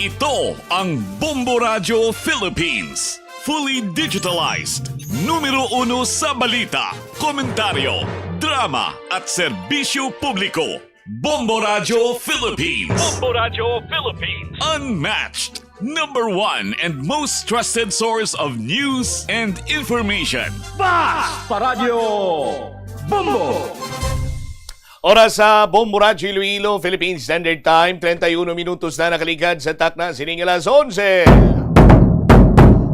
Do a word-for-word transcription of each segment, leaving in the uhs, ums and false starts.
Ito ang Bombo Radyo Philippines. Fully digitalized. Numero uno sa balita, komentaryo, drama, at serbisyo publiko. Bombo Radyo Philippines. Bombo Radyo Philippines. Unmatched. Number one and most trusted source of news and information. Basta Radyo Bombo! Oras sa Bombo Radyo Iloilo, Philippine Standard Time, treinta y uno minutos na nakaligad sa takna sining alas onse.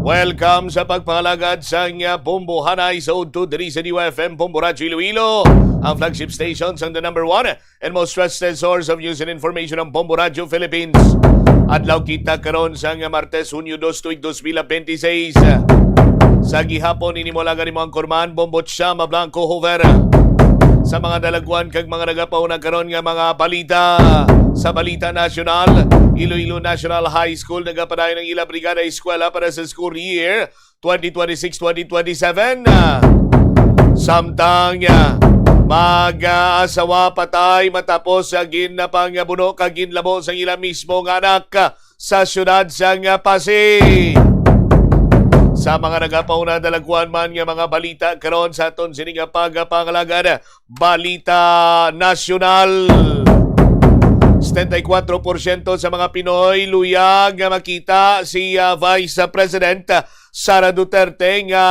Welcome sa pagpangalagad sang, ah, Bombo Hanay sa udto diri sa D Y F M Bombo Radyo Iloilo, ang flagship station sang the number one and most trusted source of news and information, ang Bombo Radyo Philippines. Adlaw kita karon sang Martes, Hunyo dos, tuig dos mil bente seis. Sa gihapon, ini mo lang ang imong kurman, Bombo Chama Blanco Hoover. Sa mga dalagwan kag mga nagapauna karon nga mga balita, sa balita nasyonal, Iloilo National High School nagapadayon ang ila brigada eskwela para sa school year twenty twenty-six, twenty twenty-seven. Ah, samtang, ah, mag-asawa patay matapos sa ginapangbuno kag ginlabo sang ila mismo nga anak, ah, sa siyudad sang, ah, Pasig. Sa mga nagapauna, dalagwan man nga mga balita karon sa aton sini nga pagpangalagad, balita nasyonal. Setenta y kuatro porsyento sa mga Pinoy luyag nga makita si, ah, Vice President Sara Duterte nga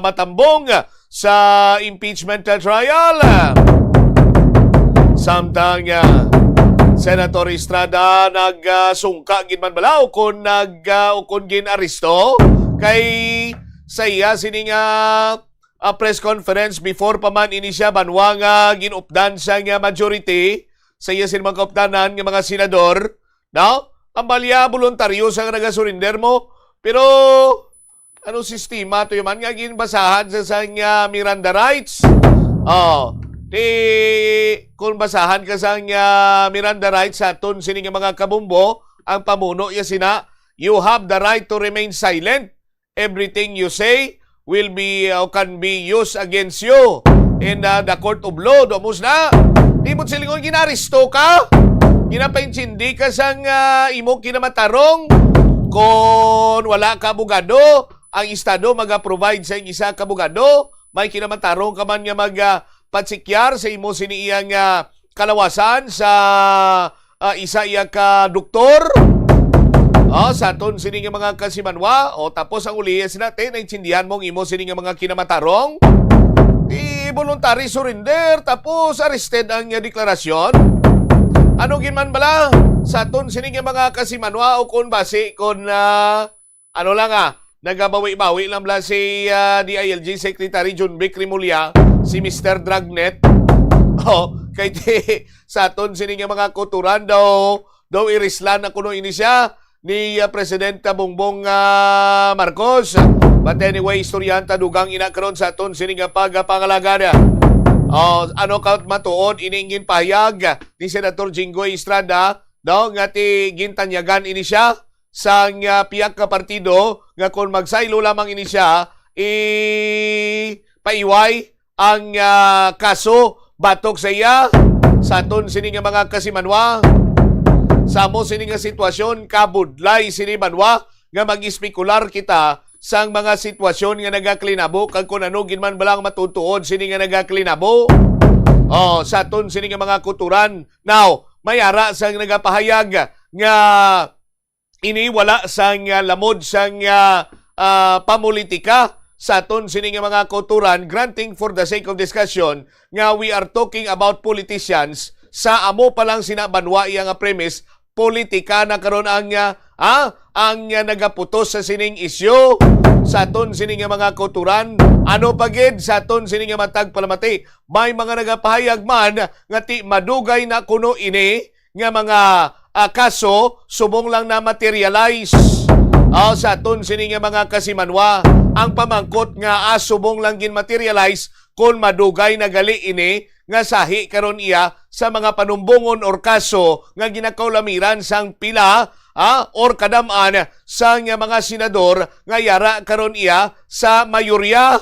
matambong sa impeachment trial. Samtang, ah, Senator Estrada nagsungka gid man bala o kon nag, ah, o kon gin-aresto kay sa iya sini nga, ah, press conference before pa man ini siya banwa nga ginupdan sang, ah, majority sa iya sini mga kaupdanan nga mga senador, no? Ang balya, voluntaryo sa nga nagasurinder mo. Pero, anong sistema to yun man nga ginbasahan sa sang, ah, Miranda rights? Oh, di, kung basahan ka sang, ah, Miranda rights sa aton sini nga mga kabumbo, ang pamuno ya sina, "You have the right to remain silent. Everything you say will be, uh, can be used against you in, uh, the court of law." Dumus na, di mo silingon, ginaresto ka, ginapaintindi ka sang, uh, imo kinamatarong. Kon wala ka abogado, ang estado maga-provide sa isa ka abogado. May kinamatarong ka man nga mag, uh, patsikyar sa imo sini iyang, uh, kalawasan sa, ah, isa iya ka doktor. Ah, sa aton sini nga mga kasimanwa, o tapos ang ulihi sina, te, naintindihan mo ang imo sini nga mga kinamatarong? Di voluntary surrender, tapos arrested ang iya deklarasyon. Ano gid man bala sa aton sini nga mga kasimanwa o kon basi kon, ah, ano lang, ah, nagabawi-bawi lang bala si, ah, D I L G Secretary John Vic Remulla, si Mister Dragnet. Oh, kay di, sa aton sini nga mga kuturan daw, daw irislan na kuno ini siya ni, ah, Presidente Bongbong, ah, Marcos. But anyway, istoryahan ta dugang ina karon sa aton sini nga pagpangalagad. Oh, ano ka matuod ining ginpahayag ni Senator Jinggoy Estrada, daw nga ti gintanyagan ini siya sang, ah, pihak nga partido nga kon magsaylo lamang ini siya, ipaiway ang, ah, kaso batok sa iya. Sa aton sini nga mga kasimanwa, sa amo sini nga sitwasyon, kabudlay sini banwa nga mag-espekular kita sang mga sitwasyon nga nagaklinabo kag kon ano gid man balang matutuod sini nga nagaklinabo. Oh, sa aton sini nga mga kuturan. Now, may ara sang nagapahayag nga ini wala sang, ah, lamod sang, ah, ah, pamulitika sa aton sini nga mga kauturan, granting for the sake of discussion nga we are talking about politicians, sa amo pa lang sina banwa iya nga premise, politika na karon ang, ah, ah, ang, ah, nagaputos sa sining isyu sa aton sini nga mga kauturan. Ano pa gid sa aton sini nga matag palamati, may mga nagapahayag man nga ti madugay na kuno ini nga mga, ah, kaso subong lang na materialize, ah, sa aton sini nga mga kasimanwa. Ang pamangkot nga, ah, subong lang gin materialize kon madugay na gali ini nga sahi karon iya sa mga panumbongon or kaso nga ginakaulamiran sang pila, ah, or kadam-an sang mga senador nga yara karon iya sa mayorya.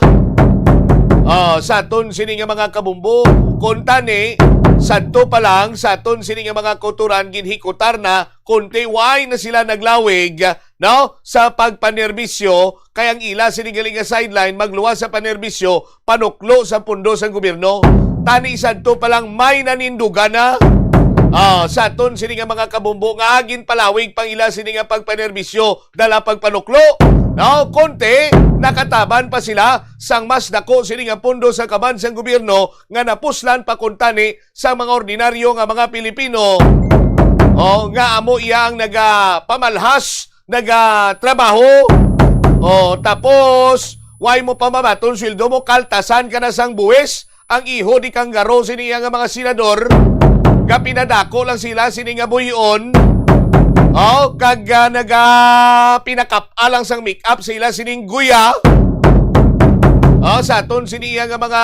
Ah, sa aton sini nga mga kabumbo, kuntani, Sadto pa lang sa aton sini nga mga kauturan, ginhikutar na, kundi way na sila naglawig, no, sa pagpanerbisyo, kay ang ila sini gali nga sideline magluwas sa panerbisyo, panuklo sa pundo sang gobyerno. Tani sadto pa lang may nanindugan na, ah, sa aton sini nga mga kabumbo nga ginpalawig pang ila sini nga pagpanerbisyo, dala pagpanuklo, no? Konti, nakataban pa sila sang mas dako sini nga pundo sa kaban sang gobyerno nga napuslan pa kuntani sa mga ordinaryo nga mga Pilipino, o, nga amo iya ang nagapamalhas, nagatrabaho, o, tapos way mo pa mabaton sweldo mo, kaltasan ka na sang buwis, ang iho di kanggaro sini iya nga mga senador, nga pinadako lang sila sini nga buyon, o, kag, ah, naga-, pinakap-a lang sang make-up sa ila sining guya. O, sa aton sini iya nga mga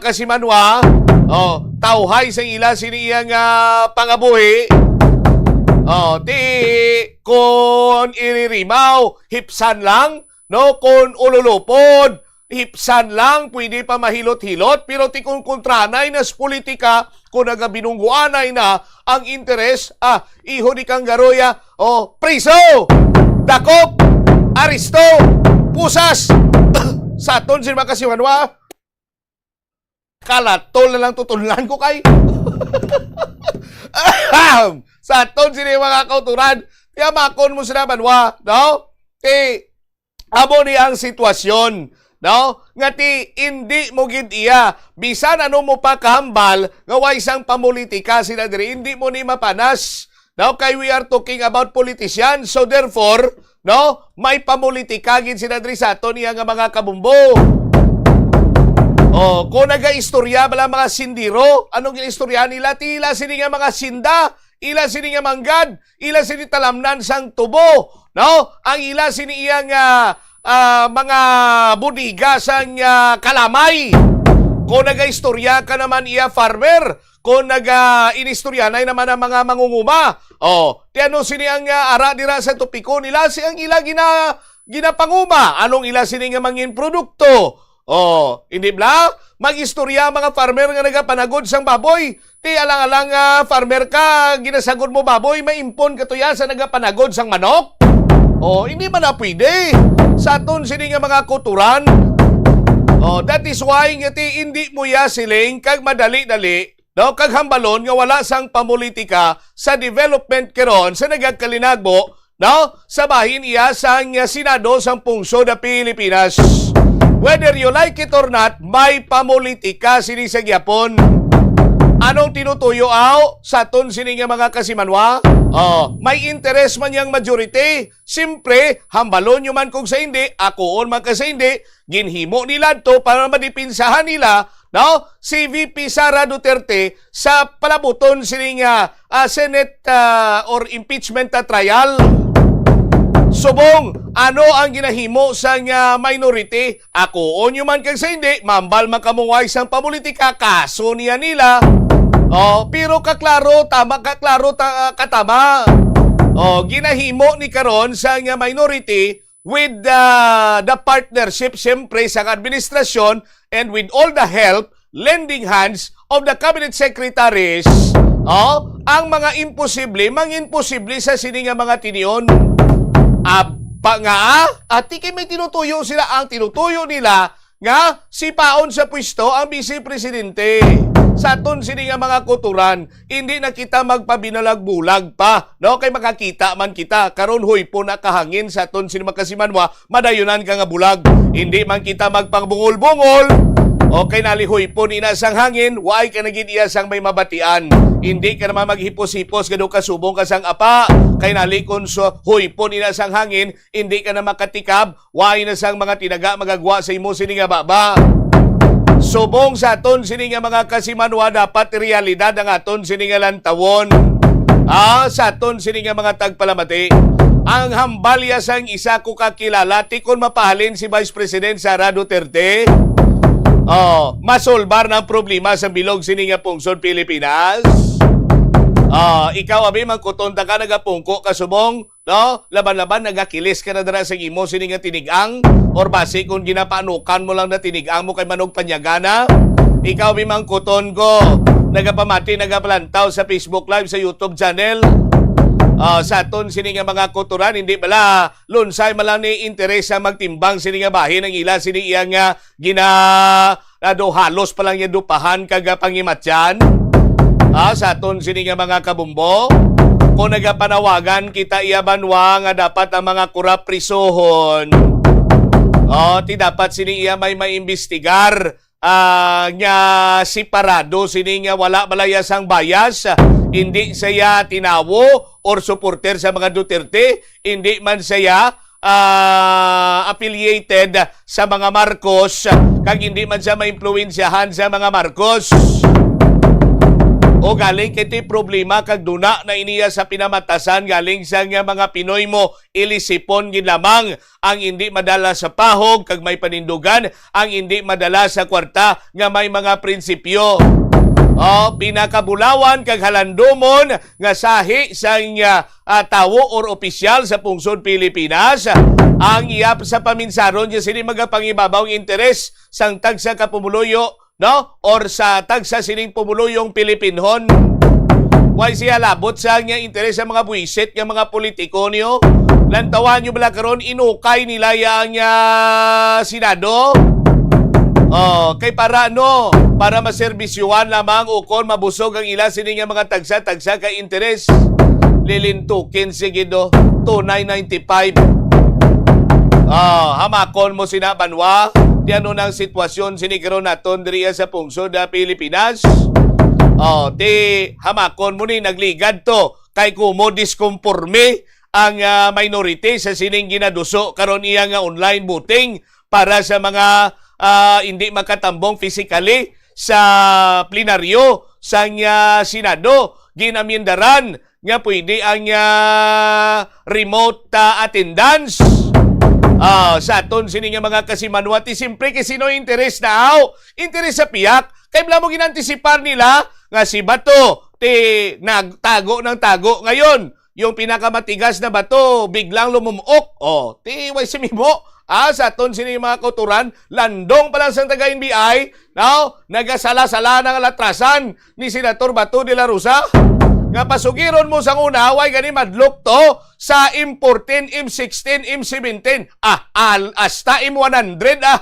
kasimanwa, o, tawhay sa ila sini iya nga pangabuhi. O, ti, kon iririmaw, hipsan lang, no? Kon ululupod, hipsan lang, pwede pa mahilot-hilot, pero ti kon kontranay na sa politika, kon nagabinungguanay na ang interes, ah, iho di kanggaroya, o, priso, dakop, aresto, pusas. Sa aton sin mga kasimanwa, kalatol na lang tutunlan ko kay. Ahem! Sa aton sini mga kauturan, yamakon mo sila banwa, no? Kay amo ni ang sitwasyon, no? Nga ti, indi mo gid iya, bisan ano mo pa kahambal, nga way sang pamulitika sila diri, indi mo ni mapanas. Now, kay we are talking about politicians, so therefore, no, may pamulitika gid sila diri sa aton iya nga mga kabumbo. Oh, kung nagaistorya bala mga sindiro, anong ginistorya nila? Ti ila sini nga mga sinda, ila sini nga manggad, ila sini talamnan sang tubo, no? Ang ila sini iya nga, ah, mga bodega sang, ah, kalamay. Kung nagaistorya ka naman iya farmer, kung naga-inistoryanay naman ang mga mangunguma. Oh, ti ano sini ang, ah, ara dira sa topiko nila? Si ang ila gina-, ginapanguma, anong ila sini nga mangin produkto? Oh, hindi bla? Mag-istorya ang mga farmer nga nagapanagod sang baboy. Ti alang-alang nga farmer ka, ginasagod mo baboy, maimpon ka tuya sa nagapanagod sang manok? Oh, hindi man na pwede. Sa aton sini nga mga kuturan, oh, that is why nga ti hindi mo ya siling kag madali-dali, no, kag hambalon nga wala sang pamulitika sa development karon sa nagakalinagbo, no, sa bahin iya sang Senado sang Pungsod sa Pilipinas. Whether you like it or not, may pamulitika sini sa gyapon. Anong tinutuyo aw sa aton sini nga mga kasimanwa? Oh, may interes man yang majority. Siyempre, hambalon nyo man kung sa hindi, akoon man ka sa hindi, ginhimo nila to para madipinsahan nila, no, si V P Sara Duterte sa palabuton sini nga, ah, Senate, ah, or impeachment, ah, trial. Subong, ano ang ginahimo sang minority? Akoon nyo man kag sa hindi, mambal man kamo way sang pamulitika, kaso niya nila. Oh, pero kaklaro, tama, kaklaro, ta-, katama. Oh, ginahimo ni karon sang minority with, ah, the partnership, siyempre, sang administrasyon and with all the help, lending hands of the cabinet secretaries. Oh, ang mga imposible, mangin posible sa sini nga mga tinion. Apa nga, ah, ati kay may tinutuyo sila, ang tinutuyo nila nga sipaon sa pwesto ang Vice Presidente. Sa aton sini nga mga kuturan, hindi na kita magpabinalag-bulag pa, no? Kay makakita man kita, karon huypon na kahangin sa aton sini makasimanwa, madayunan ka nga bulag. Hindi man kita magpangbungol-bungol, o kay nali huypon ina sang hangin, way ka na gid iya sang may mabatian. Hindi ka naman maghipos-hipos, gado ka subong ka sang apa, kay nali kon so, huypon ina sang hangin, hindi ka na makatikab, way na sang mga tinaga magagwa sa imo sini nga baba. Subong sa aton sini nga mga kasimanwa, dapat realidad ang aton sini nga lantawon. Ah, sa aton sini nga mga tagpalamati, ang hambalya sang isa ko kakilala, ti kon mapahalin si Vice President Sara Duterte, oh, masolbar na ang problema sa bilog sini nga pungsod Pilipinas. Ah, ikaw, abi, mangkuton ta ka, nagapungko ka subong, no? Laban-laban, nagakilis ka na dira sa imo sini nga tinig-ang, or basi kung ginapaanukan mo lang na tinig-ang mo kay manog panyagana. Ikaw, abi, mangkuton ko, nagapamati, nagapalantaw sa Facebook Live, sa YouTube channel. Ah, sa aton sini nga mga kautoran, hindi bala lunsay man lang ni interes sa magtimbang sini nga bahin ang ila sini iya nga gina-, ado, halos pa lang niya dupahan kag, ah, pangimatyan. Ah, sa aton sini nga mga kabumbo, kung nagapanawagan kita iya banwa nga dapat ang mga korap prisohon, oh, ti dapat sini iya may maimbestigar, ah, nga separado sini nga wala bala iya sang bias, hindi siya tinawo or supporter sa mga Duterte, hindi man siya, ah, affiliated sa mga Marcos, kag hindi man siya maimpluwensyahan sa mga Marcos. O galing kay ti problema kag duna na iniya sa pinamatasan galing sa nga mga Pinoy mo ilisipon gid lamang ang hindi madala sa pahog kag may panindugan, ang hindi madala sa kwarta nga may mga prinsipyo. O, pinakabulawan kag halandomon nga sahi sang, ah, ah, tawo or opisyal sa pungsod Pilipinas, ang iya sa paminsaron niya sini magapangibabaw ang interes sang tagsa ka pumuluyo, no? Or sa tagsa sining pumuluyong Pilipinhon. Way siya labot sa niya interes sa mga buwisit nga mga politiko niyo. Lantawan niyo bala karon, inukay nila yang, ah, Senado? Oh, kay para ano? Para maserbisyuhan lamang ukon mabusog ang ila sini nga mga tagsa-tagsa ka interes. Lilintukin, sige do. Two nine ninety-five. Ah, hamakon mo sina banwa. Ti ano nang sitwasyon sini karon naton diri sa pungsod, ah, Pilipinas? Oh, ti hamakon mo ni nagligad to kay kumo diskonporme ang, ah, minority sa sining ginaduso karon iya nga online voting para sa mga, ah, hindi makatambong physically sa plenaryo sang, ah, Senado. Ginamyendaran nga pwede ang, ah, remote, ah, attendance. Ah, sa aton sini nga mga kasimanwa, ti siyempre kay sino interes na aw? Interes sa piyak. Kay bala mo ginantisipar nila nga si Bato ti nagtago ng tago ngayon. Yung pinakamatigas na bato, biglang lumumok. Oh, ti way si Mimo. Ah, sa aton sini mga kauturan, landong pa lang sang taga N B I, no? Nagasala-sala na nga latrasan ni Senator Bato de la Rosa. Nga pasugiron mo sang una, way gani madlok to sa M fourteen, M sixteen, M seventeen. Ah, al-, hasta M one hundred, ah,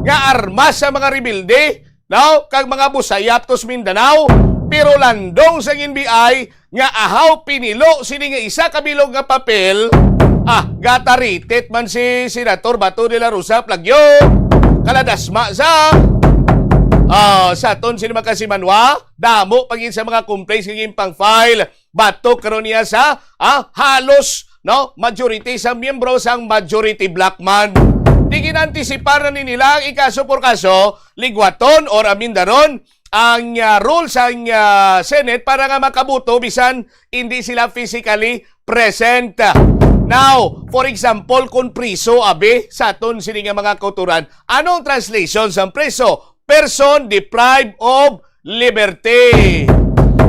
nga armas sa mga rebelde, no? Kag mga busayap tos Mindanao, pero landong sang N B I nga ahaw pinilo sini nga isa ka bilog nga papel. Ah, gataritit man si Senator Bato de la Rosa, plagyo. Kaladasma sa, ah, sa aton sini mga kasimanwa, damo pa gid sa mga complaints nga ginpang-file batok karon niya sa, ah, halos, no, majority sa miyembro sang majority bloc man. Di ginantisipar na ni nila ang ikaso por kaso, ligwaton or amindaron ang, ah, rule sang, ah, Senate para nga makaboto bisan hindi sila physically present. Now, for example, kung priso, abi, sa aton sini nga mga kauturan, anong translation sang priso? Person deprived of liberty.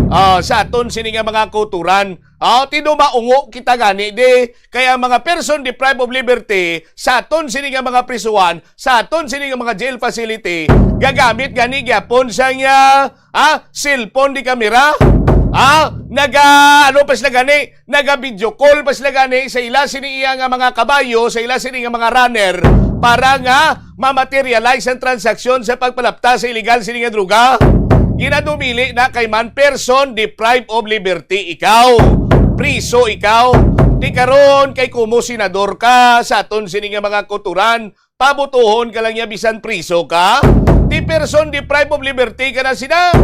Ah, sa aton sini nga mga kauturan, ah, ti do maungo kita gani di, kay ang mga person deprived of liberty sa aton sini nga mga prisuhan, sa aton sini nga mga jail facility, gagamit gani gyapon sang, ah, ah, cellphone di kamera? Ah, naga, ano pa sila gani? Naga-video call pa sila gani sa ila sini iya nga mga kabayo, sa ila sini nga mga runner, para nga ma-materialize ang transaksyon sa pagpalapta sa illegal sini nga droga. Ginadumili na kay man person deprived of liberty ikaw. Priso ikaw. Di karon kay kumo senador ka sa aton sini nga mga kauturan, pabutuhon ka lang niya bisan priso ka. Ti person deprived of liberty ka na sina.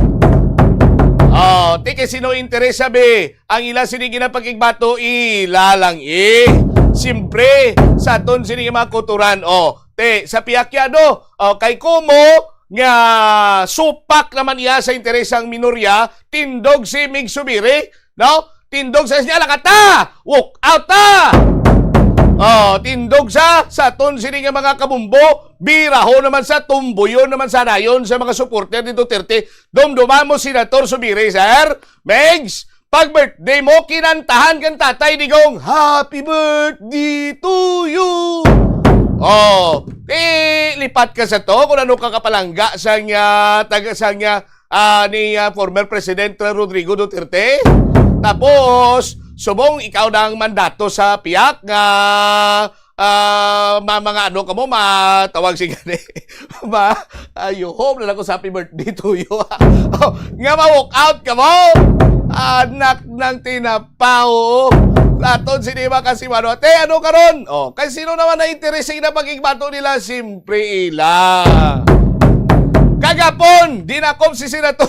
Oh, ti kay sino interes, sabi, ang ila sini ginapakigbato, ila lang, eh. Siyempre, sa aton sini mga kauturan, oh, te, sa piyakyado, oh, kay kumo nga supak naman iya sa interes sang minorya, tindog si Mig Subiri, no? Tindog sa siya, lakata! Walk out ta! Oh, tindog sa, sa aton sini nga mga kabumbo, biraho naman sa, tumbuyon naman sa dayon sa mga supporter ni Duterte. Dumduma mo, Senator Subiri, sir. Megs, pag birthday mo, kinantahan kang Tatay Digong, "Happy birthday to you." Oh, eh, lipat ka sa to kung ano ka kapalangga sa nga, taga, sa nga, ah, ni, ah, former President Rodrigo Duterte. Tapos, subong ikaw na ang mandato sa piyak nga, ah, ma-, mga ano ka mo, matawag si gani. Ma, ah, you hope na lang ko sa happy birthday to you. Oh, nga ma-walk out ka mo. Anak ng tinapa, oo. Aton sini mga kasiwano. Ate, ano karon? Oh, kay sino naman na interes sa ina pag-igbato nila? Simpre ila. Kagapon, dinakop si Senator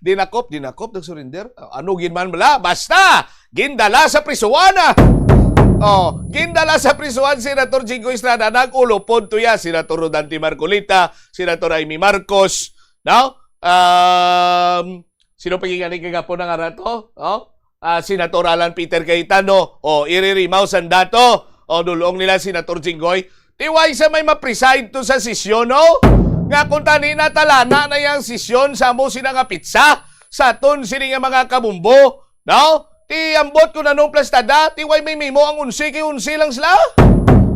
Dinakop, dinakop, nag-surrender. Ano gid man bala? Basta, gindala sa prisuan, ah. Oh, gindala sa prisuan si Senator Jinggoy Estrada, nag-ulopod to ya, Senator Rodante Marcoleta, Senator Imee Marcos, no? Um, sino pa gani kagapon ang arato? Oh? Ah, Senator Alan Peter Cayetano, o iririmaw sang dato, o dulong nila Senator Jinggoy. Tiway sa may ma-preside to sa sesyon, no? Nga kung tani natalana na yang sesyon sa amo sina nga pitsa, sa aton sini nga mga kabumbo, no? Ti ambot ko na nung plastada, tiway may memo ang onse kay onse lang sila.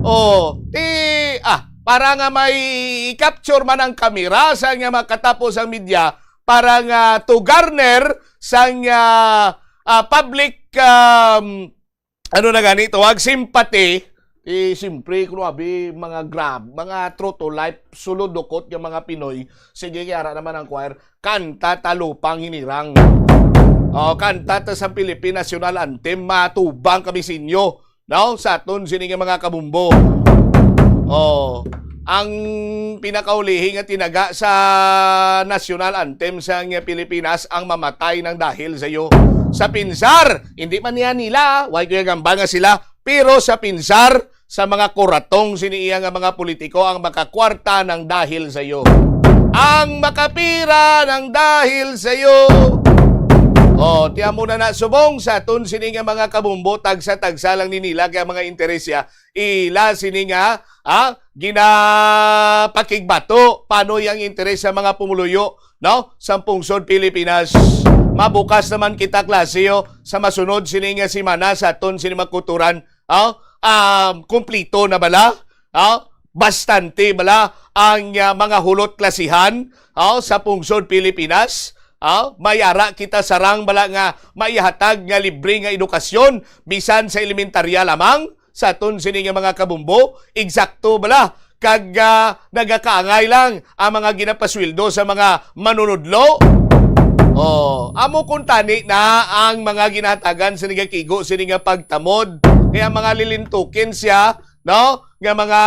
Oh, ti, ah, para nga may i-capture man ang kamera sa nga makatapos ang media, para nga to garner sang, ah, ah, public, um, ano na gani tawag, sympathy. Eh, siyempre, kuno abi, mga grab, mga true to life, sulod dukot nga mga Pinoy. Sige, kay ara naman ang choir, kanta ta lupang hinirang. Oh, kanta ta sa Philippine National Anthem, matubang kami sa inyo, no? Sa aton sini nga mga kabumbo. Oh, ang pinakaulihi nga tinaga sa national anthem sa nga Pilipinas, ang mamatay ng dahil sa iyo. Sa pinsar, hindi man niya nila, way ko yung gamba nga sila, pero sa pinsar, sa mga kuratong sini iya nga mga politiko, ang makakwarta ng dahil sa iyo. Ang makapira ng dahil sa iyo. Oh, tiyan mo na na subong sa aton sini nga mga kabumbo, tagsa-tagsa lang ni nila kaya mga interesya, ila sini nga, ah, ginapakigbato. Paano ang interes sa mga pumuluyo, no? Sa pungsod Pilipinas. Mabukas naman kita, klase, oh, sa masunod sini nga semana sa aton sini makuturan. Oh, um, kumplito na bala? Oh, bastante bala ang, ah, mga hulot klasihan, oh, sa pungsod Pilipinas? Oh, may ara kita sarang bala nga maihatag nga libre nga edukasyon bisan sa elementarya lamang? Sa aton sini nga mga kabumbo, eksakto bala kag, ah, nagakaangay lang ang mga ginapasweldo sa mga manunudlo? Oh, amo kung tani na ang mga ginahatagan sa nagakigo sini nga pagtamod. Kaya mga lilintukin siya, no? Nga mga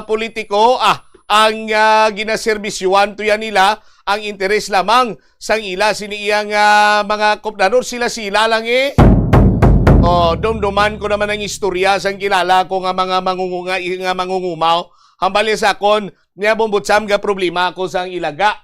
politiko, ah, ang, ah, ginaserbisyuhan to yan nila, ang interes lamang sang ila sini iya nga mga kupdanor, sila-sila lang, eh. Oh, dumduman ko naman ang istorya sang kilala ko nga mga mangungunga, nga mangungumaw. Hambal niya sa akon, niya, Bombotsam, ga problema ako sang ilaga,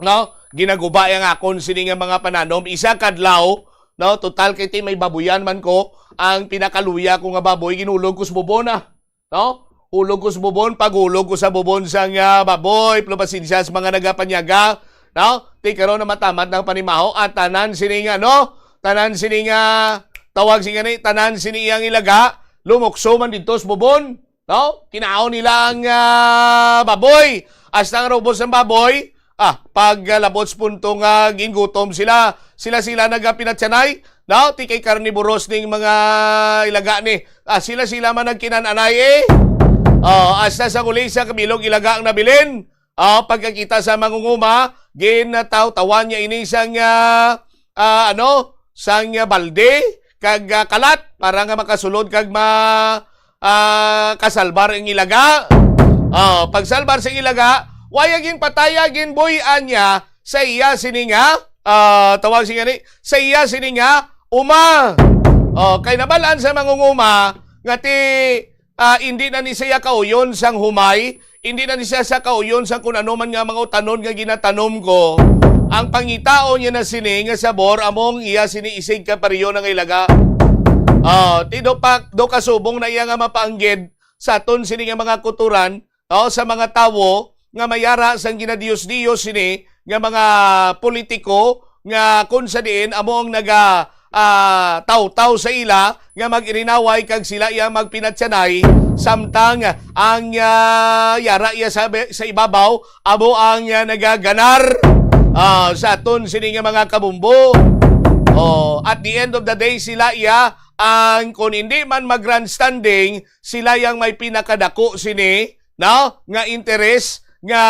no? Ginaguba yang akon sini nga mga pananom. Isa kadlaw, no? Total kay ti may babuyan man ko, ang pinakaluya ko nga baboy, ginulog ko sa bubon, ah. No? Hulog ko sa bubon, paghulog ko sa bubon sang, ah, baboy, pero pasensya sa mga nagapanyaga, no? Ti karon na matamat ng panimaho, at tanan sini nga, no? Tanan sini nga, tawag sini nga ni, tanan sini iyang ilaga, lumukso man dito sa bubon, no? Kinaon nila ang, ah, baboy. Hasta ang ubos ng baboy, ah, pag, ah, labot sa punto nga gingutom sila, sila-sila nagapinatsanay, no? Ti kay karniboros ning mga ilaga ni. Ah, sila-sila man nagkinananay, eh. Oh, hasta sa uli sa kabilog ilaga ang nabilin. Oh, pagkakita sa mangunguma, ginatawtawan niya ini sang, ah, ah, ano, sang, ah, balde kag, ah, kalat para nga makasulod kag ma-, ah, kasalbar ang ilaga. Oh, pagsalbar sa ilaga, waya ginpataya, ginbuy-an niya sa iya sini nga, ah, tawag sini nga ni, sa iya sini nga uma. Oh, kay nabalaan sa mangunguma nga ti, ah, hindi na ni siya kauyon sang humay, hindi na ni siya sa kauyon sang kun ano man nga mga utanon nga ginatanom ko. Ang pangitaon niya na sini nga sabor among iya sini isig ka pariyo na nga ilaga. Ah, ti do pa, do kasubong na iya nga mapaanggid sa aton sini nga mga kuturan, o sa mga tawo nga mayara sang ginadiyos-diyos sini nga mga politiko nga kun sa diin amo ang naga, ah, tawtaw sa ila nga mag-irinaway kag sila iya magpinatyanay, samtang ang, ah, yara iya sa, sa ibabaw amo ang, ah, nagaganar. Ah, sa aton sini nga mga kabumbo. Oh, at the end of the day, sila iya ang, kung hindi man mag-grandstanding, sila yang may pinakadako sini, no, nga interes nga,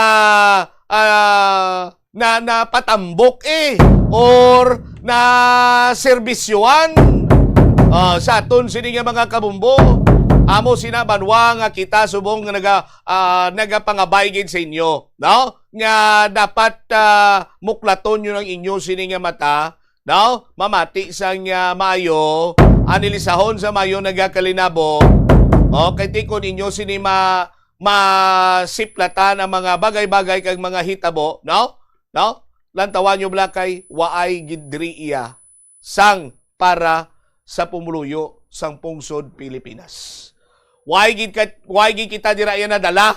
ah, na napatambok, eh, or na serbisyoan. Ah, sa aton sini nga mga kabumbo, amo sina banwa nga kita subong nga naga, ah, nagapangabay gid sa inyo, no? Nga dapat, ah, muklaton nyo ang inyo sini nga mata, no? Mamati sang, ah, maayo, analisahon sa maayo nagakalinabo. Okay, ti kon inyo sini ma-, masiplatan ang mga bagay-bagay kag mga hitabo, no? No? Lantawan nyo bala kay waay gid diri iya sang para sa pumuluyo sang pungsod Pilipinas. Why gid ka, why gid kita dira iya nadala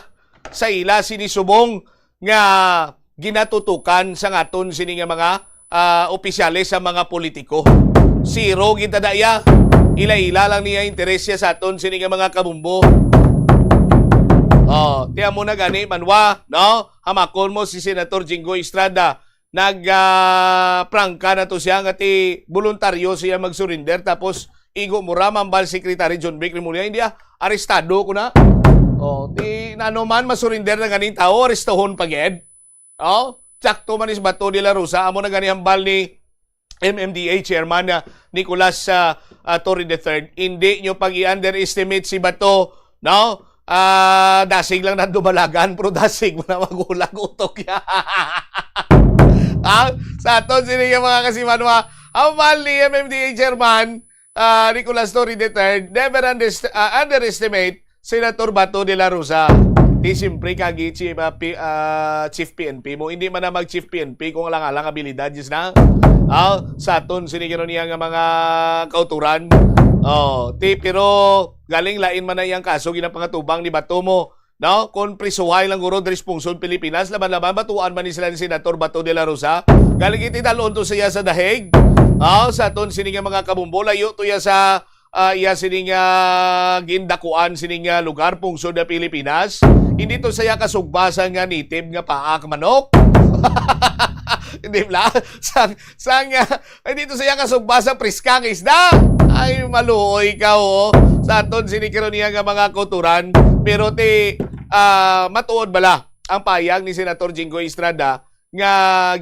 sa ila sini subong nga ginatutukan sa ngaton sini nga mga, ah, opisyales sa mga politiko? Zero gid ta daya. Ila-ila lang niya interes siya sa aton sini nga mga kabumbo. Oh, tiyan mo na gani, manwa, no? Hamakon mo si Senator Jinggoy Estrada. Nag, ah, prangka na to siya nga ti boluntaryo siya mag-surrender, tapos igo mo ra, mambal Secretary John Vic Remulla, hindi ah, arestado ko na. Oh, ti nano man, masurinder na ganing tao, arestahon pa gid. Oh, sakto man is Bato de la Rosa, amo na gani hambal ni M M D A Chairman, ah, Nicolas, ah, ah, Torre the third. Hindi nyo pag-i-underestimate si Bato, no? Ah, dasig lang na dumalagan, pero dasig mo na magulag utok ya. Ah, sa aton sini nga mga kasimanwa, ang mahal ni M M D A Chairman, ah, Nicolas Torre the third, never underst-, ah, underestimate Senator Bato de la Rosa. Di siyempre kagi Chief, ah, P-, ah, Chief P N P mo. Hindi man na mag-Chief P N P kung alang-alang abilidad, yes na. Ah, sa aton sini gino niya nga mga kauturan. Oh, ti, pero galing lain man na iyang kaso ginapangatubang ni Bato mo. No? Kung prisuhay lang guro diri sa pungsod Pilipinas, laban-laban, batuan man ni sila ni Senator Bato de la Rosa. Galing iti dalon to siya sa The Hague. Ah, sa aton sini nga mga kabumbo, layo to ya sa, ah, iya sini nga gindakuan sini nga lugar, pungsod na Pilipinas. Hindi to siya kasugba sa nga native nga paak manok. Hindi bla? Sang, sang, ah, hindi to siya kasugba sa priska nga isda. Ay, maluoy ka, oh. Sa aton sini karon niya nga mga kauturan. Pero ti, ah, matuod bala ang payag ni Senator Jinggoy Estrada nga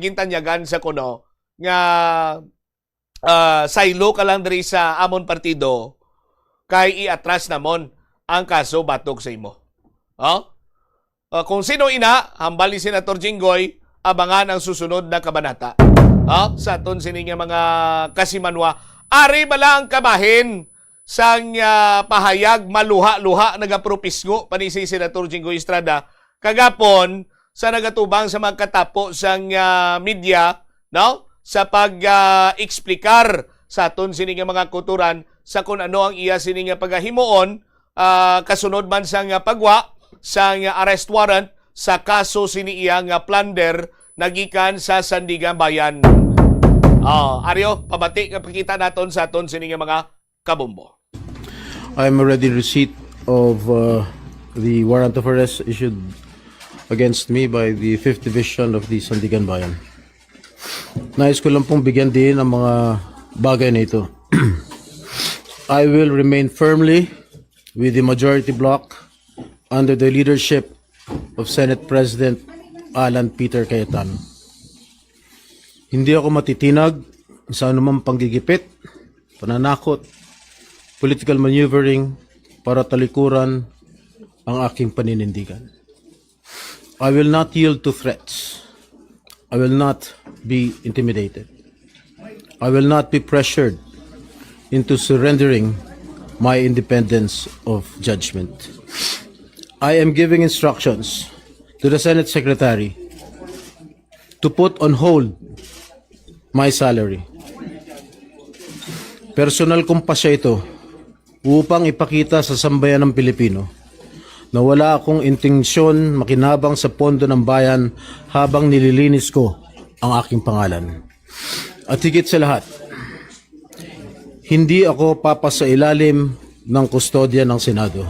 gintanyagan sa kuno nga, ah, saylo ka lang diri sa amon partido kay iatras namon ang kaso batok sa imo. Oh? Ah, kung sino ina, hambal ni Senator Jinggoy, abangan ang susunod na kabanata. Ah, sa aton sini nga mga kasimanwa, ari bala ang kabahin sang, ah, pahayag maluha-luha nagapropisngo pa ni si Senator Jinggoy Estrada kagapon sa nagatubang sa mga katapo sang, ah, media, no? Sa pag, ah, eksplikar sa aton sini nga mga kauturan sa kung ano ang iya sini nga pagahimuon, ah, kasunod man sang pagwa sang arrest warrant sa kaso sini iya nga plunder nagikan sa Sandiganbayan. Ah, Aryo, pabati nga pakita naton sa aton sini nga mga kabombo. I am already in receipt of uh, the warrant of arrest issued against me by the fifth Division of the Sandiganbayan. Nais ko lang pong bigyan din ang mga bagay na ito. I will remain firmly with the majority bloc under the leadership of Senate President Alan Peter Cayetano. Hindi ako matitinag sa anumang panggigipit, pananakot, political maneuvering para talikuran ang aking paninindigan. I will not yield to threats. I will not be intimidated. I will not be pressured into surrendering my independence of judgment. I am giving instructions to the Senate Secretary to put on hold my salary. Personal kong pasya ito upang ipakita sa sambayan ng Pilipino na wala akong intensyon makinabang sa pondo ng bayan habang nililinis ko ang aking pangalan. At higit sa lahat, hindi ako papasailalim ng kustodya ng Senado.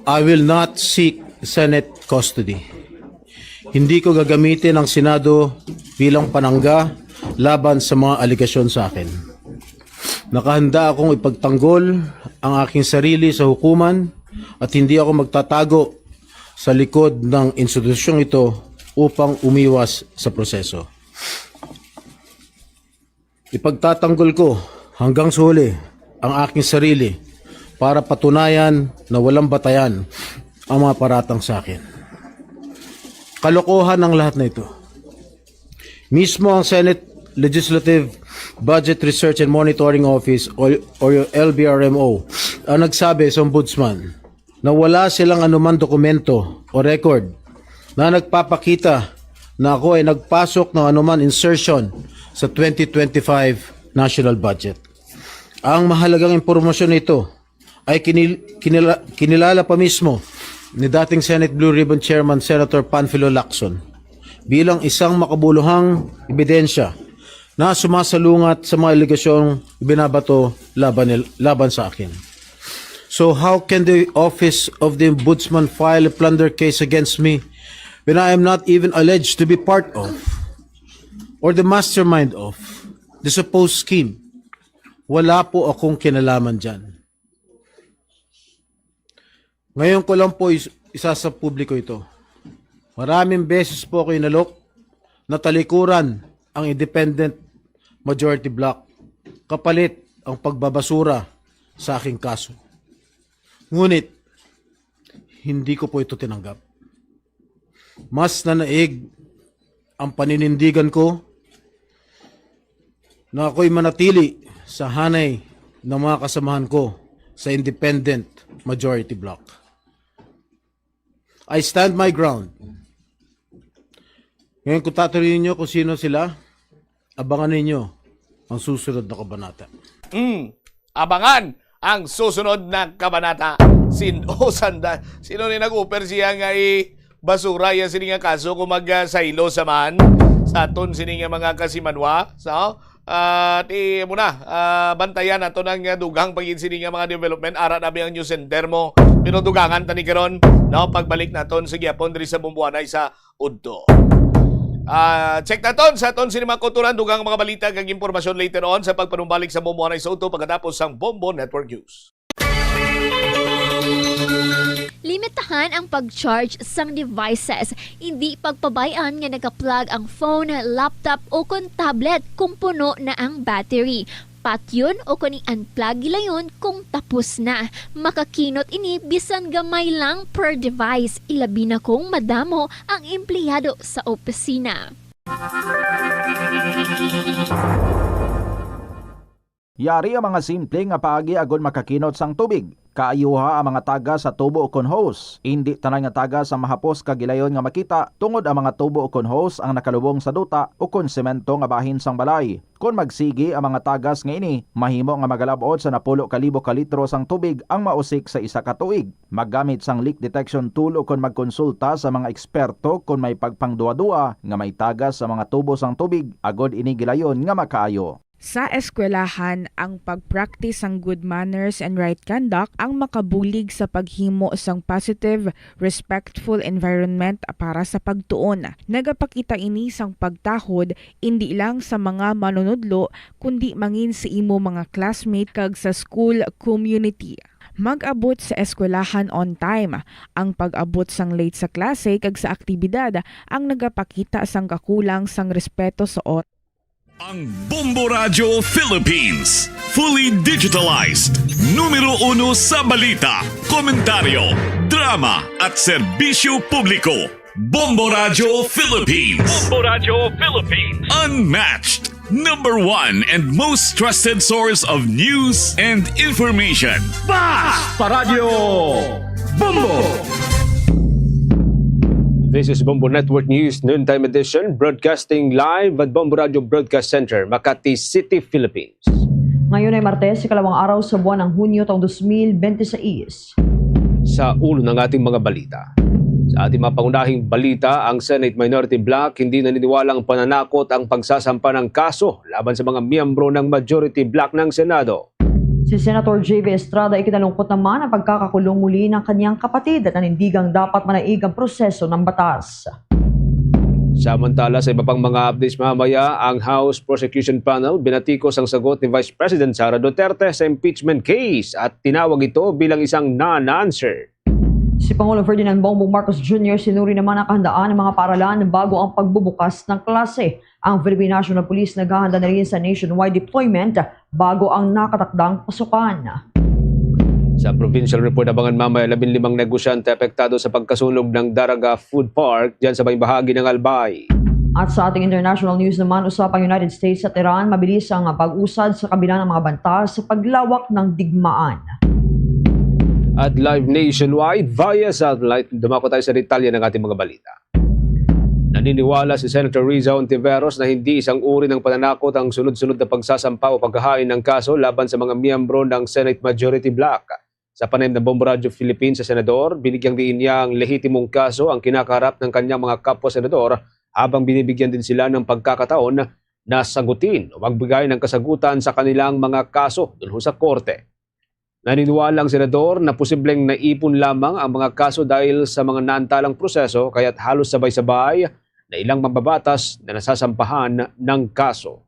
I will not seek Senate custody. Hindi ko gagamitin ang Senado bilang panangga laban sa mga alegasyon sa akin. Nakahanda akong ipagtanggol ang aking sarili sa hukuman at hindi ako magtatago sa likod ng institusyong ito upang umiwas sa proseso. Ipagtatanggol ko hanggang sa huli ang aking sarili para patunayan na walang batayan ang mga paratang sa akin. Kalokohan ang lahat na ito. Mismo ang Senate Legislative Budget Research and Monitoring Office o, o L B R M O ang nagsabi sa Ombudsman na wala silang anuman dokumento o record na nagpapakita na ako ay nagpasok ng anuman insertion sa twenty twenty-five national budget. Ang mahalagang impormasyon nito ay kinil- kinila- kinilala pa mismo ni dating Senate Blue Ribbon Chairman Senator Panfilo Lacson bilang isang makabuluhang ebidensya na sumasalungat sa mga alegasyong binabato laban nil- laban sa akin. So how can the office of the Ombudsman file a plunder case against me when I am not even alleged to be part of or the mastermind of the supposed scheme? Wala po akong kinalaman dyan. Ngayon ko lang po is- isa sa publiko ito. Maraming beses po ako inalok na talikuran ang independent majority bloc kapalit ang pagbabasura sa aking kaso. Ngunit, hindi ko po ito tinanggap. Mas nanaig ang paninindigan ko na ako'y manatili sa hanay ng mga kasamahan ko sa independent majority bloc. I stand my ground. Ngayon, kung tatanungin niyo kung sino sila, abangan ninyo ang susunod na kabanata. Mm. Abangan ang susunod na kabanata. Sin o sanda, sino ni nag-offer siya nga i basura ya sini nga kaso kung magsaylo sa man sa aton sini nga mga kasimanwa? So, ah, ti mo na, ah, bantayan nato ang dugang pagin sini nga mga development. Ara na ang news center mo. Pero dugangan tani karon, no, pagbalik naton sa gyapon diri sa Bumbuanay sa udto. Ah, check naton sa aton sini mga kulturan, dugang mga balita kag impormasyon later on sa pagpanumbalik sa Bombo Anay sa udto pagkatapos sang Bombo Network News. Limitahan ang pag-charge sang devices. Hindi pagpabay-an nga naka-plug ang phone, laptop o kon tablet kung puno na ang battery. Patyon o kon i-unplug gilayon kung tapos na. Makakinot ini bisan gamay lang per device, ilabi na kung madamo ang empleyado sa opisina. Yari ang mga simple nga paagi agod makakinot sang tubig. Kaayuha ang mga tagas sa tubo ukon hose. Indi tanan nga tagas ang mahapos kag gilayon nga makita, tungod ang mga tubo ukon hose ang nakalubong sa duta ukon semento nga bahin sang balay. Kon magsigi ang mga tagas nga ini, mahimo nga magalab-ot sa napulo ka libo ka litro sang tubig ang mausik sa isa ka tuig. Maggamit sang leak detection tool ukon magkonsulta sa mga eksperto kon may pagpangduwa-duwa nga may tagas sa mga tubo sang tubig, agod ini gilayon nga makaayo. Sa eskwelahan, ang pag-practice sang good manners and right conduct ang makabulig sa paghimo sang positive, respectful environment para sa pagtuon. Nagapakita ini sang pagtahod indi lang sa mga manunudlo, kundi mangin sa imo mga classmate kag sa school community. Mag-abot sa eskwelahan on time. Ang pag-abot sang late sa klase kag sa aktibidad ang nagapakita sang kakulang sang respeto sa oras. Ang Bombo Radyo Philippines, fully digitalized, numero uno sa balita, komentaryo, drama, at serbisyo publiko. Bombo Radyo Philippines. Bombo Radyo Philippines. Unmatched, number one and most trusted source of news and information. Bas Paradyo Bombo! This is Bombo Network News Noontime Edition, broadcasting live at Bombo Radio Broadcast Center, Makati City, Philippines. Ngayon ay Martes, ikalawang araw sa buwan ng Hunyo taong dos mil bente sais. Sa ulo ng ating mga balita. Sa ating mga pangunahing balita, ang Senate Minority Bloc hindi naniniwalang pananakot ang pagsasampa ng kaso laban sa mga miyembro ng Majority Bloc ng Senado. Si Senator J V Estrada, ikinalungkot naman ang pagkakakulong muli ng kanyang kapatid at nanindigang dapat manaig ang proseso ng batas. Samantala, sa iba pang mga updates mamaya, ang House Prosecution Panel binatikos ang sagot ni Vice President Sara Duterte sa impeachment case at tinawag ito bilang isang non-answer. Si Pangulong Ferdinand Bongbong Marcos Junior sinuri naman ang kahandaan ng mga paaralan bago ang pagbubukas ng klase. Ang Philippine National Police naghahanda na rin sa nationwide deployment bago ang nakatakdang pasukan. Sa provincial report, abangan mamaya labing limang negosyante apektado sa pagkasunog ng Daraga Food Park dyan sa may bahagi ng Albay. At sa ating international news naman, usapang United States at Iran, mabilis ang pag-usad sa kabila ng mga banta sa paglawak ng digmaan. At live nationwide via satellite, dumako tayo sa detalye ng ating mga balita. Naniniwala si Senator Riza Ontiveros na hindi isang uri ng pananakot ang sunod-sunod na pagsasampaw o paghahain ng kaso laban sa mga miyembro ng Senate Majority Bloc. Sa panayam ng Bombo Radyo Philippines sa senador, binigyang diin niya ang lehitimong kaso ang kinakaharap ng kanyang mga kapwa-senador, habang binibigyan din sila ng pagkakataon na sagutin o magbigay ng kasagutan sa kanilang mga kaso dulho sa korte. Naniniwala ang senador na posibleng naipon lamang ang mga kaso dahil sa mga naantalang proseso, kaya't halos sabay-sabay na ilang mambabatas na nasasampahan ng kaso.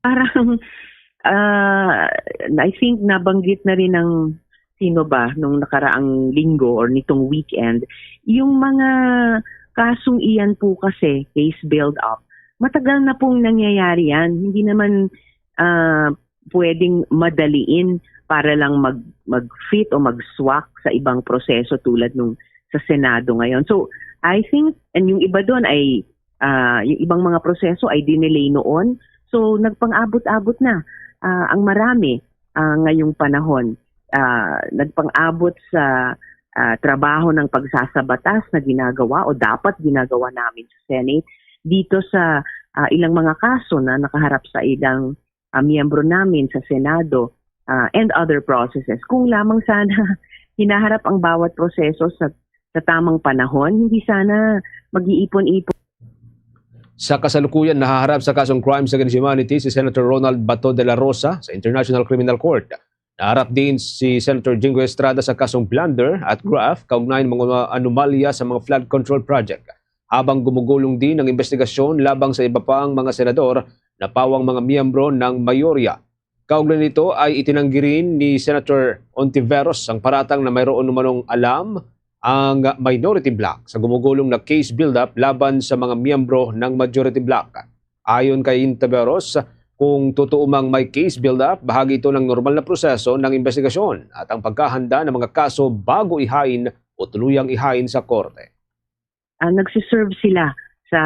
Parang, ah, I think nabanggit na rin ng sino ba nung nakaraang linggo or nitong weekend, yung mga kasong iyan po kasi, case build-up, matagal na pong nangyayari yan. Hindi naman, ah, pwedeng madaliin para lang mag mag-fit o mag-swak sa ibang proseso tulad nung sa Senado ngayon. So, I think, and yung iba doon ay, ah, yung ibang mga proseso ay dinelay noon. So, nagpang-abot-abot na, ah, ang marami, ah, ngayong panahon. Ah, nagpang-abot sa, ah, trabaho ng pagsasabatas na ginagawa o dapat ginagawa namin sa Senate dito sa, ah, ilang mga kaso na nakaharap sa ilang, ah, miyembro namin sa Senado, ah, and other processes. Kung lamang sana hinaharap ang bawat proseso sa, sa tamang panahon, hindi sana mag-iipon-ipon. Sa kasalukuyan, nahaharap sa kasong crimes against humanity si Senator Ronald Bato de la Rosa sa International Criminal Court. Naharap din si Senator Jinggoy Estrada sa kasong plunder at graft kaugnay ng mga anomalya sa mga flood control project, habang gumugulong din ang investigasyon labang sa iba pang mga senador na pawang mga miyembro ng mayorya. Kaugnay nito ay itinanggi rin ni Senator Ontiveros ang paratang na mayroon umanong alam ang minority bloc sa gumugulong na case build-up laban sa mga miyembro ng majority bloc. Ayon kay Ontiveros, kung totoo mang may case build-up, bahagi ito ng normal na proseso ng investigasyon at ang pagkahanda ng mga kaso bago ihain o tuluyang ihain sa korte. Ah, nagsiserve sila sa,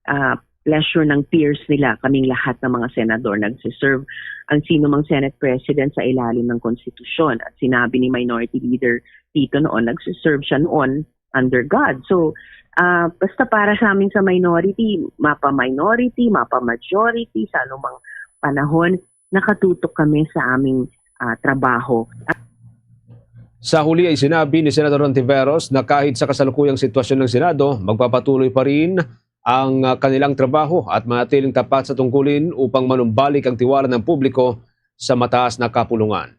ah, pleasure ng peers nila, kaming lahat ng mga senador nagsiserve ang sino mang Senate President sa ilalim ng konstitusyon. At sinabi ni Minority Leader Tito noon, nagsiserve siya noon under God. So, ah, basta para sa amin sa minority, mapa-minority, mapa-majority, sa anumang panahon, nakatutok kami sa aming, ah, trabaho. Sa huli ay sinabi ni Senator Ontiveros na kahit sa kasalukuyang sitwasyon ng Senado, magpapatuloy pa rin ang, ah, kanilang trabaho at manatiling tapat sa tungkulin upang manumbalik ang tiwala ng publiko sa mataas na kapulungan.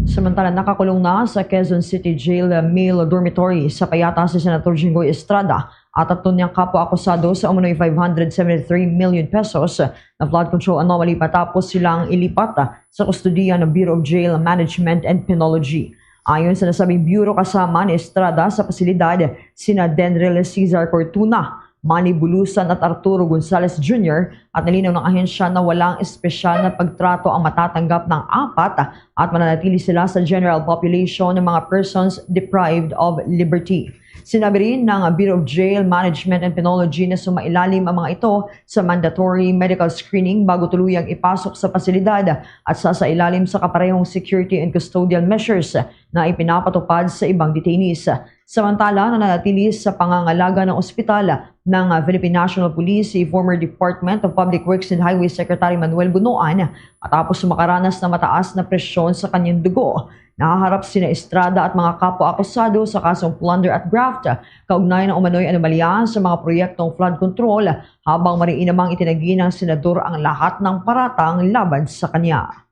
Samantala, nakakulong na sa Quezon City Jail male dormitory sa Payata si Senator Jinggoy Estrada at tatlo niyang kapwa akusado sa umano'y five hundred seventy-three million pesos na flood control anomaly matapos silang ilipat sa kustodiya ng Bureau of Jail Management and Penology. Ayon sa nasabing bureau, kasama ni Estrada sa pasilidad sina Denrel Cesar Cortuna, Manny Bulusan at Arturo Gonzalez Junior at nilinaw ng ahensya na walang espesyal na pagtrato ang matatanggap ng apat at mananatili sila sa general population ng mga persons deprived of liberty. Sinabi rin ng Bureau of Jail Management and Penology na sumailalim ang mga ito sa mandatory medical screening bago tuluyang ipasok sa pasilidad at sasailalim sa kaparehong security and custodial measures na ipinapatupad sa ibang detainees. Samantala, nananatili sa pangangalaga ng ospital ng Philippine National Police si former Department of Public Works and Highway Secretary Manuel Bunoan matapos makaranas ng mataas na presyon sa kanyang dugo. Nahaharap sina Estrada at mga kapwa akusado sa kasong plunder at graft kaugnay ng umano'y anomalya sa mga proyektong flood control, habang mariin namang itinanggi ng senador ang lahat ng paratang laban sa kanya.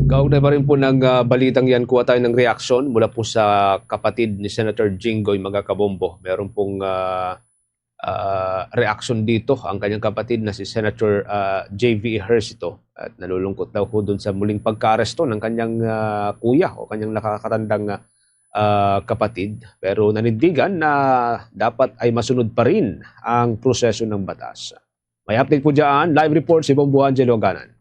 Kaugnay pa rin po ng, ah, balitang yan, kuha tayo ng reaksyon mula po sa kapatid ni Senator Jinggoy, mga kabombo. Meron pong, ah, ah, reaksyon dito ang kanyang kapatid na si Senator, ah, J V Ejercito. At nalulungkot daw ho dun sa muling pagkaaresto ng kanyang, ah, kuya o kanyang nakakatandang, ah, kapatid. Pero nanindigan na dapat ay masunod pa rin ang proseso ng batas. May update po dyan. Live report si Bombo Angelo Ganan.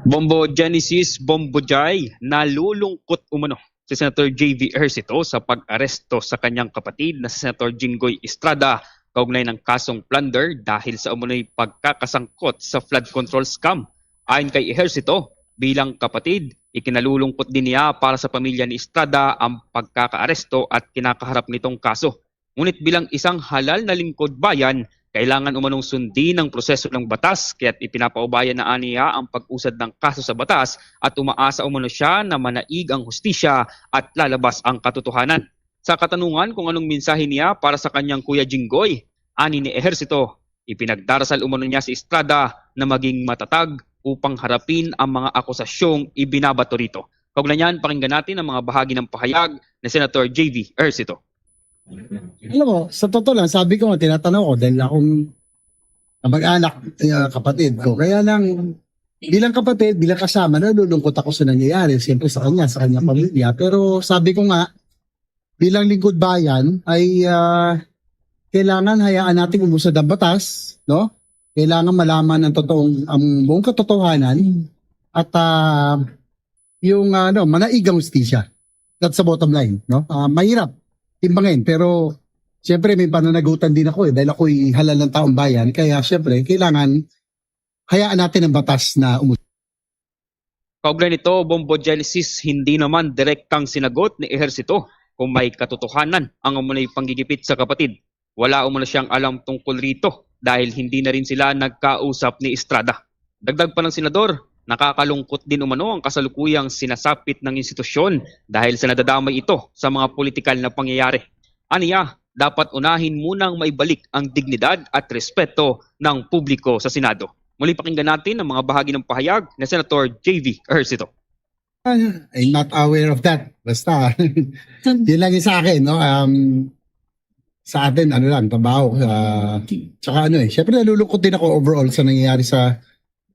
Bombo Genesis, Bombo Jai, nalulungkot umano si Senator J V Ejercito sa pag-aresto sa kanyang kapatid na si Senator Jinggoy Estrada kaugnay ng kasong plunder dahil sa umano'y pagkakasangkot sa flood control scam. Ayon kay Ejercito, bilang kapatid, ikinalulungkot din niya para sa pamilya ni Estrada ang pagkakaaresto at kinakaharap nitong kaso. Ngunit bilang isang halal na lingkod bayan, kailangan umanong sundin ang proseso ng batas, kaya't ipinapaubaya na aniya ang pag-usad ng kaso sa batas at umaasa umano siya na manaig ang hustisya at lalabas ang katotohanan. Sa katanungan kung anong mensahe niya para sa kanyang Kuya Jinggoy, ani ni Ejercito, ipinagdarasal umano niya si Estrada na maging matatag upang harapin ang mga akusasyong ibinabato rito. Kaugnay niyan, pakinggan natin ang mga bahagi ng pahayag ni Senator J V Ejercito. Alam mo, sa totoo lang, sabi ko nga, tinatanaw ko dahil akong kamag-anak, uh, kapatid ko. Kaya lang, bilang kapatid, bilang kasama, nalulungkot ako sa nangyayari. Siyempre sa kanya, sa kanyang pamilya. Pero sabi ko nga, bilang lingkod bayan, ay uh, kailangan hayaan natin umusad ang batas, no? Kailangan malaman ang totoong, ang buong katotohanan at uh, yung ano, manaigang hustisya. That's the bottom line, no? Uh, mahirap timbangin, pero siyempre may pananagutan din ako eh, dahil ako'y halal ng taong bayan, kaya siyempre kailangan hayaan natin ang batas na umus- Kaugnay nito, Bombo Genesis, hindi naman direktang sinagot ni Ejercito kung may katotohanan ang umunay panggigipit sa kapatid. Wala umano siyang alam tungkol rito dahil hindi na rin sila nagkausap ni Estrada. Dagdag pa ng senador, nakakalungkot din umano ang kasalukuyang sinasapit ng institusyon dahil sa nadadamay ito sa mga politikal na pangyayari. Aniya, dapat unahin munang maibalik ang dignidad at respeto ng publiko sa Senado. Muli pakinggan natin ang mga bahagi ng pahayag ni Senator J V Ejercito. I'm not aware of that. Basta, yun lang yung sa akin, no? Um, sa atin, ano lang, trabaho. Uh, tsaka ano eh, syempre nalulungkot din ako overall sa nangyayari sa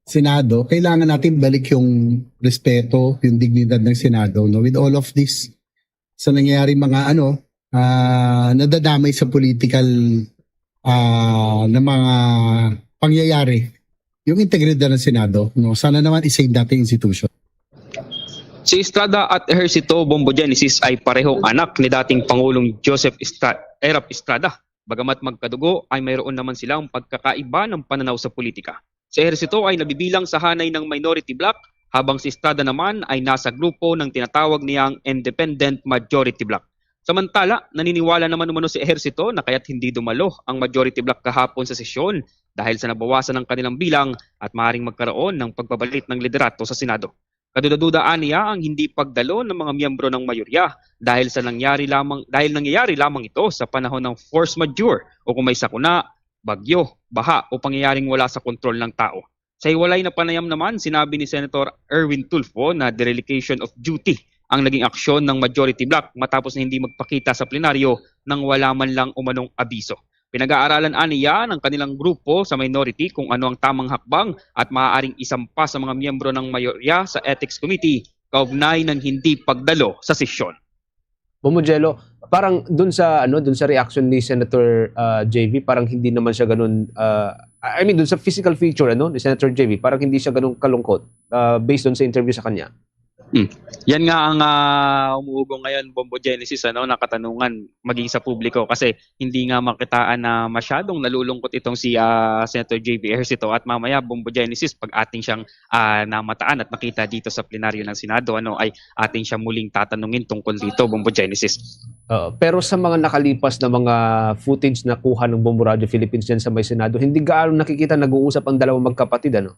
Senado. Kailangan natin balik yung respeto, yung dignidad ng Senado, no? With all of this, sa nangyayari mga ano, uh, nadadamay sa political uh, na mga pangyayari, yung integridad ng Senado, no? Sana naman isa yung dating institution. Si Estrada at Ejercito Bombo Genesis ay parehong anak ni dating Pangulong Joseph Estra- Erap Estrada. Bagamat magkadugo, ay mayroon naman silang pagkakaiba ng pananaw sa politika. Si Ejercito ay nabibilang sa hanay ng minority bloc, habang si Estrada naman ay nasa grupo ng tinatawag niyang independent majority bloc. Samantala, naniniwala naman umano si Ejercito na kaya't hindi dumalo ang majority bloc kahapon sa sesyon dahil sa nabawasan ng kanilang bilang at maaaring magkaroon ng pagpapalit ng liderato sa Senado. Kaduda-duda aniya ang hindi pagdalo ng mga miyembro ng mayorya dahil sa nangyari lamang dahil nangyayari lamang ito sa panahon ng force majeure o kung may sakuna, bagyo, baha o pangyayaring wala sa kontrol ng tao. Sa hiwalay na panayam naman, sinabi ni Senator Erwin Tulfo na derelication of duty ang naging aksyon ng majority bloc matapos na hindi magpakita sa plenaryo nang wala man lang umanong abiso. Pinag-aaralan aniya ng kanilang grupo sa minority kung ano ang tamang hakbang at maaaring isampa sa mga miyembro ng mayorya sa Ethics Committee kaugnay ng hindi pagdalo sa sesyon. Bombo Jello, parang dun sa ano, dun sa reaction ni Senator uh, ah, J V, parang hindi naman siya ganun uh, I mean dun sa physical feature ano ni Senator J V, parang hindi siya ganun kalungkot uh, based dun sa interview sa kanya. Hmm. Yan nga ang uh, umuugong ngayon, Bombo Genesis, ano, nakatanungan maging sa publiko kasi hindi nga makitaan na masyadong nalulungkot itong si uh, Senator J V Ejercito at mamaya, Bombo Genesis, pag ating siyang uh, namataan at nakita dito sa plenaryo ng Senado, ano, ay ating siya muling tatanungin tungkol dito, Bombo Genesis. Uh, pero sa mga nakalipas na mga footage na kuha ng Bombo Radio Philippines dyan sa may Senado, hindi gaano nakikita nag-uusap ang dalawang magkapatid, ano?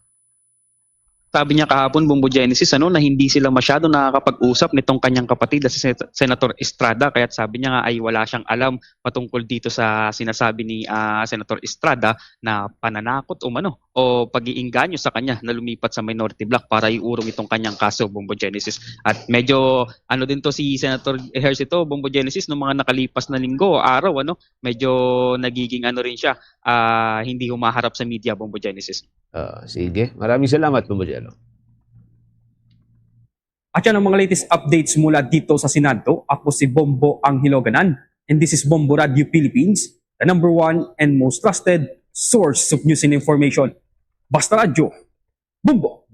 Sabi niya kahapon, Bombo Genesis, ano, na hindi sila masyado nakakapag-usap nitong kanyang kapatid na si Sen-, Senator Estrada, kaya't sabi niya nga ay wala siyang alam patungkol dito sa sinasabi ni, ah, Senator Estrada na pananakot umano o pag-iinganyo sa kanya na lumipat sa minority bloc para iurong itong kanyang kaso, Bombo Genesis. At medyo ano din 'to si Senator Hercito, Bombo Genesis, nung mga nakalipas na linggo, araw, ano, medyo nagiging ano rin siya, ah, hindi humaharap sa media, Bombo Genesis. Ah, sige. Maraming salamat, Bombo Jello. At yan ang mga latest updates mula dito sa Senado. Ako si Bombo Angelo Ganan, and this is Bombo Radio Philippines, the number one and most trusted source of news and information. Basta Radyo, Bombo!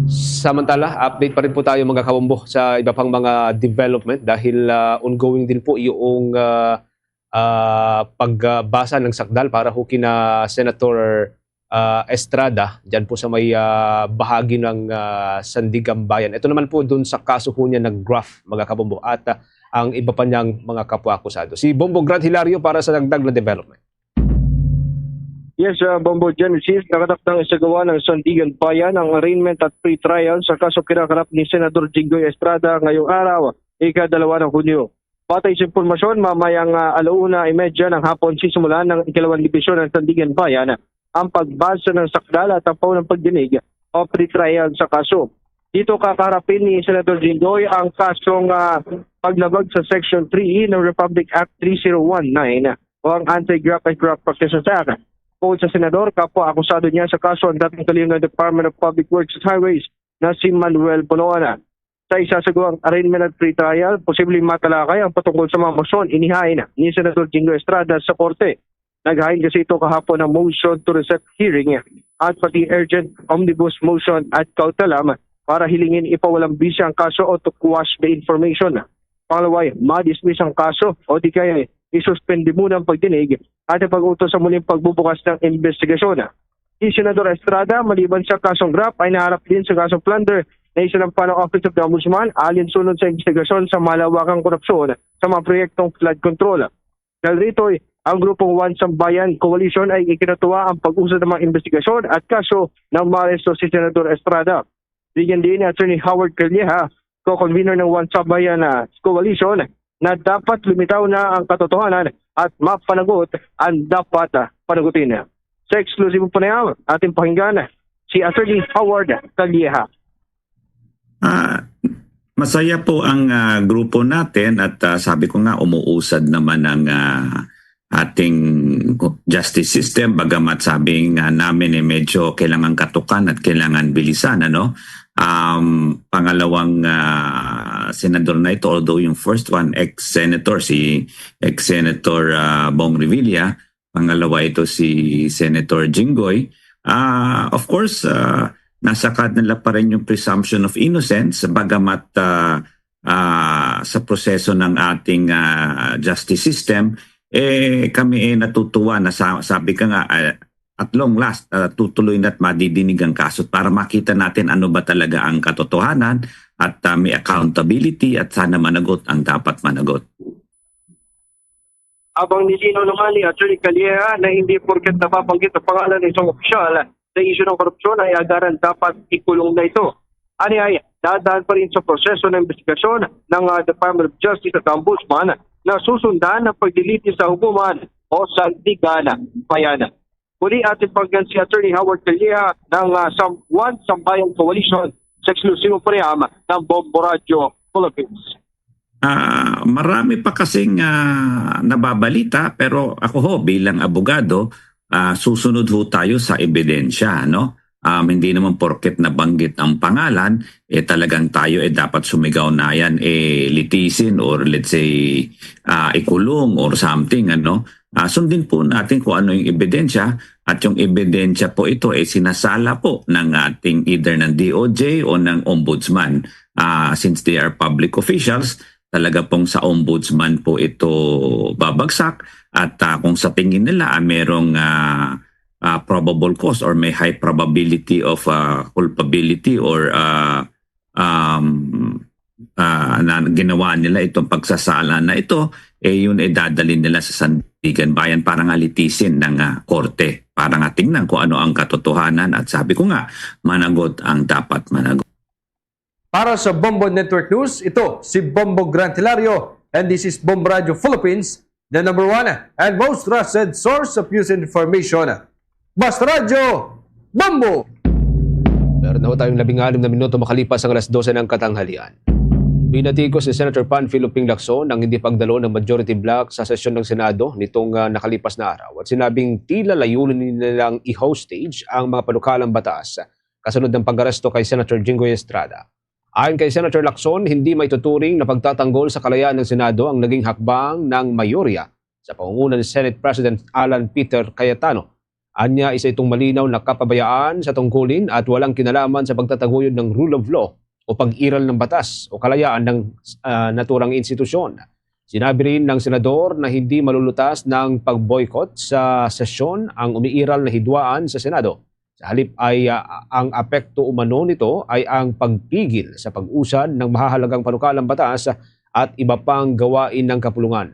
Samantala, update pa rin po tayo, mga kabombo, sa iba pang mga development dahil, ah, ongoing din po yung, ah, ah, pagbasa ng sakdal para ho kina Senator, ah, Estrada dyan po sa may, ah, bahagi ng, ah, Sandiganbayan. Ito naman po dun sa kaso ho niya nag-graft, mga kabombo, at, ah, ang iba pa niyang mga kapwa akusado. Si Bombo Grant Hilario para sa dagdag na development. Yes, uh, Bombo Genesis, nakatakdang isagawa ng Sandiganbayan ang arraignment at pre-trial sa kaso kinaharap ni Senador Jinggoy Estrada ngayong araw, ikadalawa ng Hunyo. Batay sa impormasyon, mamayang, ah, alauna imedya ng hapon sisimulan ng ikalawang dibisyon ng Sandiganbayan ang pagbasa ng sakdal at ang paunang pagdinig o pre-trial sa kaso. Dito kakaharapin ni Senador Jinggoy ang kasong, ah, paglabag sa Section three E ng Republic Act three zero one nine o ang Anti-Graft and Graft Practices Act. Bukod sa senador, kapwa akusado niya sa kaso ang dating kalihim ng Department of Public Works and Highways na si Manuel Bonoan. Sa isasagawang arraignment at pre-trial, posibleng matalakay ang patungkol sa mga motion inihain ni Senador Jinggoy Estrada sa korte. Naghain kasi ito kahapon ng motion to reset hearing at pati urgent omnibus motion ad kautelam para hilingin ipawalang bisi ang kaso o to quash the information. Pangalaway, ma-dismiss ang kaso o di kaya isuspende muna ang pagdinig at ipag-utos sa muling pagbubukas ng investigasyon. Si Senador Estrada, maliban sa kasong graft, ay naharap din sa kasong plunder na isinampa ng Office of the Ombudsman alinsunod sa investigasyon sa malawakang korupsyon sa mga proyektong flood control. Dahil rito, ang grupong One Sambayan Coalition ay ikinatuwa ang pag-usad ng mga investigasyon at kaso ng maaresto si Senador Estrada. Bigyan din ni Attorney Howard Calleja, co-convener ng One Sambayan, ah, Coalition, na dapat lumitaw na ang katotohanan at mapanagot ang dapat, ah, panagutin. Sa eksklusibong panayam, ating pakinggan si Attorney Howard Calleja. Ah, masaya po ang, ah, grupo natin at, ah, sabi ko nga, umuusad naman ang, ah, ating justice system, bagamat sabi nga namin, eh, medyo kailangan katukan at kailangan bilisan, ano? Um, pangalawang, ah, senador na ito, although yung first one, ex-senator, si ex-senator, ah, Bong Revilla, pangalawa ito si Senator Jinggoy. Ah, of course, ah, nasa kanila pa rin yung presumption of innocence, bagamat, ah, ah, sa proseso ng ating, ah, justice system, eh, kami, eh, natutuwa na sa, sabi ka nga, ah, at long last, ah, tutuloy na at madidinig ang kaso para makita natin ano ba talaga ang katotohanan at, ah, may accountability at sana managot ang dapat managot. Habang nilinaw naman ni Attorney Calleja na hindi porket nababanggit ang pangalan ng isang opisyal sa isyu ng korupsyon ay agaran dapat ikulong na ito. Ani ay, dadaan pa rin sa proseso ng investigasyon ng, ah, Department of Justice at Ombudsman na susundan ng paglilitis sa hukuman o sandigan bayan. Muli ating pakinggan si Attorney Howard Calleja ng, ah, Sam-, One Sambayan Coalition sa eksklusibong panayam ng Bombo Radio Philippines. Ah, marami pa kasing, ah, nababalita, pero ako ho, bilang abogado, ah, susunod ho tayo sa ebidensya, no? Um, hindi naman porket nabanggit ang pangalan, eh, talagang tayo, eh, dapat sumigaw na yan, eh, litisin or, let's say, ah, ikulong or something, ano? Ah, sundin po natin kung ano yung ebidensya, at yung ebidensya po ito, eh, sinasala po ng ating, either ng D O J o ng ombudsman. Ah, since they are public officials, talaga pong sa ombudsman po ito babagsak, at, ah, kung sa tingin nila, ah, merong, ah, ah, probable cause or may high probability of, ah, culpability or, ah, um, ah, na ginawa nila itong pagsasala na ito, eh, yun ay dadalhin nila sa Sandiganbayan para nga litisin ng, ah, korte. para nga tingnan kung ano ang katotohanan. At sabi ko nga, managot ang dapat managot. Para sa Bombo Network News, ito si Bombo Grant Hilario, and this is Bombo Radio Philippines, the number one and most trusted source of news and information. Basta Radyo, Bombo! Meron na ho tayong labing anim na minuto makalipas ang alas dose ng katanghalian. Binatikos ni Senator Panfilo Ping Lacson ang hindi pagdalo ng majority bloc sa sesyon ng Senado nitong, ah, nakalipas na araw at sinabing tila layunin nilang i-hostage ang mga panukalang batas kasunod ng pag-aresto kay Senator Jinggoy Estrada. Ayon kay Senator Lacson, hindi maituturing na pagtatanggol sa kalayaan ng Senado ang naging hakbang ng mayorya sa pangunguna ni Senate President Alan Peter Cayetano. Anya, isa itong malinaw na kapabayaan sa tungkulin at walang kinalaman sa pagtataguyod ng rule of law o pag-iral ng batas o kalayaan ng, ah, naturang institusyon. Sinabi rin ng senador na hindi malulutas ng pag-boycott sa sesyon ang umiiral na hidwaan sa Senado. Sa halip ay, ah, ang apekto umano nito ay ang pagpigil sa pag-usad ng mahahalagang panukalang batas at iba pang gawain ng kapulungan.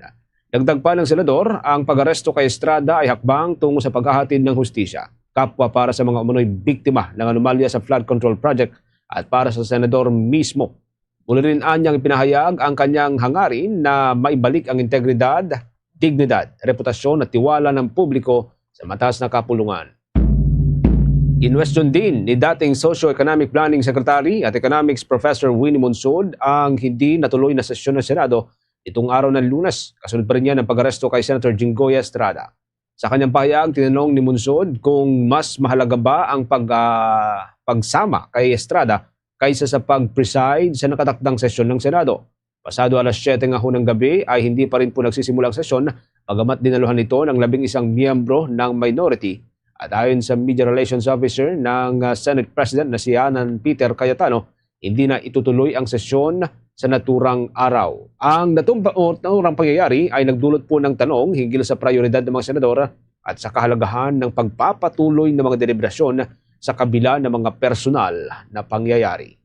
Dagdag pa ng senador, ang pag-aresto kay Estrada ay hakbang tungo sa paghahatid ng hustisya, kapwa para sa mga umano'y biktima ng anomalya sa flood control project at para sa senador mismo. Muli rin anyang ipinahayag ang kanyang hangarin na maibalik ang integridad, dignidad, reputasyon at tiwala ng publiko sa mataas na kapulungan. Kinwestiyon din ni dating Socio-Economic Planning Secretary at Economics Professor Winnie Monsod ang hindi natuloy na sesyon ng Senado nitong araw ng Lunes, kasunod pa rin niya ng pag-aresto kay Senator Jinggoy Estrada. Sa kanyang pahayag, tinanong ni Monsod kung mas mahalaga ba ang pag, ah, pagsama kay Estrada kaysa sa pag-preside sa nakatakdang sesyon ng Senado. Pasado alas siyete nga hunang gabi ay hindi pa rin po nagsisimula ang sesyon, bagamat dinaluhan nito ng labing isang miyembro ng minority. At ayon sa Media Relations Officer ng, ah, Senate President na si Alan Peter Cayetano, hindi na itutuloy ang sesyon sa naturang araw. Ang natumpa-, o naturang pangyayari ay nagdulot po ng tanong hinggil sa prioridad ng mga senador at sa kahalagahan ng pagpapatuloy ng mga deliberasyon sa kabila ng mga personal na pangyayari.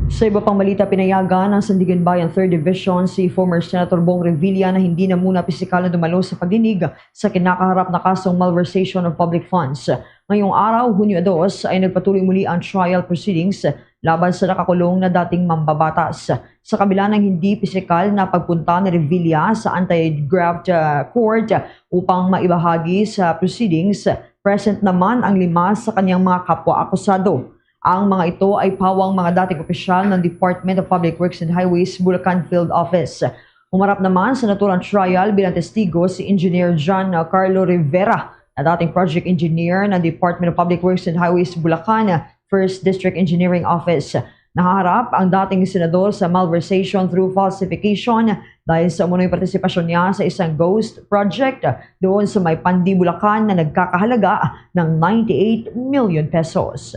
Sa iba pang balita, pinayagan ng Sandiganbayan Third Division si former Senator Bong Revilla na hindi na muna pisikal na dumalo sa pagdinig sa kinakaharap na kasong malversation of public funds. Ngayong araw, Hunyo dos, ay nagpatuloy muli ang trial proceedings laban sa nakakulong na dating mambabatas. Sa kabila ng hindi pisikal na pagpunta ni Revilla sa anti-graft, ah, court upang maibahagi sa proceedings, present naman ang lima sa kanyang mga kapwa akusado. Ang mga ito ay pawang mga dating opisyal ng Department of Public Works and Highways Bulacan Field Office. Humarap naman sa naturang trial bilang testigo si Engineer John Carlo Rivera, na dating project engineer ng Department of Public Works and Highways Bulacan, First District Engineering Office. Nahaharap ang dating senador sa malversation through falsification dahil sa umano'y partisipasyon niya sa isang ghost project doon sa may Pandi, Bulacan na nagkakahalaga ng ninety-eight million pesos.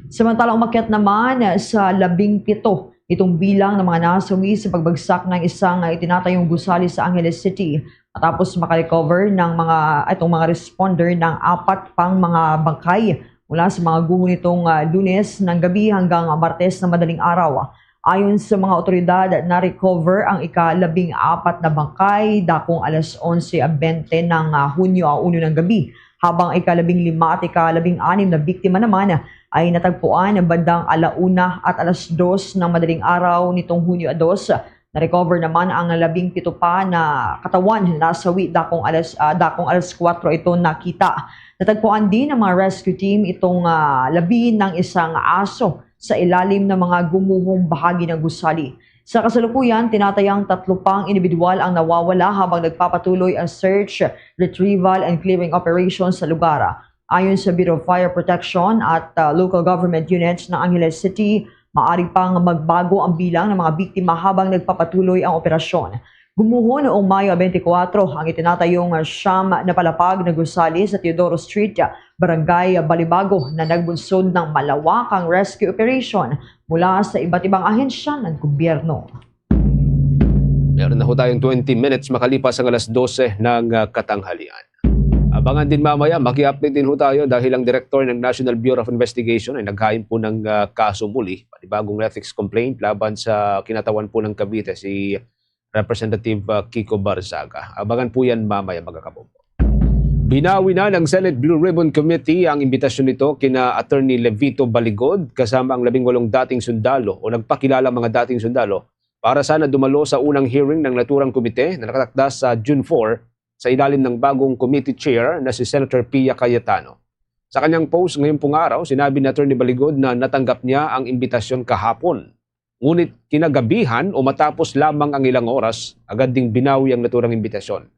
Samantala, umakyat naman sa labing pito itong bilang ng mga nasawi sa pagbagsak ng isang itinatayong gusali sa Angeles City, matapos makarecover ng mga, itong mga responder ng apat pang mga bangkay mula sa mga guho nitong, ah, Lunes ng gabi hanggang Martes na madaling araw. Ayon sa mga otoridad, na-recover ang ika-labing apat na bangkay dakong alas onse bente ng, ah, Hunyo a uno ng gabi, habang ika-labing lima at ika-labing anim na biktima naman ay natagpuan bandang ala una at alas dos ng madaling araw nitong Hunyo a dos. Na-recover naman ang labing pito pa na katawan na nasawi dakong alas, ah, dakong alas kuwatro ito nakita. Natagpuan din ng mga rescue team itong, ah, labi ng isang aso sa ilalim ng mga gumuhong bahagi ng gusali. Sa kasalukuyan, tinatayang tatlo pang individual ang nawawala habang nagpapatuloy ang search, retrieval, and clearing operation sa lugar. Ayon sa Bureau of Fire Protection at, ah, local government units ng Angeles City, maaari pang magbago ang bilang ng mga biktima habang nagpapatuloy ang operasyon. Gumuho noong Mayo twenty-four ang itinatayong siyam na palapag na gusali sa Teodoro Street, Barangay Balibago, na nagbunsod ng malawakang rescue operation mula sa iba't ibang ahensya ng gobyerno. Meron na ho tayong twenty minutes makalipas ang alas dose ng, ah, katanghalian. Abangan din mamaya, maki-update din ho tayo dahil ang direktor ng National Bureau of Investigation ay naghain po ng, ah, kaso muli, panibagong ethics complaint laban sa kinatawan po ng Cavite, si Representative, ah, Kiko Barzaga. Abangan po yan mamaya, mga kabombo. Binawi na ng Senate Blue Ribbon Committee ang imbitasyon nito kina Attorney Levito Baligod kasama ang labing walong dating sundalo o nagpakilala mga dating sundalo para sana dumalo sa unang hearing ng naturang komite na nakatakda sa June four sa ilalim ng bagong committee chair na si Senator Pia Cayetano. Sa kanyang post ngayong pong araw, sinabi ni Attorney Baligod na natanggap niya ang imbitasyon kahapon. Ngunit kinagabihan o matapos lamang ang ilang oras, agad ding binawi ang naturang imbitasyon.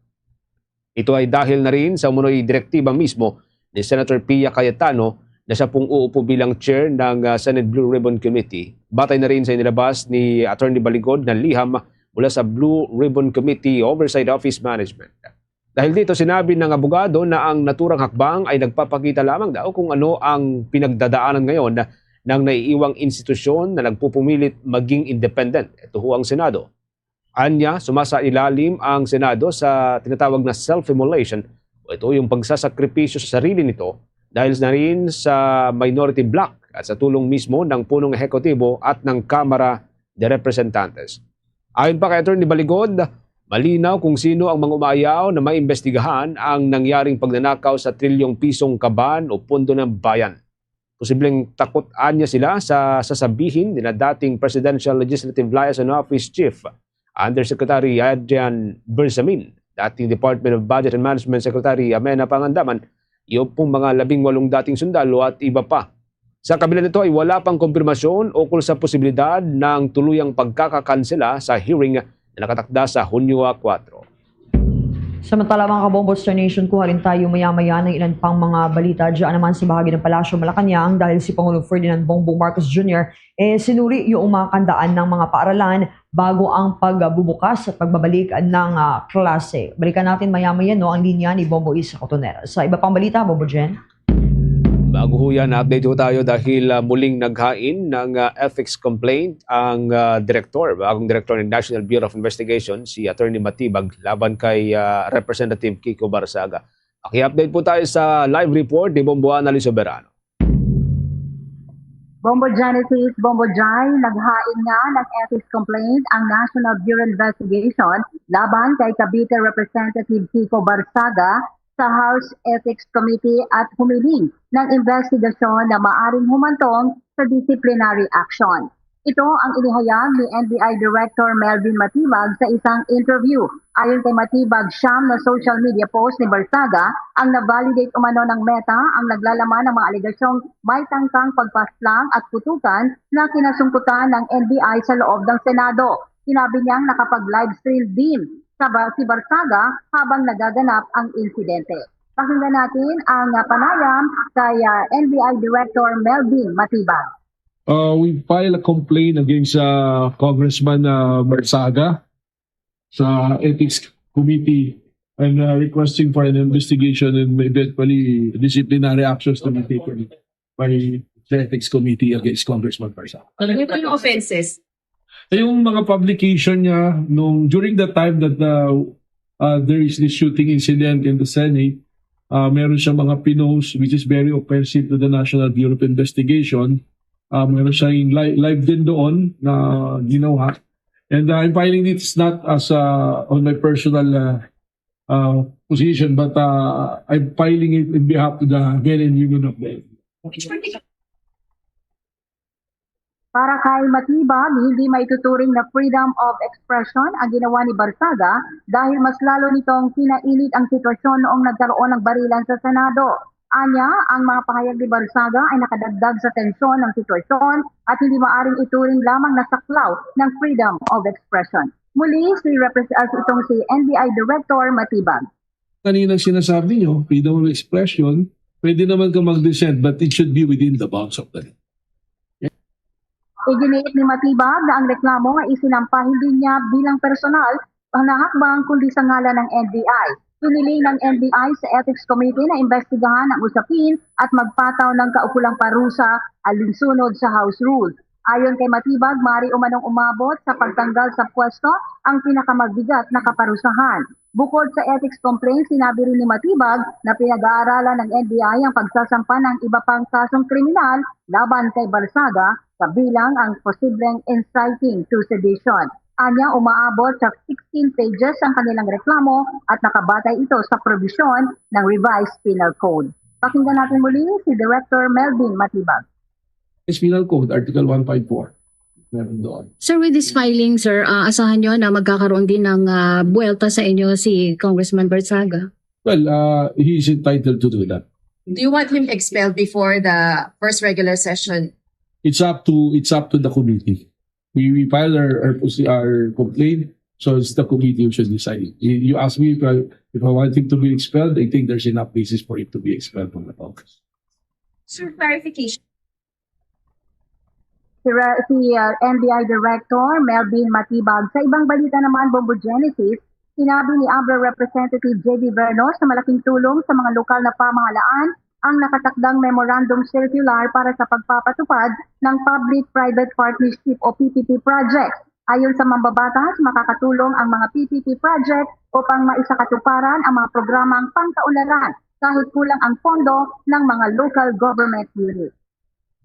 Ito ay dahil na rin sa umunoy direktiba mismo ni Senator Pia Cayetano na siya pong uupo bilang chair ng, ah, Senate Blue Ribbon Committee, batay na rin sa inilabas ni Attorney Baligod na liham mula sa Blue Ribbon Committee Oversight Office Management. Dahil dito, sinabi ng abogado na ang naturang hakbang ay nagpapakita lamang daw kung ano ang pinagdadaanan ngayon ng naiiwang institusyon na nagpupumilit maging independent. Ito ho ang Senado. Anya, sumasailalim ang Senado sa tinatawag na self-immolation o ito yung pagsasakripisyo sa sarili nito dahil na rin sa minority bloc at sa tulong mismo ng punong ehekutibo at ng Kamara de Representantes. Ayon pa kay Attorney Baligod, malinaw kung sino ang mga umaayaw na maimbestigahan ang nangyaring pagnanakaw sa trilyong pisong kaban o pondo ng bayan. Posibleng takot anya sila sa sasabihin nila dating Presidential Legislative Liaison Office Chief Undersecretary Adrian Bersamin, dating Department of Budget and Management Secretary Amena Pangandaman, iyo pong mga labing walong dating sundalo at iba pa. Sa kabila nito ay wala pang kumpirmasyon ukol sa posibilidad ng tuluyang pagkakakansela sa hearing na nakatakda sa Hunyo kuwatro. Samantala, mga kabombo, Star Nation, kuha rin tayo maya-maya ng ilan pang mga balita dyan naman sa bahagi ng Palasyo Malacañang dahil si Pangulong Ferdinand Bongbong Marcos Junior eh, sinuri yung mga kandaan ng mga paaralan bago ang pagbubukas at pagbabalik ng ah, klase. Balikan natin maya-maya, no, ang linya ni Bombo Isa Cotonera. Sa iba pang balita, Bombo Jen? Bago ho yan, update ho tayo dahil ah, muling naghain ng ah, ethics complaint ang ah, direktor, bagong direktor ng National Bureau of Investigation, si Attorney Matibag, laban kay ah, Representative Kiko Barsaga. Paki-update po tayo sa live report ni Bombo Annalyn Soberano. Bombo Genesis, Bombo Jai, naghain nga ng ethics complaint ang National Bureau Investigation laban kay Cavite Representative Kiko Barsaga sa House Ethics Committee at humiling ng investigasyon na maaring humantong sa disciplinary action. Ito ang inihayag ni N B I Director Melvin Matibag sa isang interview. Ayon kay Matibag, siyam na social media post ni Barsaga ang na-validate umano ng Meta ang naglalaman ng mga alegasyong may tangkang pagpaslang at putukan na kinasungkutan ng N B I sa loob ng Senado. Sinabi niyang nakapag-live stream din sa ba- si Barsaga habang nagaganap ang insidente. Pakinggan natin ang ah, panayam kay ah, N B I Director Melvin Matibag. Uh, we file a complaint against uh, Congressman uh, Barsaga sa Ethics Committee and uh, requesting for an investigation and eventually disciplinary actions to be taken by the Ethics Committee against Congressman Barsaga. Ano po yung offenses? Yung mga publication niya nung during the time that uh, uh, there is this shooting incident in the Senate, uh, meron siyang mga pinost which is very offensive to the National Bureau of Investigation. Uh, meron siyang li- live din doon na ginawa. And uh, I'm filing this not as uh, on my personal uh, uh, position, but uh, I'm filing it in behalf of the men and women of the Para kay Matibag, hindi maituturing na freedom of expression ang ginawa ni Barsaga dahil mas lalo nitong pinainit ang sitwasyon noong nagkaroon ng barilan sa Senado. Anya, ang mga pahayag ni Barsaga ay nakadagdag sa tensyon ng sitwasyon at hindi maaring ituring lamang na saklaw ng freedom of expression. Muli, si Repres- ah, itong si N B I Director Matibag. Kaninang sinasabi nyo, freedom of expression, pwede naman ka mag-dissent, but it should be within the bounds of the law. Iginiit ni Matibag na ang reklamo nga isinampa hindi niya bilang personal ang nahakbang kundi sa ngalan ng N B I. Hiniling ng N B I sa Ethics Committee na imbestigahan ang usapin at magpataw ng kaukulang parusa alinsunod sa House Rule. Ayon kay Matibag, mari umanong umabot sa pagtanggal sa pwesto ang pinakamabigat na kaparusahan. Bukod sa ethics complaint, sinabi rin ni Matibag na pinag-aaralan ng N B I ang pagsasampa ng iba pang kasong kriminal laban kay Barsaga kabilang ang posibleng inciting to sedition. Anya, umaabot sa sixteen pages ang kanilang reklamo at nakabatay ito sa probisyon ng Revised Penal Code. Pakinggan natin muli si Director Melvin Matibag. Is Penal Code, Article one five four. Meron doon. Sir, with this filing, sir, ah, asahan nyo na magkakaroon din ng ah, buwelta sa inyo si Congressman Barzaga? Well, uh, he is entitled to do that. Do you want him expelled before the first regular session? It's up to it's up to the committee. We, we file our, our, posi- our complaint, so it's the committee who should decide. You, you ask me if I, if I want him to be expelled, I think there's enough basis for him to be expelled from the Congress. Sir, clarification. Si, Re- si uh, N B I Director Melvin Matibag. Sa ibang balita naman, Bombo Genesis, sinabi ni Abra Representative J D Vernos na malaking tulong sa mga lokal na pamahalaan ang nakatakdang memorandum circular para sa pagpapatupad ng public-private partnership o P P P project. Ayon sa mambabatas, makakatulong ang mga P P P project upang maisakatuparan ang mga programang pangkaunlaran kahit kulang ang pondo ng mga local government unit.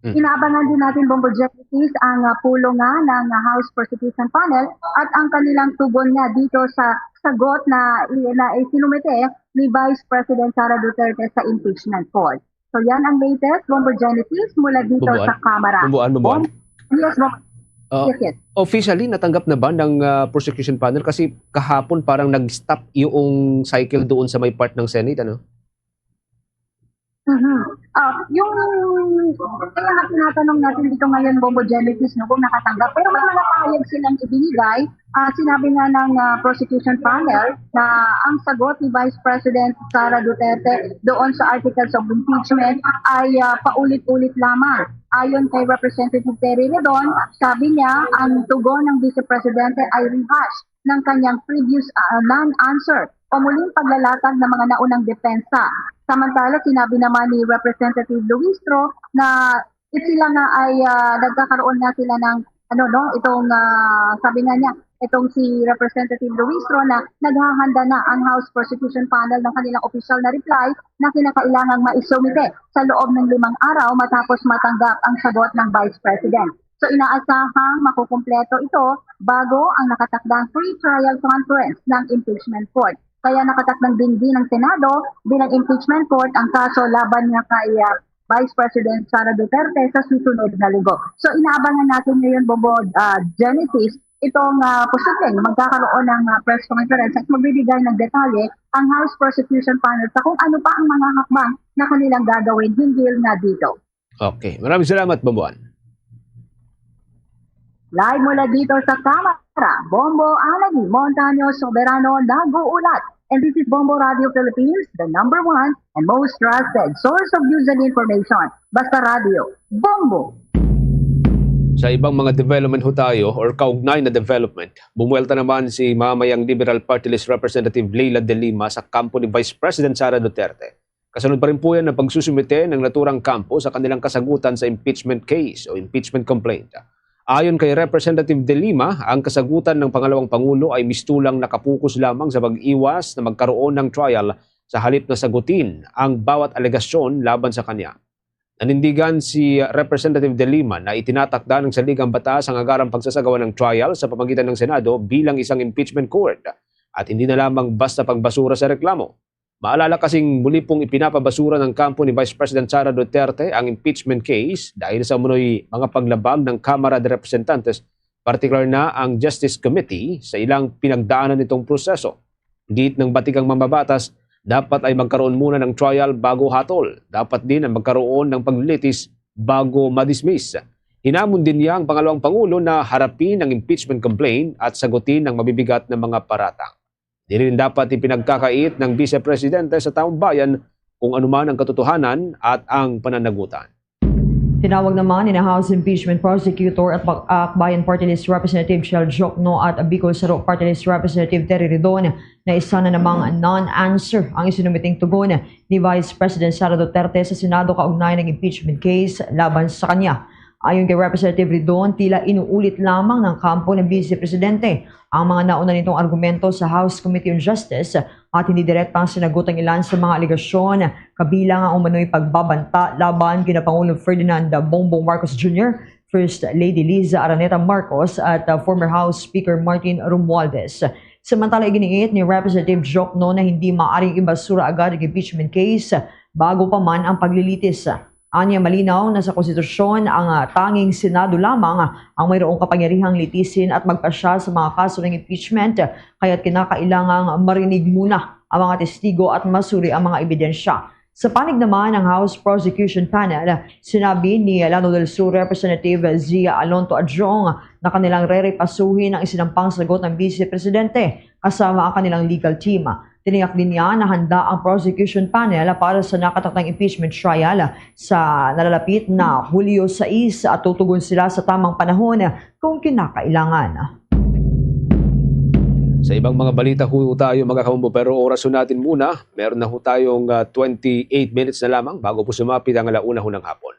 Hmm. Inaabangan din natin, Bombo Genesis, ang uh, pulong nga ng uh, House Prosecution Panel at ang kanilang tugon nga dito sa sagot na, na isinumite ni Vice President Sara Duterte sa impeachment court. So yan ang latest, Bombo Genesis, mula dito Bomboan? Sa Kamara. Bomboan, Bomboan. Bom- yes, Bombo. Uh, yes, yes. Officially, natanggap na ba ng uh, prosecution panel? Kasi kahapon parang nag-stop yung cycle doon sa may part ng Senate, ano? Mhm. Ah, yung kaya nga tinatanong natin dito ngayon, Bombo Genesis, no, kung nakatanggap. Pero may mga pahayag silang ibinigay. Ah, sinabi nga ng ah, prosecution panel na ang sagot ni Vice President Sara Duterte doon sa articles of impeachment ay ah, paulit-ulit lamang. Ayon kay Representative Terry Redon, sabi niya ang tugon ng Vice Presidente ay rehash ng kanyang previous ah, non-answer o muling paglalatag ng mga naunang depensa. Samantala, sinabi naman ni Representative Luistro na it sila nga ay ah, nagkakaroon nga sila ng ano, no, itong ah, sabi nga niya, itong si Representative Luistro na naghahanda na ang House Prosecution Panel ng kanilang opisyal na reply na kinakailangang maisumite sa loob ng limang araw matapos matanggap ang sagot ng Vice President. So inaasahang makukumpleto ito bago ang nakatakdang pre-trial conference ng impeachment court. Kaya nakatakdang dinggin ng Senado bilang impeachment court ang kaso laban niya kay ah, Vice President Sara Duterte sa susunod na linggo. So inaabangan natin ngayon, Bombo ah, Genesis, itong ah, posibleng magkakaroon ng ah, press conference at magbibigay ng detalye ang House Prosecution Panel sa kung ano pa ang mga hakbang na kanilang gagawin hinggil nga dito. Okay. Maraming salamat, Bomboan. Live mula dito sa Kamara, Bombo Alani Montaño Soberano nag-uulat. And this is Bombo Radio Philippines, the number one and most trusted source of news and information. Basta Radio, Bombo! Sa ibang mga development ho tayo or kaugnay na development, bumuwelta naman si Mamayang Liberal Party List Representative Leila de Lima sa kampo ni Vice President Sara Duterte. Kasunod pa rin po yan ng pagsusumite ng naturang kampo sa kanilang kasagutan sa impeachment case o impeachment complaint. Ayon kay Representative De Lima, ang kasagutan ng pangalawang pangulo ay mistulang nakapokus lamang sa pag-iwas na magkaroon ng trial sa halip na sagutin ang bawat alegasyon laban sa kanya. Nanindigan si Representative De Lima na itinatakda ng saligang batas ang agarang pagsasagawa ng trial sa pamagitan ng Senado bilang isang impeachment court at hindi na lamang basta pagbasura sa reklamo. Maalala kasing muli pong ipinapabasura ng kampo ni Vice President Sara Duterte ang impeachment case dahil sa umano'y mga paglabag ng Kamara de Representantes, partikular na ang Justice Committee, sa ilang pinagdaanan nitong proseso. Giit ng batigang mambabatas, dapat ay magkaroon muna ng trial bago hatol. Dapat din ang magkaroon ng paglilitis bago madismiss. Hinamon din niya ang pangalawang pangulo na harapin ang impeachment complaint at sagutin ang mabibigat na mga paratang. Diri rin dapat ipinagkakait ng Vice Presidente sa taong bayan kung anuman ang katotohanan at ang pananagutan. Tinawag naman ni House Impeachment Prosecutor at Akbayan Party List Representative Shell Jokno at Bicol Saro Party List Representative Terry Ridon na isa na namang non-answer ang isinumiting tugon ni Vice President Sara Duterte sa Senado kaugnay ng impeachment case laban sa kanya. Ayon kay Representative Ridon, tila inuulit lamang ng kampo ng Vice Presidente ang mga nauna nitong argumento sa House Committee on Justice at hindi direktang sinagot ang ilan sa mga alegasyon, kabilang ang umano'y pagbabanta laban kina Pangulong Ferdinand Bongbong Marcos Junior First Lady Liza Araneta Marcos at, uh, former House Speaker Martin Romualdez. Samantala, iginiit ni Representative Jokno na hindi maaring ibasura agad ang impeachment case bago pa man ang paglilitis. Anya, malinaw na sa konstitusyon, ang, ah, tanging Senado lamang ang mayroong kapangyarihang litisin at magpasya sa mga kaso ng impeachment, kaya't kinakailangang marinig muna ang mga testigo at masuri ang mga ebidensya. Sa panig naman ng House Prosecution Panel, sinabi ni Llano del Sur Representative Zia Alonto Adjong na kanilang rerepasuhin ang isinampang sagot ng Vice Presidente kasama ang kanilang legal team. Tiniyak din niya na handa ang prosecution panel para sa nakatakdang impeachment trial sa nalalapit na Hulyo sais at tutugon sila sa tamang panahon kung kinakailangan. Sa ibang mga balita ho tayo, mga kabombo, pero orason natin muna. Meron na ho tayong, ah, twenty-eight minutes na lamang bago po sumapit ang alauna ho ng hapon.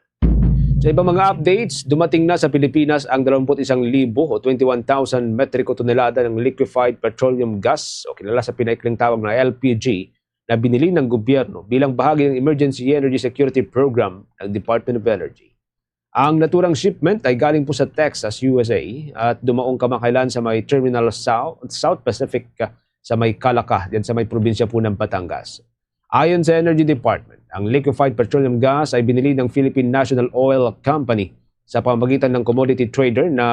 Sa ibang mga updates, dumating na sa Pilipinas ang dalawampu't isang libo o twenty-one thousand metriko tonelada ng liquefied petroleum gas o kilala sa pinaikling tawag na L P G na binili ng gobyerno bilang bahagi ng Emergency Energy Security Program ng Department of Energy. Ang naturang shipment ay galing po sa Texas, U S A, at dumaong kamakailan sa may Terminal South, South Pacific, ah, sa may Calaca, diyan sa may probinsya po ng Batangas. Ayon sa Energy Department, ang liquefied petroleum gas ay binili ng Philippine National Oil Company sa pamamagitan ng commodity trader na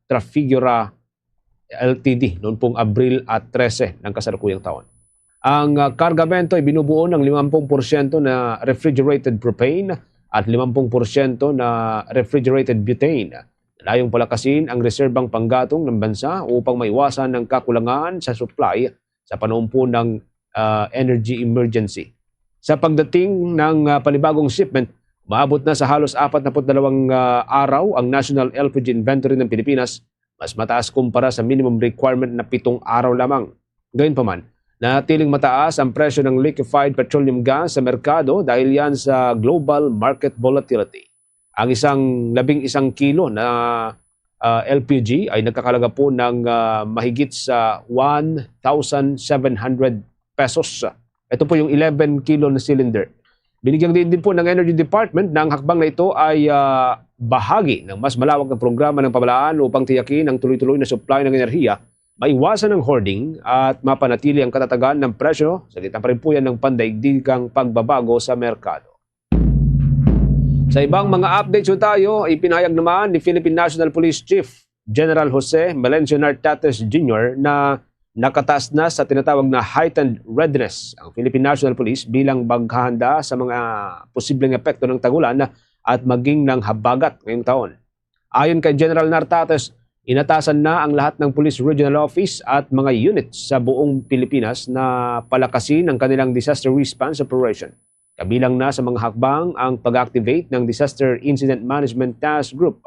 Trafigura L T D noon pong Abril at trese ng kasalukuyang taon. Ang, ah, kargamento ay binubuo ng limampung porsyento na refrigerated propane at limampung porsyento na refrigerated butane. Layong palakasin ang reserbang panggatong ng bansa upang maiwasan ang kakulangan sa supply sa panahon po ng, ah, energy emergency. Sa pagdating ng, ah, panibagong shipment, umaabot na sa halos apat na put dalawang, ah, araw ang National L P G Inventory ng Pilipinas, mas mataas kumpara sa minimum requirement na pitong araw lamang. Gayunpaman, nanatiling mataas ang presyo ng liquefied petroleum gas sa merkado dahil yan sa global market volatility. Ang isang labing isang kilo na, ah, L P G ay nagkakalaga po ng, ah, mahigit sa one thousand seven hundred pesos. Ito po yung eleven kilo na cylinder. Binigyang diin din po ng Energy Department na ang hakbang na ito ay, ah, bahagi ng mas malawak na programa ng pamahalaan upang tiyakin ang tuloy-tuloy na supply ng enerhiya, maiwasan ang hoarding at mapanatili ang katatagan ng presyo sa gitna pa rin po yan ng pandaigdigang pagbabago sa merkado. Sa ibang mga updates po tayo, ipinahayag naman ni Philippine National Police Chief General Jose Melencio Nartates Junior na nakataas na sa tinatawag na heightened readiness ang Philippine National Police bilang maghahanda sa mga posibleng epekto ng tag-ulan at maging ng habagat ngayong taon. Ayon kay General Nartates, inatasan na ang lahat ng Police Regional Office at mga units sa buong Pilipinas na palakasin ang kanilang disaster response operation. Kabilang na sa mga hakbang ang pag-activate ng Disaster Incident Management Task Group,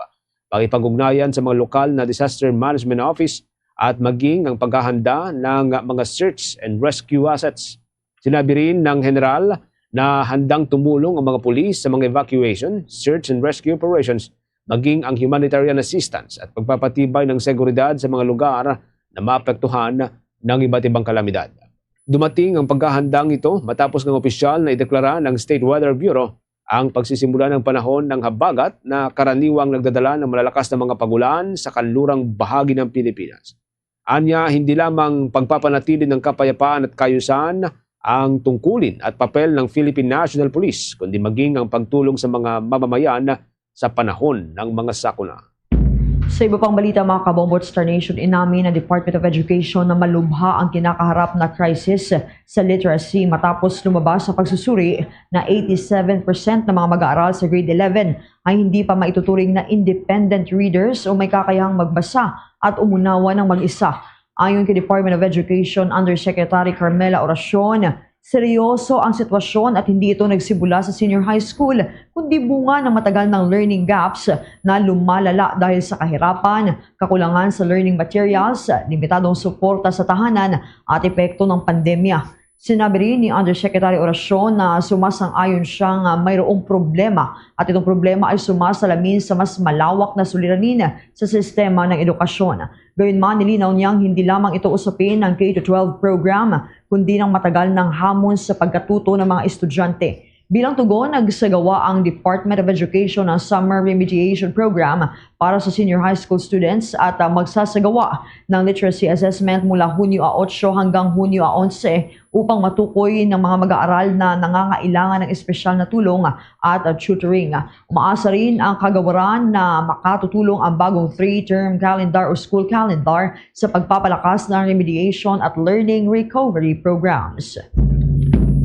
pakipag-ugnayan sa mga lokal na Disaster Management Office, at maging ang paghahanda ng mga search and rescue assets. Sinabi rin ng General na handang tumulong ang mga pulis sa mga evacuation, search and rescue operations, maging ang humanitarian assistance at pagpapatibay ng seguridad sa mga lugar na maapektuhan ng iba't ibang kalamidad. Dumating ang paghahandang ito matapos ng opisyal na ideklara ng State Weather Bureau ang pagsisimula ng panahon ng habagat na karaniwang nagdadala ng malalakas na mga pagulan sa kanlurang bahagi ng Pilipinas. Anya, hindi lamang pagpapanatili ng kapayapaan at kaayusan ang tungkulin at papel ng Philippine National Police, kundi maging ang pagtulong sa mga mamamayan sa panahon ng mga sakuna. Sa iba pang balita, mga kabombo, Star Nation, inamin ng Department of Education na malubha ang kinakaharap na crisis sa literacy matapos lumabas sa pagsusuri na eighty-seven percent ng mga mag-aaral sa grade eleven ay hindi pa maituturing na independent readers o may kakayahang magbasa at umunawa ng mag-isa. Ayon kay Department of Education Undersecretary Carmela Oracion, seryoso ang sitwasyon at hindi ito nagsimula sa senior high school, kundi bunga ng matagal ng learning gaps na lumalala dahil sa kahirapan, kakulangan sa learning materials, limitadong suporta sa tahanan at epekto ng pandemya. Sinabi rin ni Undersecretary Oracion na sumasang-ayon siya nga mayroong problema at itong problema ay sumasalamin sa mas malawak na suliranin sa sistema ng edukasyon. Gayunman, nilinaw niyang hindi lamang ito usapin ng K to twelve program, kundi ng matagal ng hamon sa pagkatuto ng mga estudyante. Bilang tugon, nagsagawa ang Department of Education ng Summer Remediation Program para sa senior high school students at, ah, magsasagawa ng literacy assessment mula Hunyo a otso hanggang Hunyo a onse upang matukoy ng mga mag-aaral na nangangailangan ng espesyal na tulong at, ah, tutoring. Umaasa rin ang kagawaran na makatutulong ang bagong three-term calendar o school calendar sa pagpapalakas ng remediation at learning recovery programs.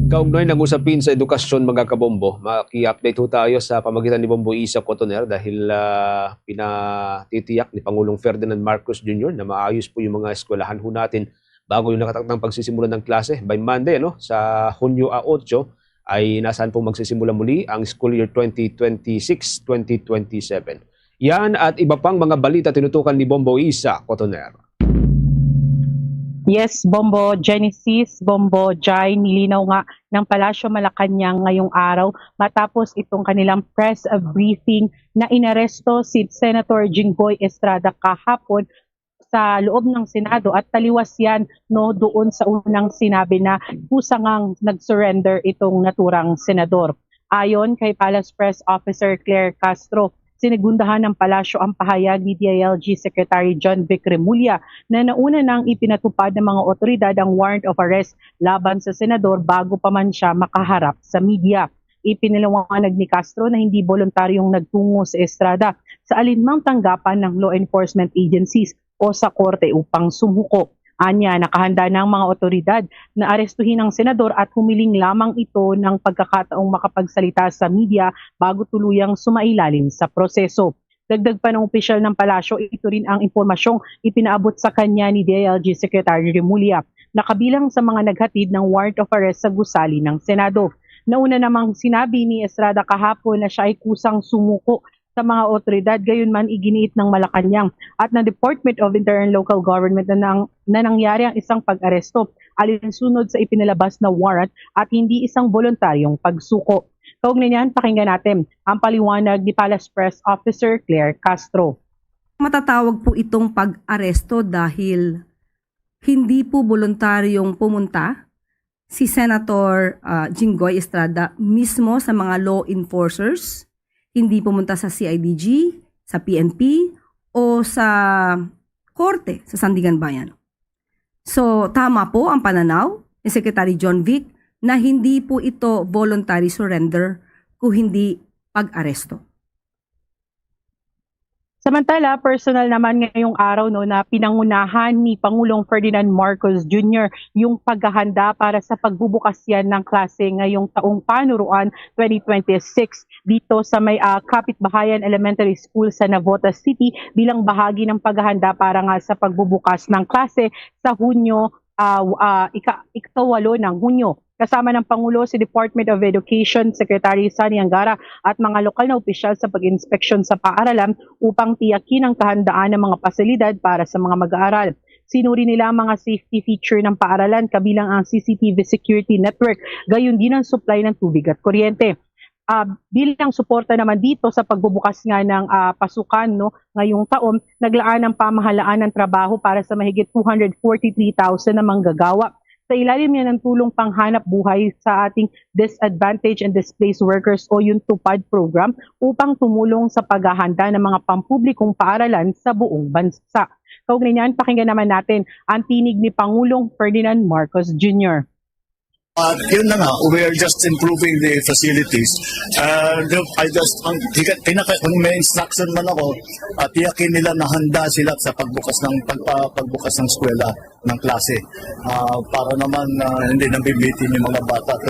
Kaugnay ng usapin sa edukasyon, mga kabombo, maki-update ho tayo sa pamagitan ni Bombo Isa Cotoner dahil, ah, pinatitiyak ni Pangulong Ferdinand Marcos Junior na maayos po yung mga eskwelahan ho natin bago yung nakatakdang pagsisimula ng klase by Monday, ano, sa Hunyo a otso, ay nasaan po magsisimula muli ang school year twenty twenty-six twenty twenty-seven. Yan at iba pang mga balita tinutukan ni Bombo Isa Cotoner. Yes, Bombo Genesis, Bombo Jai, nilinaw nga ng Palasyo Malacañang ngayong araw matapos itong kanilang press briefing na inaresto si Senator Jinggoy Estrada kahapon sa loob ng Senado at taliwas yan, no, doon sa unang sinabi na kusa ngang nag-surrender itong naturang senador. Ayon kay Palace Press Officer Claire Castro, sinigundahan ng Palasyo ang pahayag ni D I L G Secretary John Vic Remulla na nauna nang ipinatupad ng mga otoridad ang warrant of arrest laban sa senador bago pa man siya makaharap sa media. Ipinaliwanag ni Castro na hindi boluntaryong nagtungo si Estrada sa alinmang tanggapan ng law enforcement agencies o sa korte upang sumuko. Anya, nakahanda na ang mga otoridad na arestuhin ang senador at humiling lamang ito ng pagkakataong makapagsalita sa media bago tuluyang sumailalim sa proseso. Dagdag pa ng opisyal ng palasyo, ito rin ang impormasyong ipinaabot sa kanya ni D I L G Secretary Remulla na kabilang sa mga naghatid ng warrant of arrest sa gusali ng Senado. Nauna namang sinabi ni Estrada kahapon na siya ay kusang sumuko sa mga otoridad, gayon man iginiit ng Malacañang at ng Department of Interior and Local Government na, nang, na nangyari ang isang pag-aresto alinsunod sa ipinalabas na warrant at hindi isang voluntaryong pagsuko. Kaugnay niyan, pakinggan natin ang paliwanag ni Palace Press Officer Claire Castro. Matatawag po itong pag-aresto dahil hindi po voluntaryong pumunta si Senator, ah, Jinggoy Estrada mismo sa mga law enforcers, hindi pumunta sa C I D G, sa P N P, o sa korte sa Sandiganbayan. So, tama po ang pananaw ni Secretary John Vic na hindi po ito voluntary surrender kung hindi pag-aresto. Samantala, personal naman ngayong araw, no, na pinangunahan ni Pangulong Ferdinand Marcos Junior yung paghahanda para sa pagbubukas yan ng klase ngayong taong panuruan twenty twenty-six dito sa may, ah, Kapitbahayan Elementary School sa Navotas City bilang bahagi ng paghahanda para nga sa pagbubukas ng klase sa Hunyo, ah, ah, ika-, ikawalo ng Hunyo. Kasama ng Pangulo si Department of Education Secretary Sonny Angara at mga lokal na opisyal sa pag-inspeksyon sa paaralan upang tiyakin ang kahandaan ng mga pasilidad para sa mga mag-aaral. Sinuri nila ang mga safety feature ng paaralan, kabilang ang C C T V security network, gayon din ang supply ng tubig at kuryente. Ah, bilang suporta naman dito sa pagbubukas nga ng, ah, pasukan, no, ngayong taon, naglaan ang pamahalaan ng trabaho para sa mahigit two hundred forty-three thousand na manggagawa. Sa ilalim niya ng Tulong Panghanap Buhay sa ating Disadvantaged and Displaced Workers o yung TUPAD program upang tumulong sa paghahanda ng mga pampublikong paaralan sa buong bansa. Kaugnay niyan, pakinggan naman natin ang tinig ni Pangulong Ferdinand Marcos Junior. At yun na nga, we are just improving the facilities. And I just, ang, hika- kinaka, kung may instruction man ako, at tiyakin nila na handa sila sa pagbukas ng pagpa, pagbukas ng eskwela, ng klase. Ah, para naman ah, hindi nabibitin yung mga bata.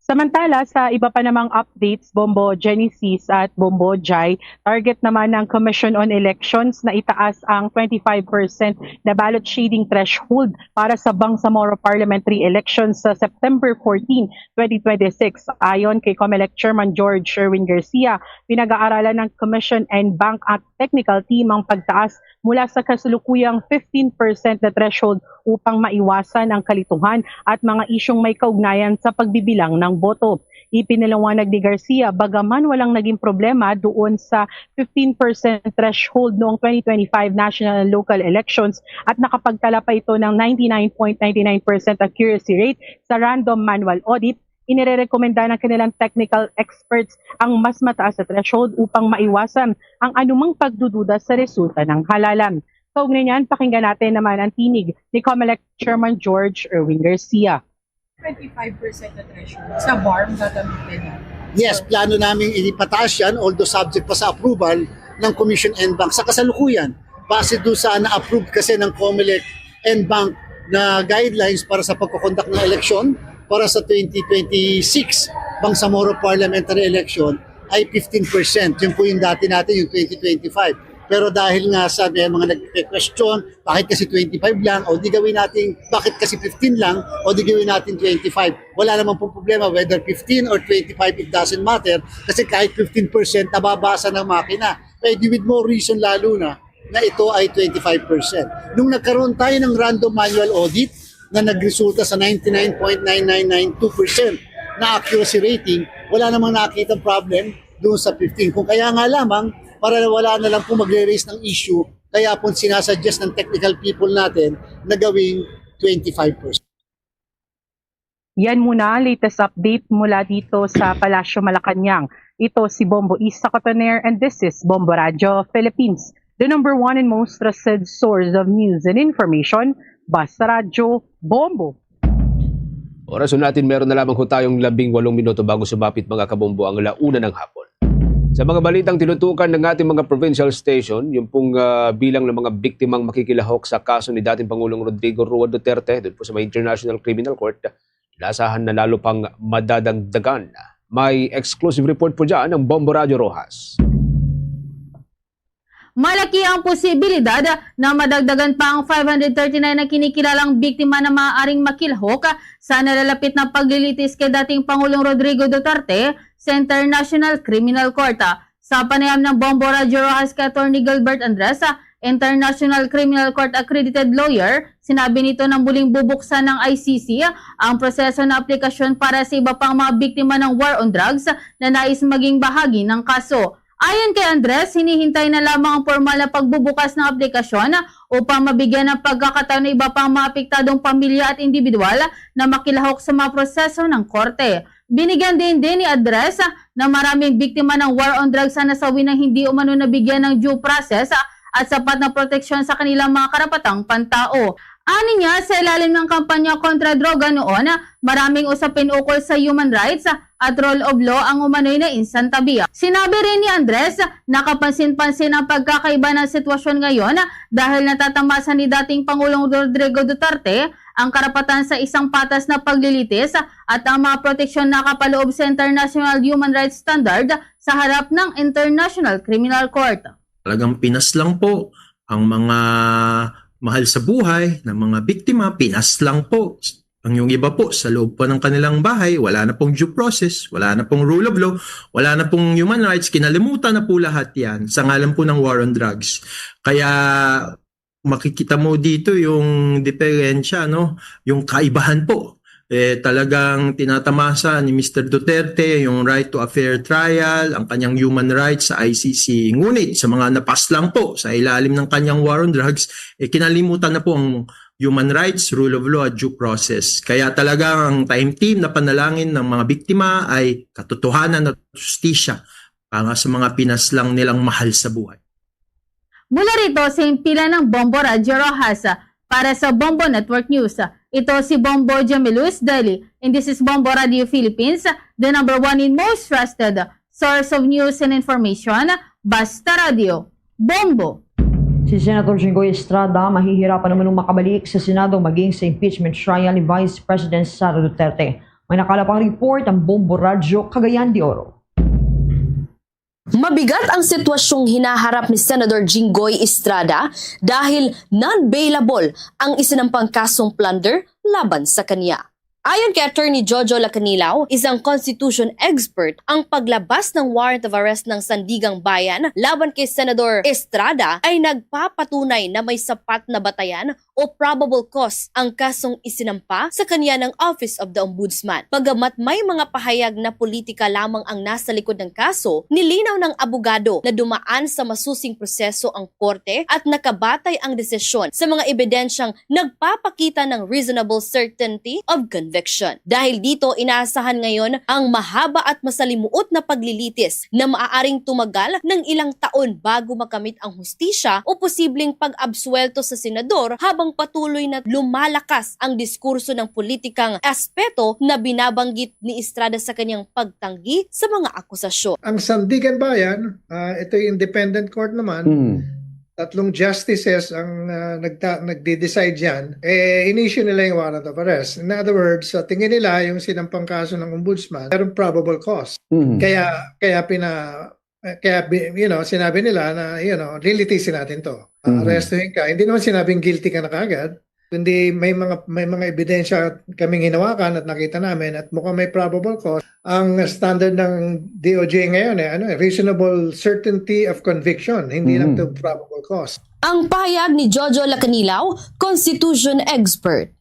Samantala, sa iba pa namang updates, Bombo Genesis at Bombo Jai, target naman ng Commission on Elections na itaas ang twenty-five percent na ballot shading threshold para sa Bangsamoro Parliamentary Elections sa September fourteen, twenty twenty-six. Ayon kay Comelec Chairman George Sherwin Garcia, pinag-aaralan ng Commission and Bank Act Technical Team ang pagtaas mula sa kasalukuyang fifteen percent na threshold upang maiwasan ang kalituhan at mga isyung may kaugnayan sa pagbibilang ng boto. Ipinaliwanag ni Garcia, bagaman walang naging problema doon sa fifteen percent threshold noong twenty twenty-five national and local elections at nakapagtala pa ito ng ninety-nine point ninety-nine percent accuracy rate sa random manual audit, Inirerekomenda ng kanilang technical experts ang mas mataas na threshold upang maiwasan ang anumang pagdududa sa resulta ng halalan. Kaugnay niyan, pakinggan natin naman ang tinig ni Comelec Chairman George Erwin Garcia. Twenty-five percent na threshold sa BARMM gagamitin natin. Yes, plano namin ipataas yan, although subject pa sa approval ng Commission en banc sa kasalukuyan. Base doon sa na-approve kasi ng Comelec en banc na guidelines para sa pagkoconduct ng eleksyon para sa twenty twenty-six Bangsamoro Parliamentary Election ay fifteen percent. Yun po yung dati natin, yung twenty twenty-five. Pero dahil nga sa may mga nagpe-question, bakit kasi twenty-five lang, o di gawin natin, bakit kasi fifteen lang, o di gawin natin twenty-five. Wala namang pong problema whether fifteen or twenty-five, it doesn't matter. Kasi kahit fifteen percent, nababasa ng makina. Pwede with more reason lalo na na ito ay twenty-five percent. Nung nagkaroon tayo ng random manual audit na nagresulta sa ninety-nine point nine nine nine two percent na accuracy rating, wala namang nakitang problem doon sa fifteen. Kung kaya nga lamang, para wala na lang po magre-raise ng issue, kaya po sinasuggest ng technical people natin na gawing twenty-five percent. Yan muna ang latest update mula dito sa Palasyo Malacañang. Ito si Bombo Isa Cotoner and this is Bombo Radyo Philippines, the number one and most trusted source of news and information. Basta Radyo, Bombo! Oras natin, meron na lamang ho tayong labing walong minuto bago sumapit, mga kabombo, ang launa ng hapon. Sa mga balitang tinutukan ng ating mga provincial station, yung pong ah, bilang ng mga biktimang makikilahok sa kaso ni dating Pangulong Rodrigo Roa Duterte doon po sa may International Criminal Court, lasahan na lalo pang madadagdagan. May exclusive report po dyan ang Bombo Radyo Rojas. Malaki ang posibilidad na madagdagan pa ang five hundred thirty-nine na kinikilalang biktima na maaaring makilahok sa nalalapit na paglilitis kay dating Pangulong Rodrigo Duterte sa International Criminal Court. Sa panayam ng Bombo Radyo Rojas kay Attorney Gilbert Andres, International Criminal Court accredited lawyer, sinabi nito na muling bubuksan ng I C C ang proseso na aplikasyon para sa iba pang mga biktima ng war on drugs na nais maging bahagi ng kaso. Ayon kay Andres, hinihintay na lamang ang formal na pagbubukas ng aplikasyon upang mabigyan ng pagkakataon ng iba pang mga apektadong pamilya at individual na makilahok sa mga proseso ng korte. Binigyan din din ni Andres na maraming biktima ng war on drugs ang nasawi ng hindi umano nabigyan ng due process at sapat na proteksyon sa kanilang mga karapatang pantao. Ani niya, sa ilalim ng kampanya kontra droga noon, maraming usapin ukol sa human rights at rule of law ang umano'y nainsantabi. Sinabi rin ni Andres na kapansin-pansin ang pagkakaiba ng sitwasyon ngayon dahil natatamasa ni dating Pangulong Rodrigo Duterte ang karapatan sa isang patas na paglilitis at ang mga proteksyon na kapaloob sa international human rights standard sa harap ng International Criminal Court. Talagang pinaslang po ang mga mahal sa buhay ng mga biktima, pinaslang po. Ang yung iba po, sa loob po ng kanilang bahay, wala na pong due process, wala na pong rule of law, wala na pong human rights, kinalimutan na po lahat yan sa ngalan po ng war on drugs. Kaya makikita mo dito yung diferensya, no? Yung kaibahan po. Eh, talagang tinatamasa ni Mister Duterte yung right to a fair trial, ang kanyang human rights sa I C C. Ngunit sa mga napaslang po sa ilalim ng kanyang war on drugs, eh, kinalimutan na po ang human rights, rule of law, at due process. Kaya talaga ang Time Team na panalangin ng mga biktima ay katotohanan at justisya para sa mga pinaslang nilang mahal sa buhay. Mula rito sa himpilan ng Bombo Radyo Rojas, para sa Bombo Network News, ito si Bombo Jamie Luz Deli, and this is Bombo Radio Philippines, the number one in most trusted source of news and information. Basta Radio, Bombo! Si Senator Jinggoy Estrada mahihirapan naman makabalik sa Senado maging sa impeachment trial ni Vice President Sara Duterte. May nakalapang report ang Bombo Radyo, Cagayan de Oro. Mabigat ang sitwasyong hinaharap ni Senador Jinggoy Estrada dahil non-bailable ang isinampang kasong plunder laban sa kanya. Ayon kay Attorney Jojo Lacanilaw, isang constitution expert, ang paglabas ng warrant of arrest ng Sandigang Bayan laban kay Senador Estrada ay nagpapatunay na may sapat na batayan o probable cause ang kasong isinampa sa kanya ng Office of the Ombudsman. Bagamat may mga pahayag na politika lamang ang nasa likod ng kaso, nilinaw ng abogado na dumaan sa masusing proseso ang korte at nakabatay ang desisyon sa mga ebidensyang nagpapakita ng reasonable certainty of conviction. Dahil dito, inaasahan ngayon ang mahaba at masalimuot na paglilitis na maaaring tumagal ng ilang taon bago makamit ang hustisya o posibleng pag-absuwelto sa senador habang patuloy na lumalakas ang diskurso ng politikang aspeto na binabanggit ni Estrada sa kanyang pagtanggi sa mga akusasyon. Ang Sandiganbayan, ah, ito yung independent court naman, Mm. tatlong justices ang, ah, nagta-, nagde-decide yan, eh, in-issue nila yung warrant of arrest. In other words, sa tingin nila, yung sinampang kaso ng ombudsman, merong probable cause. Mm. Kaya, kaya pina-, eh, kaya bi-, you know, sinabi nila na, you know, "Lilitisin natin to. Ah, Mm. arrestuhin ka." Hindi naman sinabing guilty ka na kaagad, kundi may mga, may mga ebidensya kaming hinawakan at nakita namin at mukhang may probable cause. Ang standard ng D O J ngayon, eh, ano, eh, reasonable certainty of conviction, hindi lang Mm. to probable cause. Ang pahayag ni Jojo Lacanilaw, constitution expert.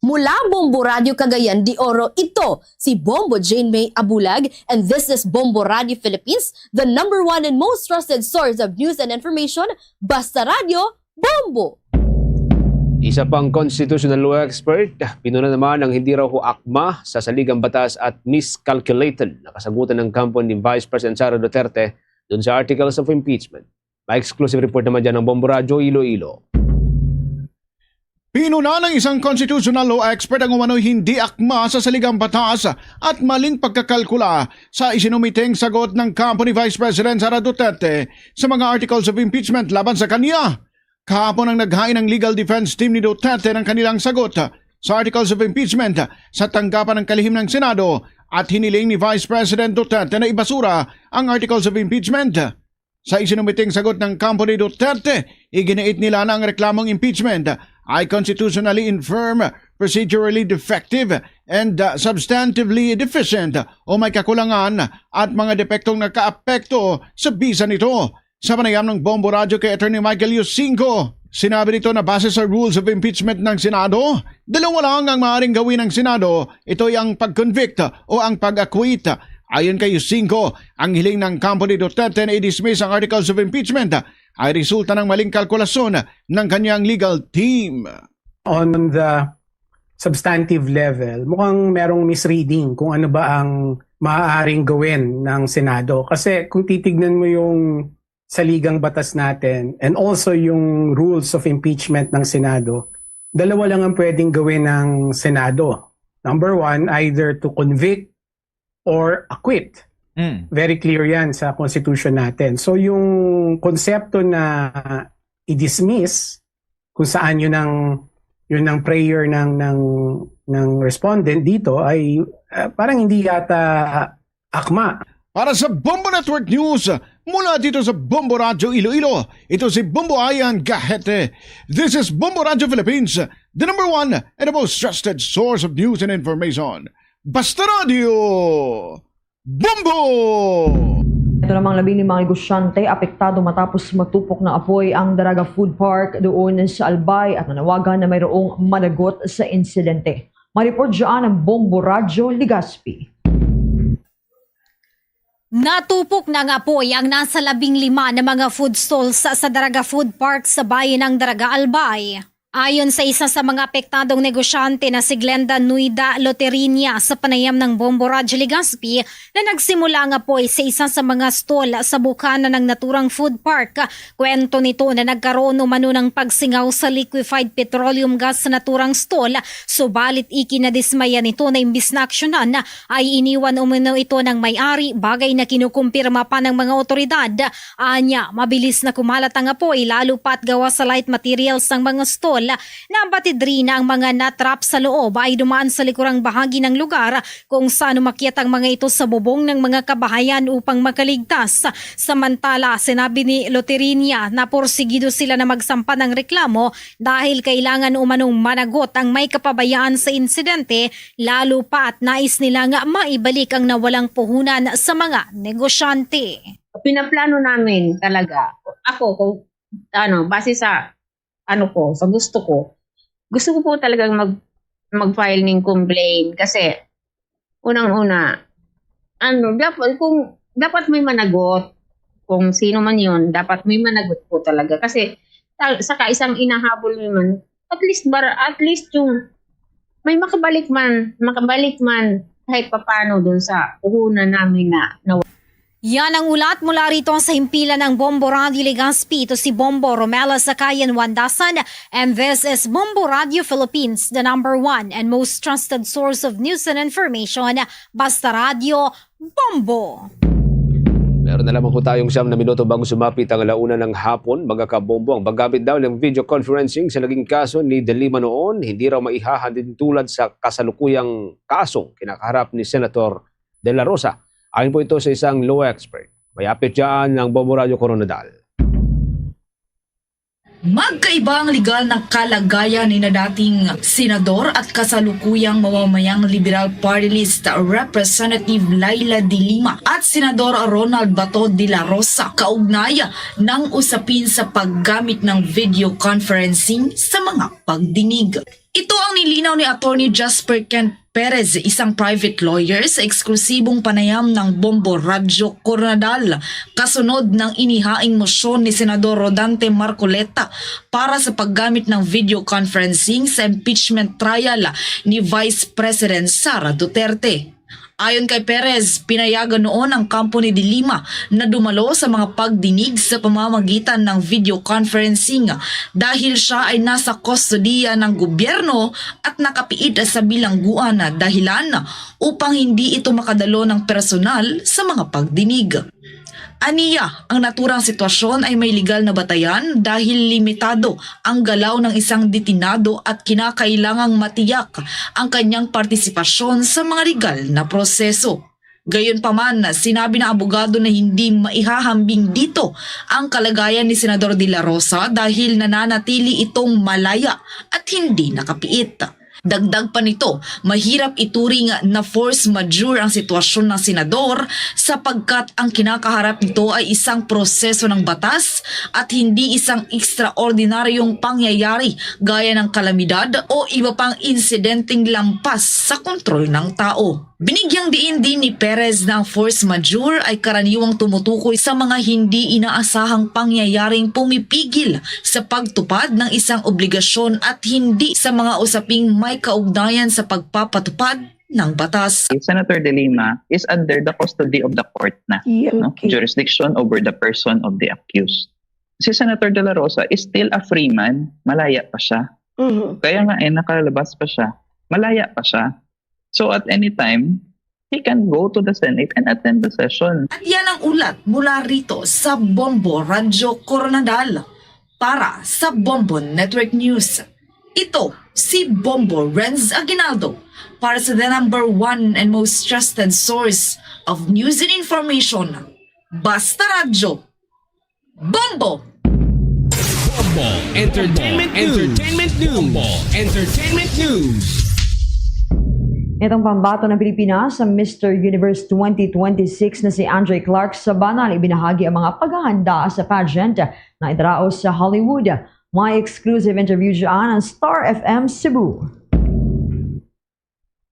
Mula Bombo Radio Cagayan de Oro, ito si Bombo Jane May Abulag, and this is Bombo Radio Philippines, the number one and most trusted source of news and information. Basta Radio, Bombo! Isa pang constitutional law expert, pinuna naman ang hindi raw ho akma sa saligang batas at miscalculated na kasagutan ng kampo ni Vice President Sara Duterte dun sa articles of impeachment. May exclusive report naman dyan ng Bombo Radyo Iloilo. Pinuna ng isang constitutional law expert ang umano'y hindi akma sa saligang batas at maling pagkakalkula sa isinumiting sagot ng kampo ni Vice President Sara Duterte sa mga articles of impeachment laban sa kanya. Kahapon ang naghain ang legal defense team ni Duterte ng kanilang sagot sa articles of impeachment sa tanggapan ng kalihim ng Senado at hiniling ni Vice President Duterte na ibasura ang articles of impeachment. Sa isinumiting sagot ng kampo ni Duterte, iginiit nila na ang reklamong impeachment ay constitutionally infirm, procedurally defective, and, uh, substantively deficient o may kakulangan at mga depektong nakaapekto sa bisa nito. Sa panayam ng Bombo Radyo kay Attorney Michael Yusingo, sinabi nito na base sa rules of impeachment ng Senado, dalawa lang ang maaaring gawin ng Senado, ito ay ang pag-convict o ang pag-acquit. Ayon kay Yusingo, ang hiling ng kampo ni Duterte na i-dismiss ang articles of impeachment ay resulta ng maling kalkulasyon ng kanyang legal team. On the substantive level, mukhang merong misreading kung ano ba ang maaaring gawin ng Senado. Kasi kung titignan mo yung saligang batas natin and also yung rules of impeachment ng Senado, dalawa lang ang pwedeng gawin ng Senado. Number one, either to convict or acquit. Mm. Very clear yan sa Constitution natin. So yung konsepto na i-dismiss kung saan yun ang, yun ang prayer ng, ng, ng respondent dito ay, ah, parang hindi yata akma. Para sa Bombo Network News, mula dito sa Bombo Radyo Iloilo, ito si Bombo Ian Gahete. This is Bombo Radyo Philippines, the number one and the most trusted source of news and information. Basta Radio, Bombo! Ito namang labing lima negosyante apektado matapos matupok ng apoy ang Daraga Food Park doon sa Albay at nanawagan na mayroong managot sa insidente. May report dyan ang Bombo Radyo Legazpi. Natupok ng apoy ang nasa labing lima na mga food stalls sa, sa Daraga Food Park sa bayan ng Daraga Albay. Ayon sa isa sa mga apektadong negosyante na si Glenda Nuida Loterinia sa panayam ng Bombo Radyo Legazpi na nagsimula ang apoy sa isa sa mga stall sa bukana ng naturang food park. Kwento nito na nagkaroon umano ng pagsingaw sa liquefied petroleum gas sa naturang stall, subalit ikinadismaya nito na imbis na aksyonan ay iniwan umano ito ng may-ari, bagay na kinukumpirma pa ng mga otoridad. Anya, mabilis na kumalat ang apoy, lalo pat gawa sa light materials sang mga stall. Nabatid rin na ang mga natrap sa loob ay dumaan sa likurang bahagi ng lugar kung saan umakyat ang mga ito sa bubong ng mga kabahayan upang makaligtas. Samantala, sinabi ni Loterinia na porsigido sila na magsampa ng reklamo dahil kailangan umanong managot ang may kapabayaan sa insidente, lalo pa at nais nila nga maibalik ang nawalang puhunan sa mga negosyante. Pinaplano namin talaga, ako, kung, ano, base sa, ano ko, sa gusto ko, gusto ko po talagang mag-, mag-file ng complaint kasi unang-una, ano, dapat, kung, dapat may managot, kung sino man yon, dapat may managot po talaga. Kasi, ta-, saka isang inahabol naman, at least, bar-, at least yung may makabalik man, makabalik man kahit papano dun sa puhunan namin na, na Yan ang ulat mula rito sa himpilan ng Bombo Radio Legazpi. Ito si Bombo Romela Sakayan Wandasan, and this is Bombo Radio Philippines, the number one and most trusted source of news and information. Basta Radio, Bombo! Meron na lamang po tayong siyam na minuto bago sumapit ang alauna ng hapon. Mga kabombo, ang paggamit daw ng video conferencing sa naging kaso ni De Lima noon, hindi raw maihahalintulad sa kasalukuyang kasong kinakaharap ni Senator De La Rosa. Ayon po ito sa isang law expert. May update dyan ng Bombo Radio Koronadal. Magkaiba ang legal na kalagayan ni na dating senador at kasalukuyang mamamayang Liberal Party List Representative Leila de Lima at Senador Ronald Bato de la Rosa kaugnay ng usapin sa paggamit ng video conferencing sa mga pagdinig. Ito ang nilinaw ni Attorney Jasper Kent Perez, isang private lawyer sa eksklusibong panayam ng Bombo Radyo Koronadal, kasunod ng inihaing motion ni Senador Rodante Marcoleta para sa paggamit ng video conferencing sa impeachment trial ni Vice President Sara Duterte. Ayon kay Perez, pinayagan noon ang kampo ni De Lima na dumalo sa mga pagdinig sa pamamagitan ng video conferencing dahil siya ay nasa kustodiya ng gobyerno at nakapiit sa bilangguan na dahilan upang hindi ito makadalo ng personal sa mga pagdinig. Aniya, ang naturang sitwasyon ay may legal na batayan dahil limitado ang galaw ng isang detinado at kinakailangang matiyak ang kanyang partisipasyon sa mga legal na proseso. Gayunpaman, sinabi ng abogado na hindi maihahambing dito ang kalagayan ni Senador De La Rosa dahil nananatili itong malaya at hindi nakapiit. Dagdag pa nito, mahirap ituring na force majeure ang sitwasyon ng senador sapagkat ang kinakaharap nito ay isang proseso ng batas at hindi isang ekstraordinaryong pangyayari gaya ng kalamidad o iba pang insidenteng lampas sa kontrol ng tao. Binigyang diin din ni Perez na ang force majeure ay karaniwang tumutukoy sa mga hindi inaasahang pangyayaring pumipigil sa pagtupad ng isang obligasyon at hindi sa mga usaping may kaugnayan sa pagpapatupad ng batas. Senator De Lima is under the custody of the court na, Yeah, no? Okay. Jurisdiction over the person of the accused. Si Senator De La Rosa is still a free man, malaya pa siya. Mhm. Kaya nga eh, nakalabas pa siya, malaya pa siya. So at any time, he can go to the Senate and attend the session. At yan ang ulat mula rito sa Bombo Radyo Koronadal. Para sa Bombo Network News, ito si Bombo Renz Aguinaldo para sa the number one and most trusted source of news and information. Basta Radyo, Bombo! Bombo Entertainment News. Entertainment News. Bombo Entertainment News. Itong pambato ng Pilipinas sa Mister Universe twenty twenty-six na si Andre Clark Sabanal, ibinahagi ang mga paghahanda sa pageant na idaraos sa Hollywood. May exclusive interview dyan ang Star F M Cebu.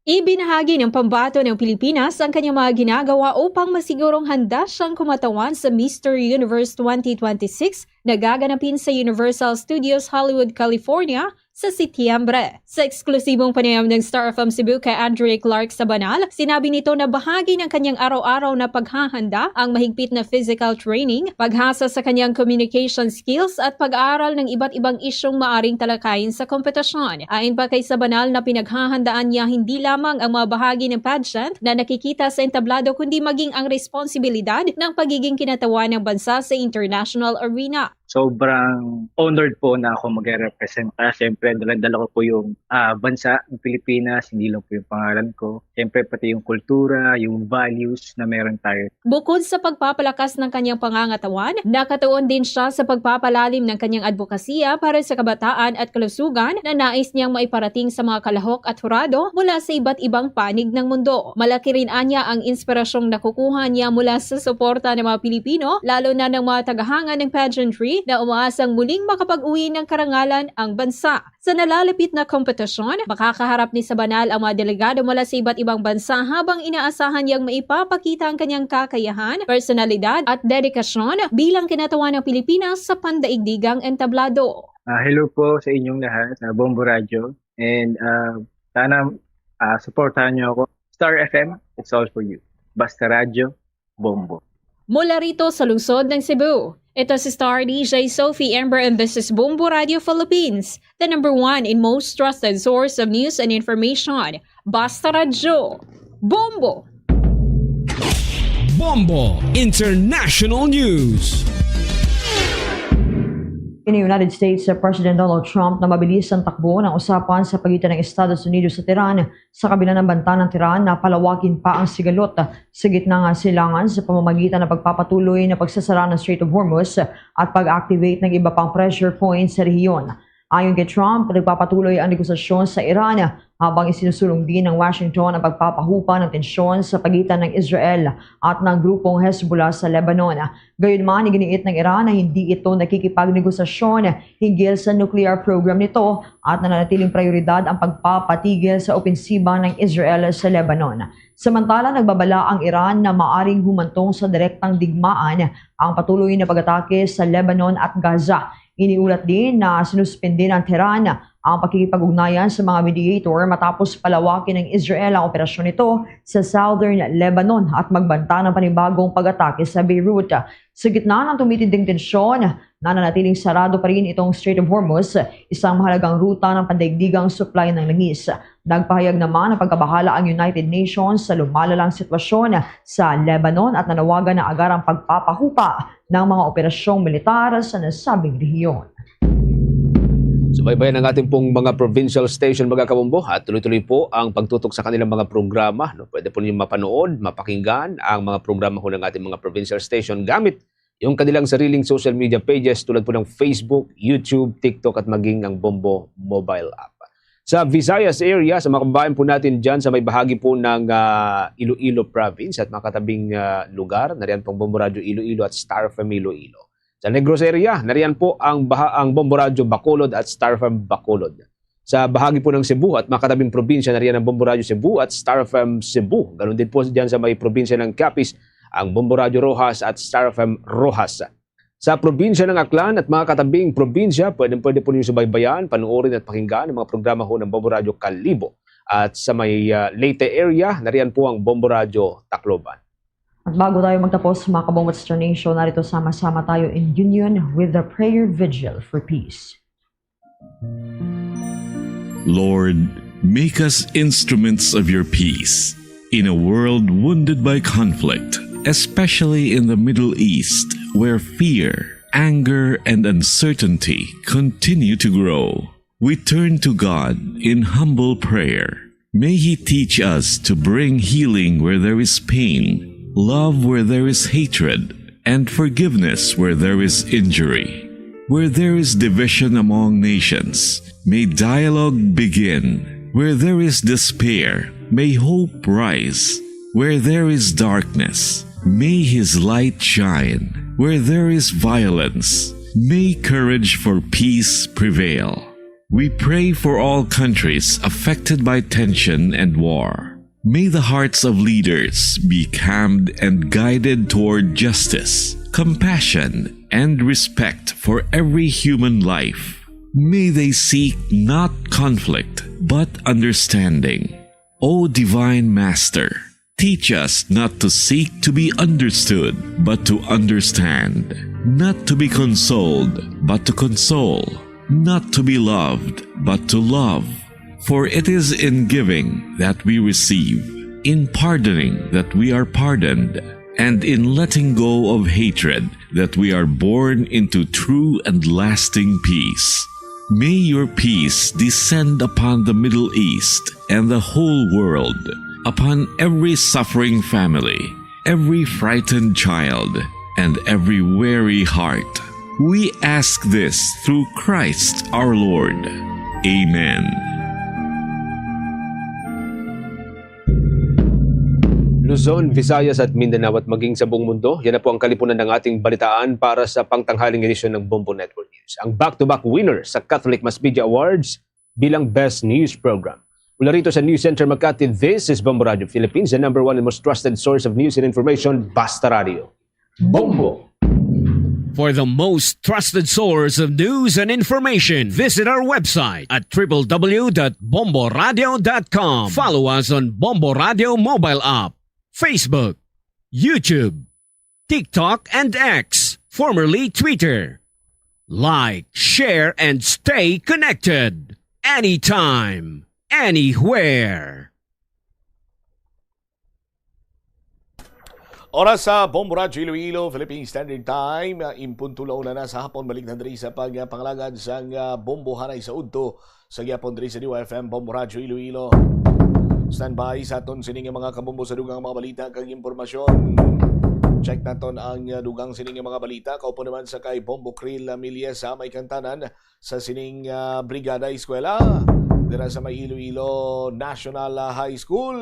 Ibinahagi ng pambato ng Pilipinas ang kanyang mga ginagawa upang masigurong handa siyang kumatawan sa Mister Universe twenty twenty-six na gaganapin sa Universal Studios Hollywood, California sa Setyembre. Sa eksklusibong panayam ng Star F M Cebu kay Andre Clark Sabanal, sinabi nito na bahagi ng kanyang araw-araw na paghahanda ang mahigpit na physical training, paghasa sa kanyang communication skills at pag-aaral ng iba't ibang isyung maaring talakayin sa kompetisyon. Ayon pa kay Sabanal na pinaghahandaan niya hindi lamang ang mga bahagi ng pageant na nakikita sa entablado kundi maging ang responsibilidad ng pagiging kinatawan ng bansa sa international arena. Sobrang honored po na ako magre-represent. Kaya siyempre, dala-dala ko po yung ah, bansa ng Pilipinas, hindi lang po yung pangalan ko. Siyempre, pati yung kultura, yung values na meron tayo. Bukod sa pagpapalakas ng kanyang pangangatawan, nakatuon din siya sa pagpapalalim ng kanyang adbokasiya para sa kabataan at kalusugan na nais niyang maiparating sa mga kalahok at hurado mula sa iba't ibang panig ng mundo. Malaki rin anya ang inspirasyong nakukuha niya mula sa suporta ng mga Pilipino, lalo na ng mga tagahanga ng pageantry, na umaasang muling makapag-uwi ng karangalan ang bansa. Sa nalalapit na kompetisyon, makakaharap ni Sabanal ang mga delegado mula sa iba't ibang bansa habang inaasahan niyang maipapakita ang kanyang kakayahan, personalidad at dedikasyon bilang kinatawan ng Pilipinas sa pandaigdigang entablado. Ah, hello po sa inyong lahat sa Bombo Radyo. And uh, sana uh, supportahan niyo ako. Star F M, it's all for you. Basta Radyo, Bombo. Mula rito sa lungsod ng Cebu, ito si Star D J Sophie Amber and this is Bombo Radio Philippines, the number one and most trusted source of news and information. Basta Radyo, Bombo! Bombo International News. Ini United States President Donald Trump na mabilis ang takbo ng usapan sa pagitan ng Estados Unidos at Iran sa kabila ng banta ng Tehran na palawakin pa ang sigalot sa gitna ng silangan sa pamamagitan ng pagpapatuloy na pagsasara ng Strait of Hormuz at pag-activate ng iba pang pressure points sa rehiyon. Ayon kay Trump, nagpapatuloy ang negosasyon sa Iran habang isinusulong din ng Washington ang pagpapahupa ng tensyon sa pagitan ng Israel at ng grupong Hezbollah sa Lebanon. Gayunman, iginiit ng Iran na hindi ito nakikipagnegosasyon hinggil sa nuclear program nito at nananatiling prioridad ang pagpapatigil sa opensiba ng Israel sa Lebanon. Samantala, nagbabala ang Iran na maaring humantong sa direktang digmaan ang patuloy na pag-atake sa Lebanon at Gaza. Iniulat din na sinuspindi ng Tehran ang pakikipag-ugnayan sa mga mediator matapos palawakin ng Israel ang operasyon nito sa southern Lebanon at magbanta ng panibagong pag-atake sa Beirut. Sa gitna ng tumitinding tensyon, nananatiling sarado pa rin itong Strait of Hormuz, isang mahalagang ruta ng pandaigdigang supply ng langis. Nagpahayag naman ng pagkabahala ang United Nations sa lumalalang sitwasyon sa Lebanon at nanawagan na agarang pagpapahupa ng mga operasyong militar sa nasabing rehiyon. Subaybayan ang ating pong mga provincial station, mga kabombo, at tuloy-tuloy po ang pagtutok sa kanilang mga programa. No? Pwede po ninyo mapanood, mapakinggan ang mga programa ho ng ating mga provincial station gamit yung kanilang sariling social media pages tulad po ng Facebook, YouTube, TikTok at maging ang Bombo mobile app. Sa Visayas area, sa mga kababayan po natin dyan sa may bahagi po ng ah, Iloilo Province at mga katabing ah, lugar, nariyan pong Bombo Radyo Iloilo at Star F M Iloilo. Sa Negros area, nariyan po ang, baha, ang Bombo Radyo Bacolod at Star F M Bacolod. Sa bahagi po ng Cebu at mga katabing probinsya, nariyan ang Bombo Radyo Cebu at Star F M Cebu. Ganun din po dyan sa may probinsya ng Capiz, ang Bombo Radyo Roxas at Star F M Roxas. Sa probinsya ng Aklan at mga katabing probinsya, pwedeng-pwede po ninyo subaybayan, panoorin at pakinggan ang mga programa ho ng Bombo Radyo Kalibo. At sa may ah, Leyte area, nariyan po ang Bombo Radyo Tacloban. At bago tayo magtapos, mga kabong Western Nation, narito sama-sama tayo in union with the prayer vigil for peace. Lord, make us instruments of your peace in a world wounded by conflict, especially in the Middle East, where fear, anger, and uncertainty continue to grow. We turn to God in humble prayer. May He teach us to bring healing where there is pain, love where there is hatred, and forgiveness where there is injury. Where there is division among nations, may dialogue begin. Where there is despair, may hope rise. Where there is darkness, may His light shine. Where there is violence, may courage for peace prevail. We pray for all countries affected by tension and war. May the hearts of leaders be calmed and guided toward justice, compassion, and respect for every human life. May they seek not conflict, but understanding. O Divine Master, teach us not to seek to be understood, but to understand, not to be consoled, but to console, not to be loved, but to love. For it is in giving that we receive, in pardoning that we are pardoned, and in letting go of hatred that we are born into true and lasting peace. May your peace descend upon the Middle East and the whole world, upon every suffering family, every frightened child, and every weary heart. We ask this through Christ our Lord. Amen. Luzon, Visayas at Mindanao at maging sa buong mundo. Yan na po ang kalipunan ng ating balitaan para sa pangtanghaling edisyon ng Bombo Network News. Ang back-to-back winner sa Catholic Mass Media Awards bilang Best News Program. Mula rito sa News Center Makati, this is Bombo Radio Philippines, the number one and most trusted source of news and information, Basta Radio. Bombo! For the most trusted source of news and information, visit our website at triple w dot bombo radio dot com. Follow us on Bombo Radio mobile app, Facebook, YouTube, TikTok, and X, formerly Twitter. Like, share, and stay connected anytime, anywhere. Oras sa Bombo Radyo Iloilo, Philippine Standard Time, ah, in punto la una na sa hapon. Balik na diri sa pagpangalagad sang, ah, Bombo Hanay sa Udto sa gihapon diri sa D Y F M Bombo Radyo Iloilo. Standby sa aton sini nga mga kabombo sa dugang mga balita kag impormasyon. Check naton ang, ah, dugang sini nga mga balita. Kaupo naman sa kay Bombo Krill Lamilya sa may kantanan sa sining, ah, Brigada Eskwela dira sa may Iloilo National, ah, High School.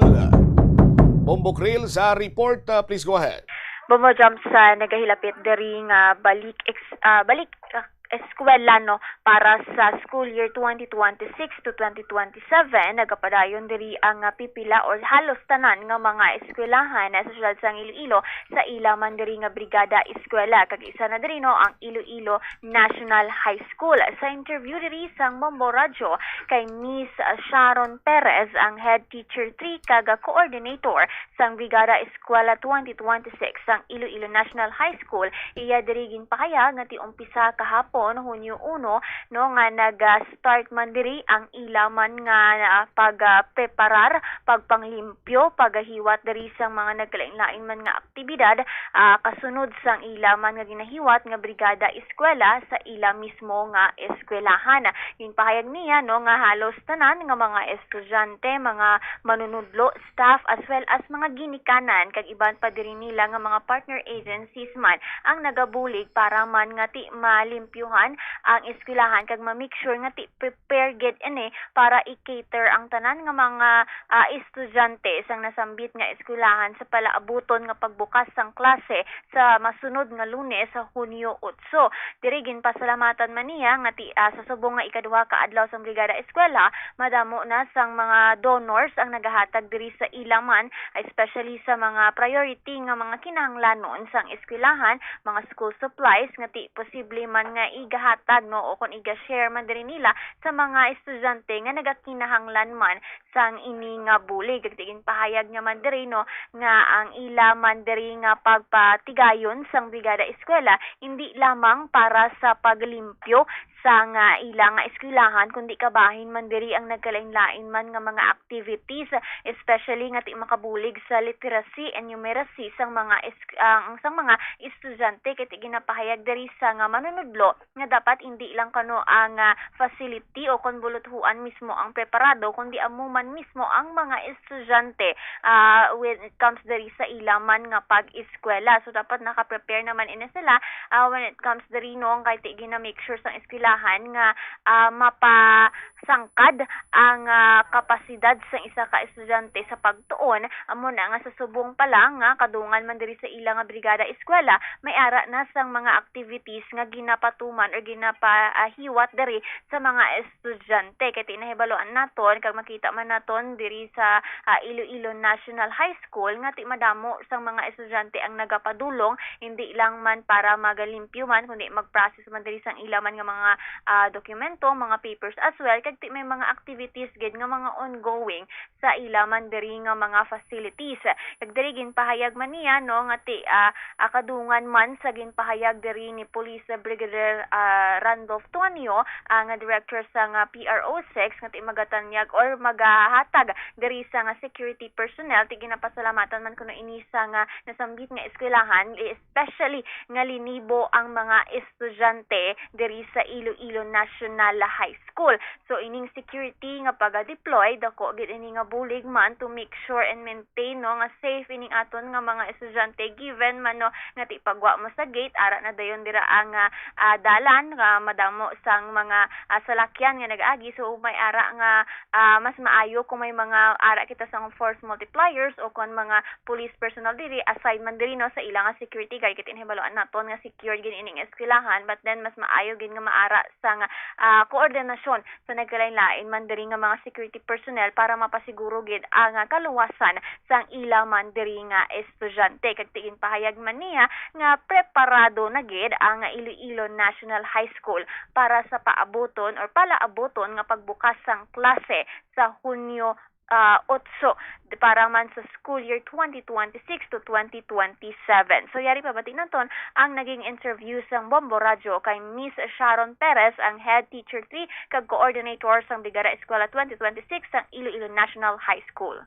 Bombo Krill sa report, ah, please go ahead. Bombo Jumps, ah, nagahilapit diri nga balik ex-, ah, balik, ah, eskwela, no, para sa school year twenty twenty-six to twenty twenty-seven. Nagapadayon diri ang, ah, pipila or halos tanan nga mga eskwelahan, ah, sa siyudad sang Iloilo sa ila man diri nga Brigada Eskwela, kag isa na diri, no, ang Iloilo National High School. Sa interview diri sang Bombo Radyo kay Miss Sharon Perez, ang Head Teacher three kag Coordinator sang Brigada Eskwela twenty twenty-six sang Iloilo National High School, iya diri ginpahayag nga ti umpisa kahapon, Hunyo uno, no, nga nag-start man diri ang ila man nga, ah, pagpreparar, pagpanglimpyo, paghiwat diri sang mga nagkalain-lain man nga aktibidad, ah, kasunod sang ila man nga ginahiwat nga Brigada Eskwela sa ila mismo nga eskwelahan. Ginpahayag niya, no, nga halos tanan nga mga estudyante, mga manunudlo, staff, as well as mga ginikanan kag iban pa diri nila nga mga partner agencies man ang nagabulig para man nga ti malimpyuhan ang eskwelahan kag ma-make sure nga ti prepare gid ini para i-cater ang tanan nga mga, ah, estudyante sang nasambit nga eskwelahan sa palaabuton nga pagbukas sang klase sa masunod nga Lunes, sa Hunyo otso. Diri ginpasalamatan man niya nga ti, ah, sa subong nga ikaduha ka adlaw sang Brigada Eskwela, madamo na sang mga donors ang nagahatag diri sa ila man, especially sa mga priority nga mga kinahanglanon sang eskwelahan, mga school supplies nga ti posible man nga igahatag, no, o kon iga-share man diri nila sa mga estudyante nga nagakinahanglan man sang ini nga bulig. Kag ginpahayag niya man diri, no, nga ang ila man diri nga pagpatigayon sang Brigada Eskwela indi lamang para sa paglimpyo sang, ah, ila nga eskwelahan, kundi kabahin man diri ang nagkalain-lain man nga mga activities, especially nga ti makabulig sa literacy and numeracy sang mga es-, ang, sang mga estudyante. Kay ti ginapahayag diri sa nga manunudlo nga dapat indi lang kano ang, ah, facility o kon buluthuan mismo ang preparado, kundi amo man mismo ang mga estudyante, ah, when it comes diri sa ila man nga pag-eskwela. So, dapat naka-prepare naman ini sila, ah, when it comes diri, no, kay ti gina-make sure sang eskwelahan nga, ah, mapasangkad ang, ah, kapasidad sang isa ka estudyante sa pagtuon. Amo na nga sa subong pa lang nga kadungan man diri sa ila nga Brigada Eskwela, may ara na sang mga activities nga ginapatuman or ginapahiwat diri sa mga estudyante. Kay ti nahibaluan naton kag makita man naton diri sa, ah, Iloilo National High School nga ti madamo sang mga estudyante ang nagapadulong, hindi lang man para magalimpyo man, kundi mag-process man diri sang ila man nga mga, ah, dokumento, mga papers as well, kag ti may mga activities gid nga mga ongoing sa ila man diri nga mga facilities. Kag diri ginpahayag man niya, no, nga ti, ah, ah, kadungan man sa ginpahayag diri ni Police Brigadier, ah, Randolph Tuanio, ah, nga director sa nga P R O six, nga ti magatanyag or magahatag diri sa nga security personnel, ti ginapasalamatan man kuno ini sa nga nasambit nga eskwelahan, especially nga linibo ang mga estudyante diri sa Iloilo National High School. So, ining security nga pag-deploy, dako gid ini nga bulig man to make sure and maintain, no, nga safe ining aton nga mga estudyante, given man, no, nga ti pagwa mo sa gate, ara na dayon dira ang, ah, ah, dalan tan nga madamo sang mga, ah, salakyan nga nag-agi. So, may ara nga, ah, mas maayo kung may mga ara kita sang force multipliers o kon mga police personnel diri, aside man diri, no, sa ila nga security guard. Kay hibaluan naton nga secured gid ining eskwelahan, but then mas maayo gid nga maara sang, ah, koordinasyon sa nagkalain-lain man diri nga mga security personnel para mapasiguro gid ang, ah, kaluwasan sang ila man diri nga estudyante. Kag tigin pahayag man niya nga preparado na gid ang Iloilo National High School para sa paabuton or palaabuton nga pagbukas sang klase sa Hunyo, ah, otso para man sa school year twenty twenty-six to twenty twenty-seven. So, yari pabati naton ang naging interview sang Bombo Radyo kay Miss Sharon Perez, ang head teacher three kag coordinator sang Brigada Eskwela twenty twenty-six sang Iloilo National High School.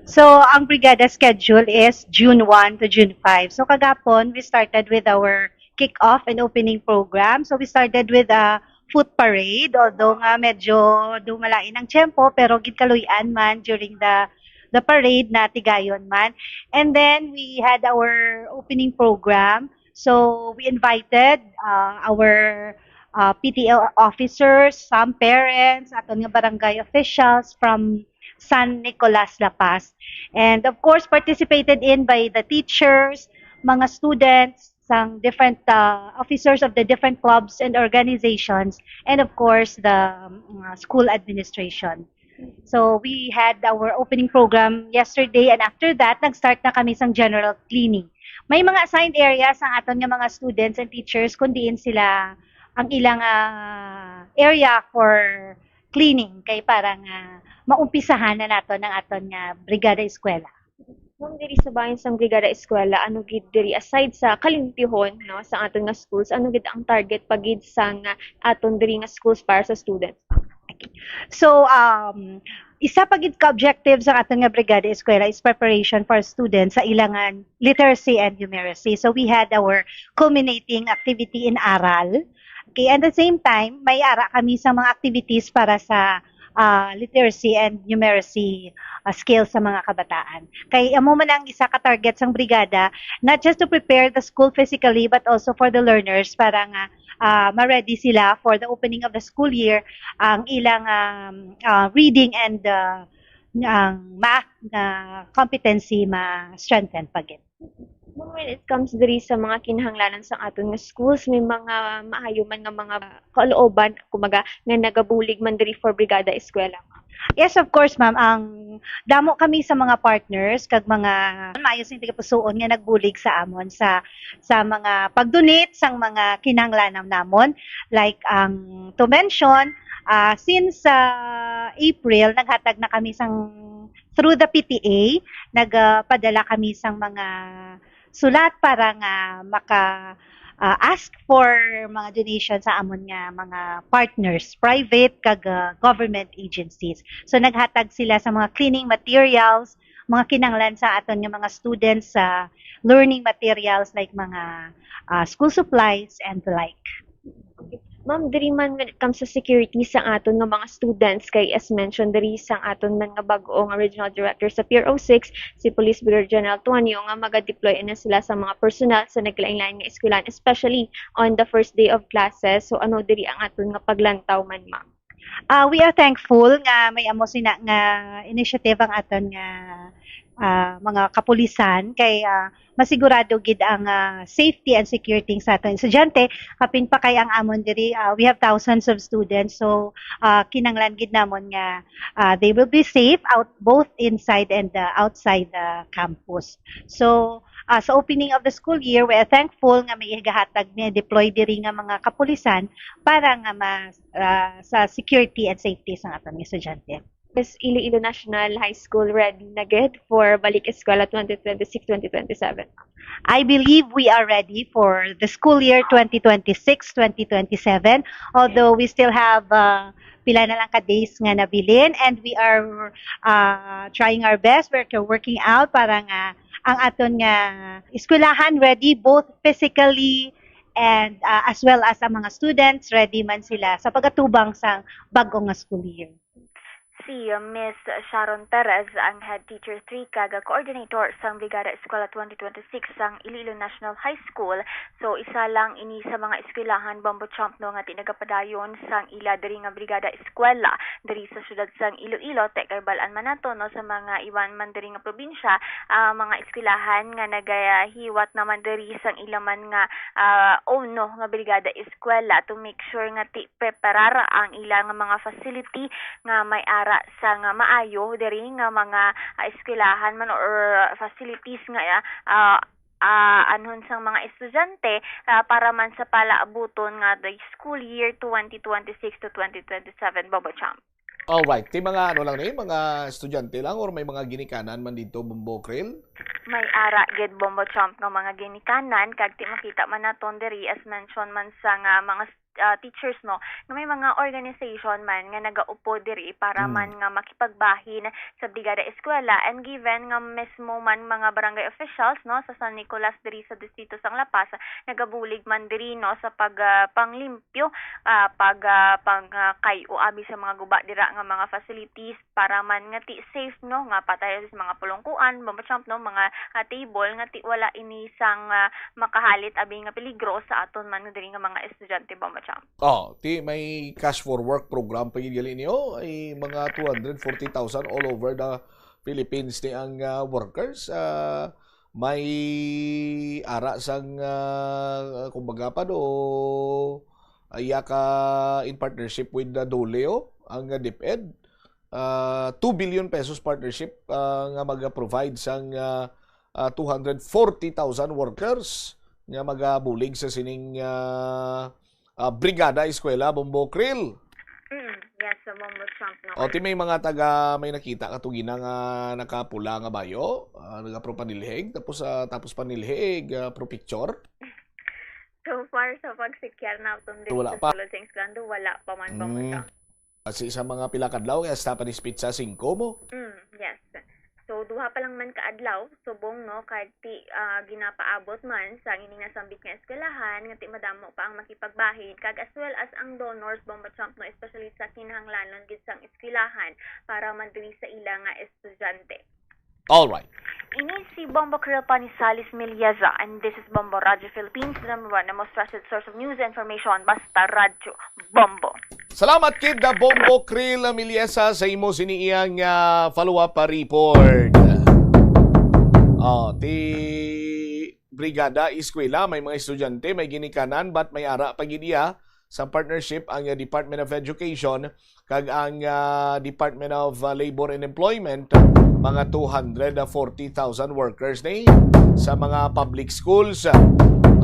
So, ang Brigada schedule is June one to June five. So, kagapon, we started with our kick-off and opening program. So, we started with a foot parade, although nga medyo dumalain ang tiyempo, pero ginkaluy-an man during the the parade, natigayon man. And then, we had our opening program. So, we invited, uh, our, uh, P T A officers, some parents, aton nga barangay officials from San Nicolas, La Paz. And of course, participated in by the teachers, mga students, sang different, uh, officers of the different clubs and organizations, and of course, the, um, uh, school administration. So, we had our opening program yesterday, and after that, nag-start na kami sang general cleaning. May mga assigned areas ang aton nga mga students and teachers kung diin sila ang ilang, ah, area for cleaning, kay para nga maumpisahan na naton ang aton nga Brigada Eskwela. Ma'am, diri sa bahin sang Brigada Eskwela, ano gid diri, aside sa kalimpyuhon, no, sa aton nga schools, ano gid ang target pa gid sang aton diri nga schools para sa students? So, um, isa pa gid ka objective sa aton nga Brigada Eskwela is preparation for students sa ilangan literacy and numeracy. So, we had our culminating activity in Aral. Okay, and the same time, may ara kami sa mga activities para sa, ah, literacy and numeracy, ah, skills sa mga kabataan. Kay amo man ang isa ka target sang brigada, not just to prepare the school physically, but also for the learners para nga, ah, ma-ready sila for the opening of the school year, ang ilang, um, ah, reading and, ah, ang math na competency ma-strengthen pa gid. Ma'am, when it comes diri sa mga kinahanglanan sa aton nga schools, may mga maayo man nga mga kalooban, kumbaga, nga nagabulig man diri for Brigada Eskwela, ma'am? Yes, of course, ma'am. Ang damo kami sa mga partners kag mga maayo sing tagipusoon nga nagbulig sa amon sa, sa mga pag-donate sang mga kinahanglanan namon. Like, ang to mention, ah, since, ah, April, naghatag na kami sang through the P T A, nagapadala kami sang mga sulat para nga maka, ah, ask for mga donation sa amon nga mga partners, private kag, ah, government agencies. So, naghatag sila sa mga cleaning materials, mga kinahanglan sa aton nga mga students, sa learning materials like mga, ah, school supplies and the like. Ma'am, diri man when it comes sa security sa aton nga mga students, kay as mentioned diri sa aton man nga bag-o nga regional director sa Pier oh six, si Police Brigadier General Tuanyo, nga maga-deploy na sila sa mga personnel sa nagkalain-lain nga eskwelahan, especially on the first day of classes. So, ano diri ang aton nga paglantaw man, ma'am? Ah, we are thankful nga may amo sina nga initiative ang aton nga, ah, mga kapulisan kay, ah, masigurado gid ang, ah, safety and security sa aton estudyante, kapin pa kay ang amon diri, ah, we have thousands of students, so, ah, kinanglan gid namon nga, ah, they will be safe out both inside and, ah, outside the campus. So, ah, sa opening of the school year, we are thankful nga may igahatag, may deploy diri nga mga kapulisan para nga mas, ah, sa security and safety sa aton estudyante. Is Iloilo National High School ready na gid for balik eskwela twenty twenty-six, twenty twenty-seven? I believe we are ready for the school year twenty twenty-six, twenty twenty-seven, although we still have, uh, pila na lang ka days nga nabilin, and we are, uh, trying our best. We're working out para nga ang aton nga eskwelahan ready both physically and, uh, as well as ang mga students ready man sila sa pagatubang sang bag-o nga school year. Si Miss Sharon Perez ang head teacher three kag coordinator sang Brigada Eskwela twenty twenty-six sang Iloilo National High School. So, isa lang ini sa mga eskwelahan, Bombo Chomp, no, nga tinagapadayon sang ila diri nga Brigada Eskwela diri sa siyudad sang Iloilo. Te, kay bal-an man nato, no, sa mga iban man diri nga probinsya, ah, mga eskwelahan nga nagahiwat naman diri sang ila man nga, ah, own, no, nga Brigada Eskwela to make sure nga ti preparar ang ila nga mga facility nga may ara sa nga maayo diri nga mga, ah, eskwelahan man or facilities nga, ah, ah, anhon sang mga estudyante, ah, para man sa palaabuton nga the school year twenty twenty-six to twenty twenty-seven, Bobo Champ. Alright. Ti mga ano lang ni, mga estudyante lang or may mga ginikanan man dito, Bombo Krill? May ara gid, Bombo Champ, nga mga ginikanan, kag ti makita man naton diri, as mentioned man sa nga mga, ah, teachers, no, nga may mga organization man nga nagaupod diri para Mm. man nga makipagbahin sa Brigada Eskwela, and given nga mismo man mga barangay officials, no, sa San Nicolas diri sa Distrito sang La Paz, nagabulig man diri, no, sa pag, ah, panglimpyo, ah, pag, ah, pang, ah, kay-o abi sa mga guba dira nga mga facilities para man nga ti safe, no, nga patay sa mga pulungkuan, Bombo Champ, no, mga, ah, table nga ti wala ini sang, ah, makahalit abi nga peligro sa aton man diri nga mga estudyante, Bombo Champ. Oh, ti may cash for work program pa gid gali niyo, ay mga two hundred forty thousand all over the Philippines ni ang, ah, workers. Ah, may ara sang, ah, kumbaga pa do, ah, iya ka in partnership with the DOLE, oh, ang, ah, DepEd. Ah, two billion pesos partnership, ah, nga mag-provide sang, ah, ah, two hundred forty thousand workers nga magabulig sa sining, ah, ah, Brigada Eskwela, Bombo Krill. Mm, yes, sa Bombo Champ, no? O, ti may mga taga, may nakita ka to gina nga nakapula nga bayo, ah, nagapro panilhig, tapos, ah, tapos panilhig, ah, pro picture. So far, sa pagsikyar naton dito Wala sa pa. Sulod sa Inglando, wala pa man, Bombo Mm. Champ. Kasi sa mga pila kadlaw, kaya hasta pa ni Spitsa singko mo. Mm, yes. So, duha pa lang man ka adlaw, subong, no, kag ti, ah, ginapaabot man sa ining nasambit nga eskwelahan, nga ti madamo pa ang makipagbahin, kag as well as ang donors, Bombo Champ, no, especially sa kinahanglanon gid sang eskwelahan para man diri sa ila nga estudyante. All right. Ini si Bombo Krill Panisalis Milieza, and this is Bombo Radyo Philippines, the number one, the most trusted source of news and information. Basta Radyo Bombo. Salamat kid na Bombo Krill Milieza sa imo sini iyang, ah, follow-up, ah, report. Oh, ti Brigada Eskwela, may mga estudyante, may ginikanan, but may ara pa gid iya sa partnership ang, ah, Department of Education kag ang, ah, Department of, ah, Labor and Employment, mga two hundred forty thousand workers ni sa mga public schools.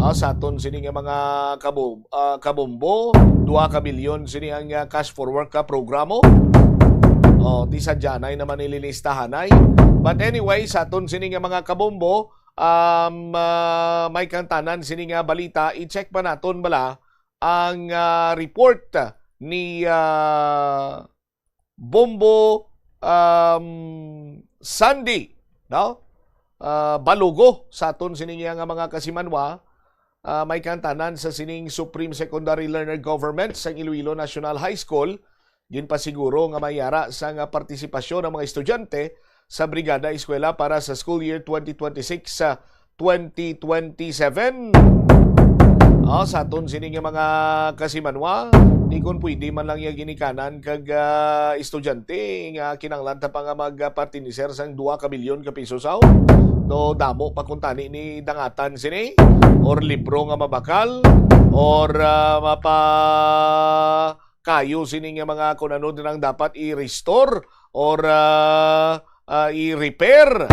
Ah, sa aton sini nga mga kabo-, ah, kabombo, dua ka bilyon sini ang, ah, cash for work ka programo. Oh, ti sadyanay naman nililistahanay. But anyway, sa aton sini nga mga kabombo, um, ah, may kang tanan sini nga balita, i-check pa naton bala ang, ah, report ni, ah, Bombo, um, Sandy, no? Ah, Balugo sa aton sining iya nga mga kasimanwa, ah, may kang tanan sa sining Supreme Secondary Learner Government sang Iloilo National High School, ginpasiguro nga may ara sang partisipasyon ang mga estudyante sa Brigada Eskwela para sa school year twenty twenty-six, ah, twenty twenty-seven. Ah, sa aton sini nga mga kasimanwa, di kon pwede man lang iya ginikanan kag, ah, estudyante nga kinahanglan ta pa nga magpartiniser sang dua ka bilyon ka pisos, aw. No, damo pa kuntani ni dangatan sini, or libro nga mabakal, or, ah, mapa kayo sini nga mga kun ano din ang dapat i-restore or, ah, ah, i-repair,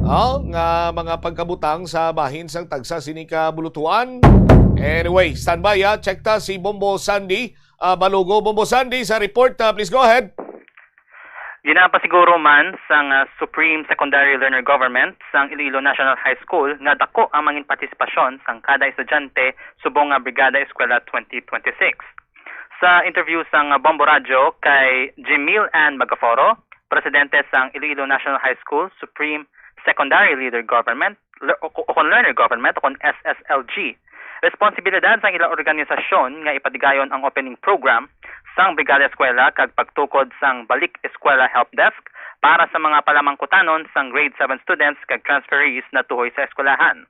ah, nga mga pagkabutang sa bahin sang tagsa sini ka bulutuan. Anyway, standby, ah. Check ta si Bombo Sandy, ah, Balugo. Bombo Sandy, sa report, ah, please go ahead. Ginapasiguro man sang, ah, Supreme Secondary Learner Government sang Iloilo National High School nga dako ang mangin partisipasyon sang kada estudyante subong nga Brigada Eskwela twenty twenty-six. Sa interview sang Bombo Radyo kay Jimil Ann Magaforo, presidente sang Iloilo National High School Supreme Secondary Leader Government, le-, o, o kon Learner Government, o kon S S L G, responsibilidad sang ilang organisasyon nga ipatigayon ang opening program sang Brigada Eskwela kag pagtukod sang Balik Eskwela Help Desk para sa mga palamangkutanon sang grade seven students kag transferees natuhoy sa eskwelahan.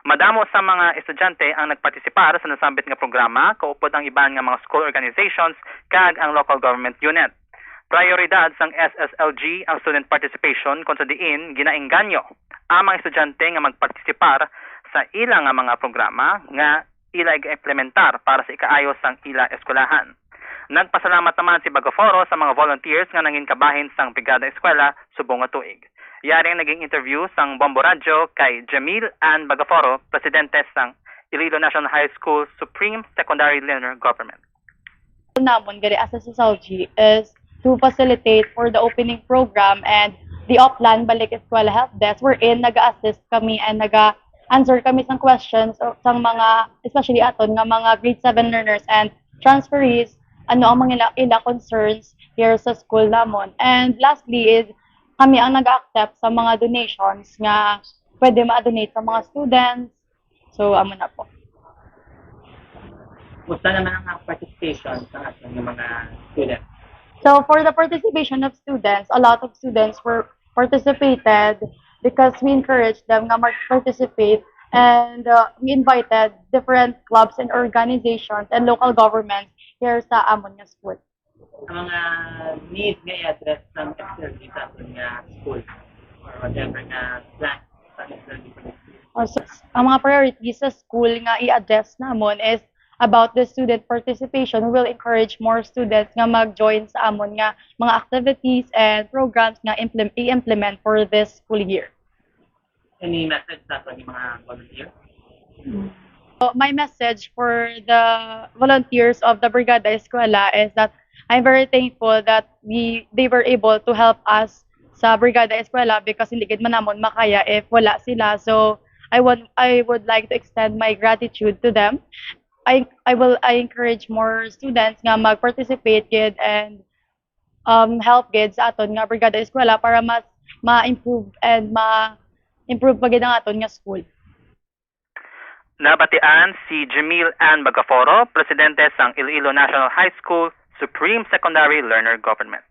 Madamo sa mga estudyante ang nagpartisipar sa nasambit nga programa, kaupod ang iban nga mga school organizations kag ang local government unit. Prioridad sang S S L G ang student participation, kon sa diin ginaengganyo ang mga estudyante nga magpartisipar sa ila nga mga programa nga ila ig-implementar para sa ikaayo sang ila eskwelahan. Nagpasalamat naman si Bagaforo sa mga volunteers nga nangin kabahin sang Brigada Eskwela subong nga tuig. Yari ang naging interview sang Bombo Radyo kay Jamil Ann Bagaforo, presidente sang Iloilo National High School Supreme Secondary Learner Government. Namon gani as a society is to facilitate for the opening program and the Oplan Balik Eskwela Help Desk, wherein naga-assist kami and naga-answer kami sang questions o sang mga, especially aton nga mga grade seven learners and transferees, ano ang mga ila, ila concerns here sa school namon. And lastly is kami ang nag-accept sa mga donations nga pwede ma-donate sa mga students. So, amo na po. Kumusta naman ang participation sa ating mga students? So, for the participation of students, a lot of students were participated because we encouraged them nga mag-participate, and uh, we invited different clubs and organizations and local governments here sa amon nga school. Ang mga need nga i-address ng externally sa ating nga school or whatever nga plan sa externally. Uh, so, ang mga priorities sa school nga i-address namon is about the student participation. We will encourage more students nga mag-join sa amon nga mga activities and programs nga implem- i-implement for this school year. Any message sa ating mga volunteers? So, my message for the volunteers of the Brigada Eskwela is that I'm very thankful that we they were able to help us sa Brigada Eskwela because hindi gid man namon makaya if wala sila. So, I want I would like to extend my gratitude to them. I I will I encourage more students nga mag-participate gid and um, help gid sa aton nga Brigada Eskwela para mas ma-improve and ma-improve pa gid ang aton nga school. Nabatian si Jamil Ann Bagaforo, presidente sang Iloilo National High School Supreme Secondary Learner Government.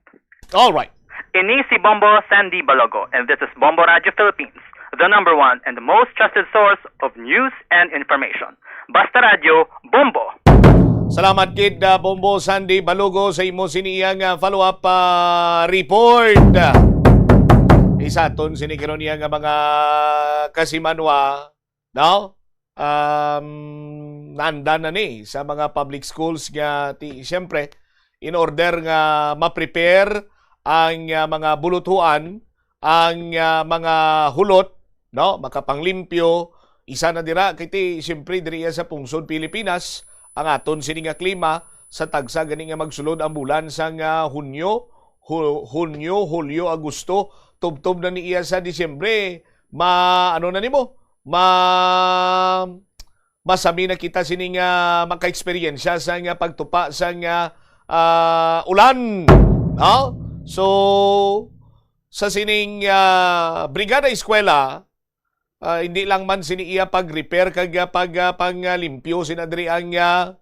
All right. Ini si Bombo Sandy Balogo, and this is Bombo Radio Philippines, the number one and the most trusted source of news and information. Basta Radio, Bombo! Salamat gid, ah, Bombo Sandy Balogo, sa imo sini iyang, ah, follow-up, ah, report. Isaton sini karon niya nga mga kasimanwa, no? Um, nanda na ni sa mga public schools nga ti, siyempre, in order nga ma-prepare ang, ah, mga buluthuan, ang, ah, mga hulot, no, makapanglimpyo. Isa na dira kay ti, siyempre, diri sa pungsod Pilipinas, ang aton sini nga klima sa tagsa gani nga magsulod ang bulan sang, ah, Hunyo, Hu- Hunyo, Hulyo, Agosto, tubtob na ni iya sa Disyembre. Ma ano na nimo? Ma masami na kita sini nga maka-eksperyensya sa nga pagtupa sa nga, ah, ulan, no? So, sa sining, ah, Brigada Eskwela, ah, hindi lang man sini iya pag-repair kag, ah, pag, ah, panglimpyo sina diri ang, ah,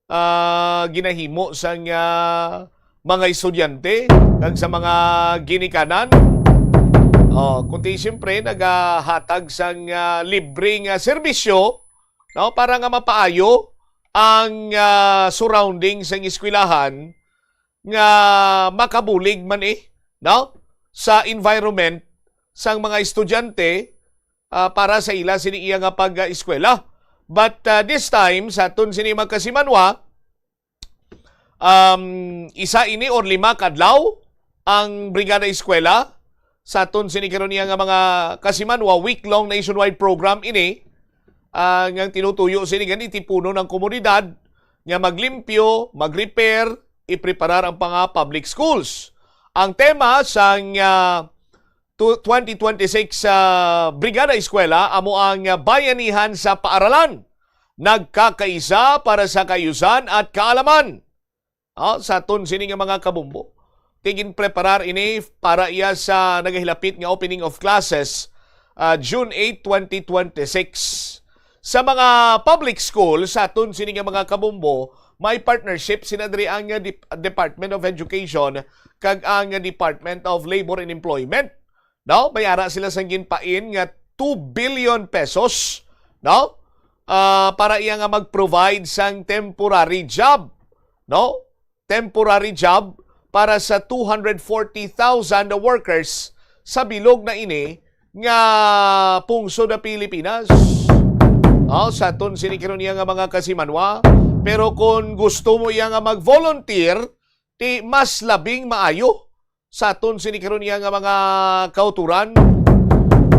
ah, ginahimo sang, ah, mga estudyante kag sa mga ginikanan. Oh, kundi siyempre nagahatag sang, ah, libre nga serbisyo, no, para nga mapaayo ang, ah, surrounding sang eskwelahan nga makabulig man, eh, no, sa environment sang mga estudyante, ah, para sa ila sini iya nga pag-eskwela. But, ah, this time, sa aton sini mga kasimanwa, um, isa ini or lima ka adlaw ang Brigada Eskwela. Sa aton sini karon niya nga mga kasimanwa, week-long nationwide program ini, ah, nga tinutuyo sini gani ti puno ng komunidad nga maglimpyo, mag-repair, ipreparar ang mga public schools. Ang tema sang, ah, tu- twenty twenty-six, ah, Brigada Eskwela amo ang, ah, bayanihan sa paaralan, nagkakaisa para sa kaayusan at kaalaman. Ah, sa aton sini nga mga kabombo, ti ginpreparar ini para iya sa nagahilapit nga opening of classes, ah, June eight, twenty twenty-six. Sa mga public school, sa aton sini nga mga kabombo, may partnership sina diri ang, uh, Dep-, Department of Education kag ang Department of Labor and Employment. No? May ara sila sang ginpain nga two billion pesos, no? Ah, para iya nga mag-provide sang temporary job, no? Temporary job para sa two hundred forty thousand workers sa bilog na ini nga pungsod na Pilipinas. Oh, sa aton sini karon iya nga mga kasimanwa. Pero kung gusto mo iya nga mag-volunteer, ti mas labing maayo sa aton sini karon iya nga mga kauturan.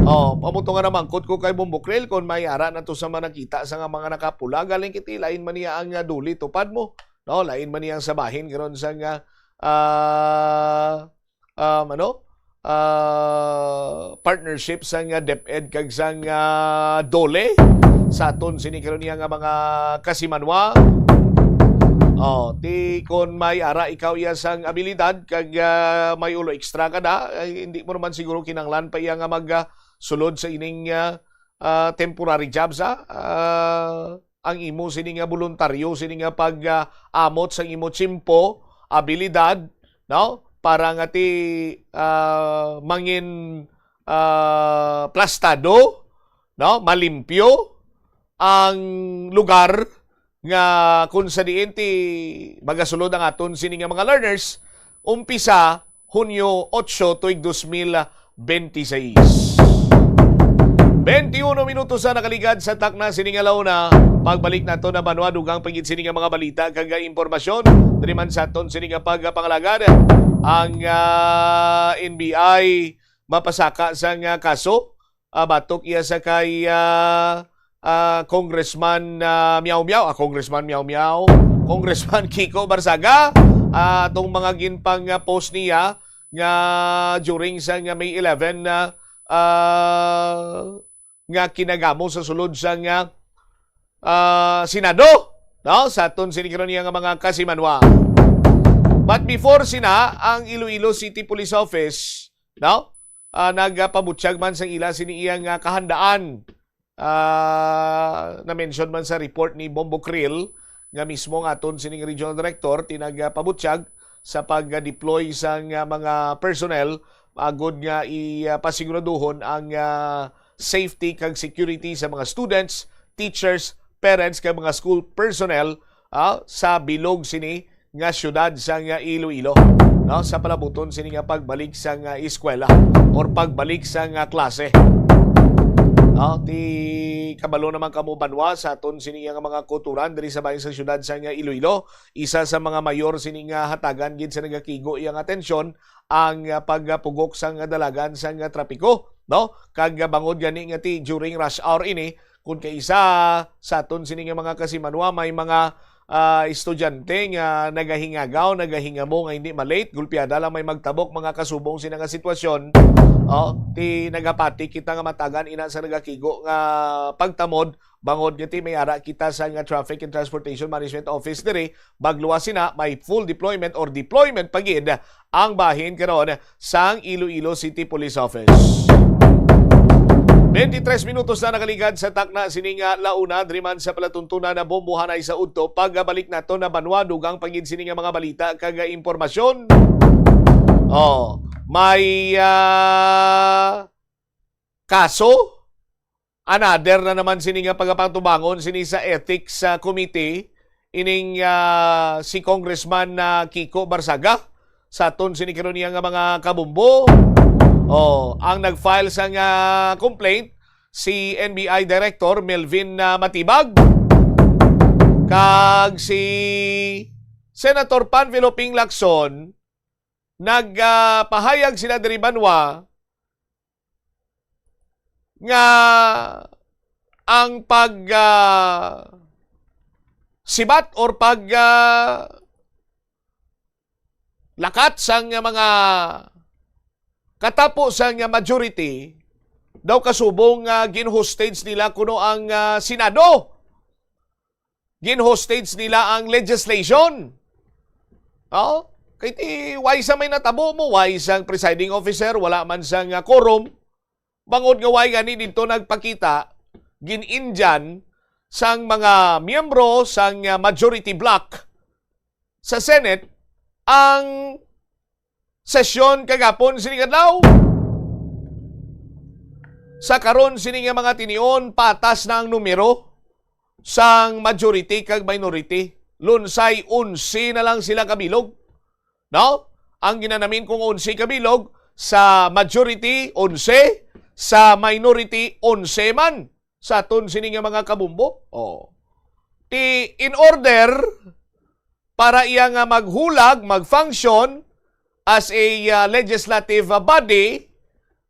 Oh, pamuto nga namangkot ko kay Bombokrel kung may ara na to sa mga nakita sa nga mga nakapula. Galing kiti, lain man niya ang, ah, duli, tupad mo. No, lain man niya ang sabahin karon sa nga, ah, um, ano? Ah, partnership sa nga DepEd kag sa nga DOLE sa aton sini karon iya nga mga kasimanwa. Oh, ti kon may ara ikaw iya sang abilidad kag, ah, may ulo extra ka na, ay, hindi mo naman siguro kinanglan pa iya nga mag, ah, sulod sa ining, ah, ah, temporary jobs, ah. Ah, ang imo sini nga boluntaryo, sini nga pag, ah, amot sang imo tiyempo, abilidad, no? Para nga ti, ah, mangin, ah, plastado, no? Malimpyo ang lugar nga kung sa diin ti magasulod ang aton sini nga mga learners, umpisa Hunyo otso tuig dos mil benti seis. Benti uno minutos na nakaligad sa takna sini nga launa. Pagbalik nato na banwa, dugang pa gid sini nga mga balita kag impormasyon diri man sa aton sini nga pagpangalagad. Ang, ah, N B I mapasaka sa nga kaso, ah, batok iya sa kay, ah, ah, Congressman, ah, Miao Miao, ah, Congressman Miao Miao, Congressman Kiko Barzaga, ah, atong mga ginpang, ah, post niya nga during sa nga May eleven na, ah, nga kinagamo sa sulod sa nga, ah, Senado, no? Sa aton sini karon niya nga mga kasimanwa. But before sina, ang Iloilo City Police Office, no? Ah, nagapabutyag man sa ila sini iyang, ah, kahandaan. Ah, na-mention man sa report ni Bombo Krill nga mismo ang aton sining regional director tinagapabutyag sa pag-deploy sang, ah, mga personnel agud nga i, ah, pasiguraduhon ang, ah, safety kag security sa mga students, teachers, parents kag mga school personnel, ah, sa bilog sini nga siyudad sang Iloilo, no, sa palabuton sini nga pagbalik sang eskwela or pagbalik sang klase. No, ti kabalo naman kamo banwa sa aton sini nga mga kuturan diri sa bahin sa siyudad sang Iloilo. Isa sa mga mayor sini nga hatagan gid sa nagakigo iyang atensyon ang, ah, pagpugok sang dalagan sang trapiko, no? Kag bangod gani nga ti during rush hour ini, kun kaisa sa aton sini nga mga kasimanwa, may mga, ah, estudyante nga nagahingagaw, nagahingamo nga hindi ma-late, gulpiada lang may magtabok mga kasubong sina nga sitwasyon. Oh, ti nagapati kita nga matagan ina sa nagakigo nga pagtamod bangod nga ti may ara kita sa nga Traffic and Transportation Management Office diri, bagluwas sina may full deployment or deployment pa gid ang bahin karon sang Iloilo City Police Office. Twenty-three minutos na nakaligad sa takna sini nga launa, diri man sa palatuntunan na bombohanay sa udto. Pagbalik nato na banwa, dugang pa gid sini nga mga balita kag impormasyon. Oh, may, ah, kaso. Another na naman sini nga pagapatubangon sini sa ethics, ah, committee, ining, ah, si Congressman, ah, Kiko Barzaga. Sa aton sini karon niya nga mga kabumbo, oh, ang nag-file sa nga complaint si N B I Director Melvin, ah, Matibag kag si Senator Panfilo Ping Lacson. Nagpahayag sila diri banwa nga ang pag, ah, sibat or pag, ah, lakat sang mga katapo sang majority daw kasubong nga gin-hostage nila kuno ang, ah, Senado. Gin-hostage nila ang legislation. Oh, kay ti, why sa may natabo mo? Why sang presiding officer? Wala man sang, ah, quorum. Bangod nga why gani dito nagpakita, gin-Indian sang mga miyembro sang, ah, majority bloc sa Senate ang sesyon kagapon sining adlaw. Sa karon sini nga mga tinion, patas na ang numero sang majority kag minority. Lunsay onse na lang sila kabilog. No? Ang ginanamin kong onse kabilog, sa majority, onse, sa minority, onse man. Sa aton sini nga mga kabumbo. Oh. Ti, in order para iya nga maghulag, mag-function as a, uh, legislative, uh, body,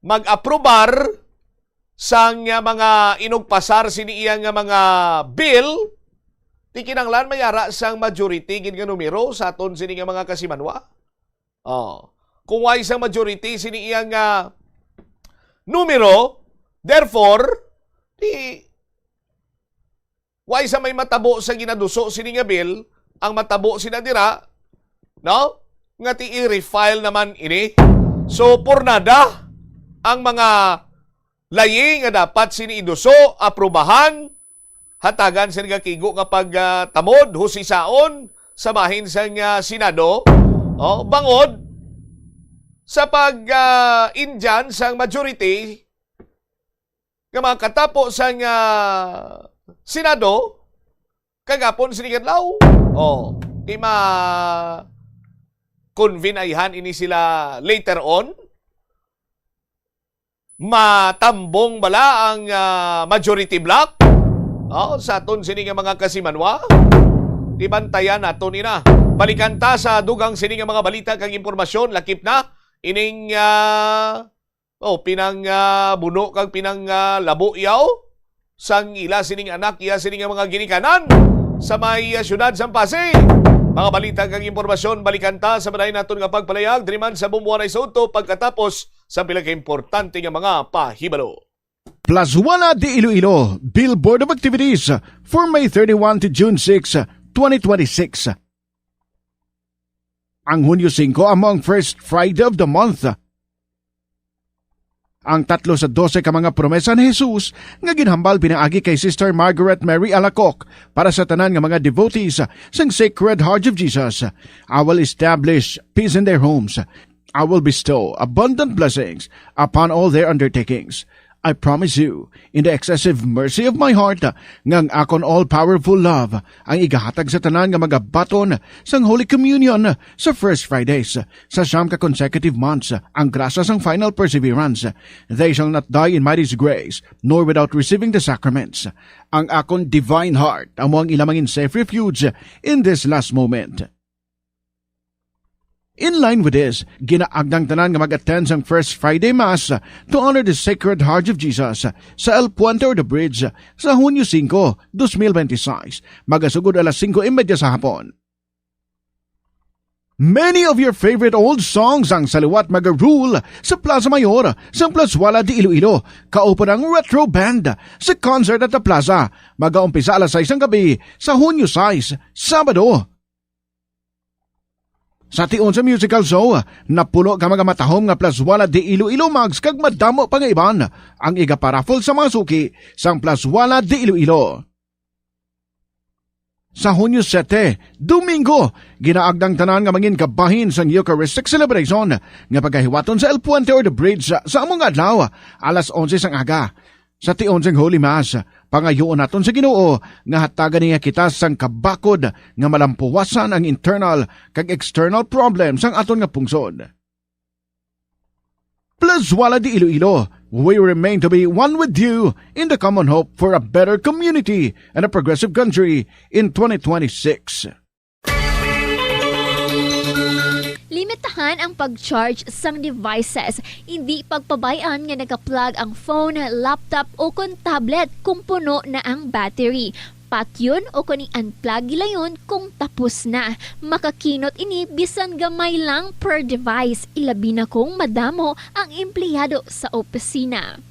mag-aprobar sang, uh, mga inugpasar sini iya nga mga bill, ti kinahanglan may ara sang majority gid nga numero sa aton sini nga mga kasimanwa. Oh. Kung way sang majority sini iya nga numero, therefore, di way sa may matabo sa ginaduso sini nga bill, ang matabo sina dira, no? Nga ti i-refile naman ini. So, por nada ang mga layi nga dapat sini iduso, aprubahan, hatagan sa nagakigo nga pagtamod, husisaon sa bahin sang, ah, Senado, oh, bangod sa pag, ah, indyan sang majority nga makatapo sang, ah, Senado kagapon sining adlaw. Oh, di ma-convene ayhan ini sila later on. Matambong bala ang, ah, majority bloc? Oh, sa aton sini nga mga kasimanwa, di bantayan naton ina. Balikan ta sa dugang sini nga mga balita kag impormasyon, lakip na ining, ah, oh, pinang, ah, buno kag pinang, ah, labo yaw sang ila sining anak, iya sini nga mga ginikanan sa may, ah, siyudad sang Pasig. Mga balita kag impormasyon, balikan ta sa balay naton nga pagpalayag diri man sa Bumbuanay Soto pagkatapos sa pila ka importante nga mga pahibalo. Plazuela de Iloilo, Billboard of Activities for May thirty-one to June six, twenty twenty-six. Ang Hunyo singko amo ang first Friday of the month. Ang tatlo sa dose ka mga promesa ni Jesus nga ginhambal pinaagi kay Sister Margaret Mary Alacoque para sa tanan nga mga devotees sang Sacred Heart of Jesus. "I will establish peace in their homes. I will bestow abundant blessings upon all their undertakings. I promise you, in the excessive mercy of my heart, nga ang akon all-powerful love ang igahatag sa tanan nga magabaton sang Holy Communion sa First Fridays sa siyam ka consecutive months, ang grasya sang final perseverance. They shall not die in my disgrace, nor without receiving the sacraments. Ang akon divine heart amo ang ila mangin safe refuge in this last moment." In line with this, ginaagdang tanan nga mag-attend sang First Friday Mass to honor the Sacred Heart of Jesus sa El Puente or the Bridge sa Hunyo singko, dos mil benti sais, magasugod alas singko y media sa hapon. Many of your favorite old songs ang sa liwat maga-rule sa Plaza Mayor sang Plazuela de Iloilo, kaupod ang Retro Band sa concert at the plaza. Magaumpisa alas sais sang gabi sa Hunyo sais, Sabado. Sa tion sa musical show, napuno ka mga matahom nga Plazuela de Iloilo mugs kag madamo pa nga iban ang igaparaffle sa mga suki sang Plazuela de Iloilo. Sa Hunyo sete, Domingo, ginaagdang tanan nga mangin kabahin sang Eucharistic celebration nga pagahiwaton sa El Puente or the Bridge sa, sa amo nga adlaw, alas onse sang aga. Sa tion sang Holy Mass, pangayuon naton sa Ginoo nga hatagan niya kita sang kabakod nga malampuwasan ang internal kag external problems sang aton nga pungsod. Plazuela de Iloilo, we remain to be one with you in the common hope for a better community and a progressive country in twenty twenty-six. Limitahan ang pag-charge sang devices. Indi pagpabay-an nga naka-plug ang phone, laptop, o kon tablet kung puno na ang battery. Patyon o kon i-unplug gilayon kung tapos na. Makakinot ini bisan gamay lang per device, ilabi na kung madamo ang empleyado sa opisina.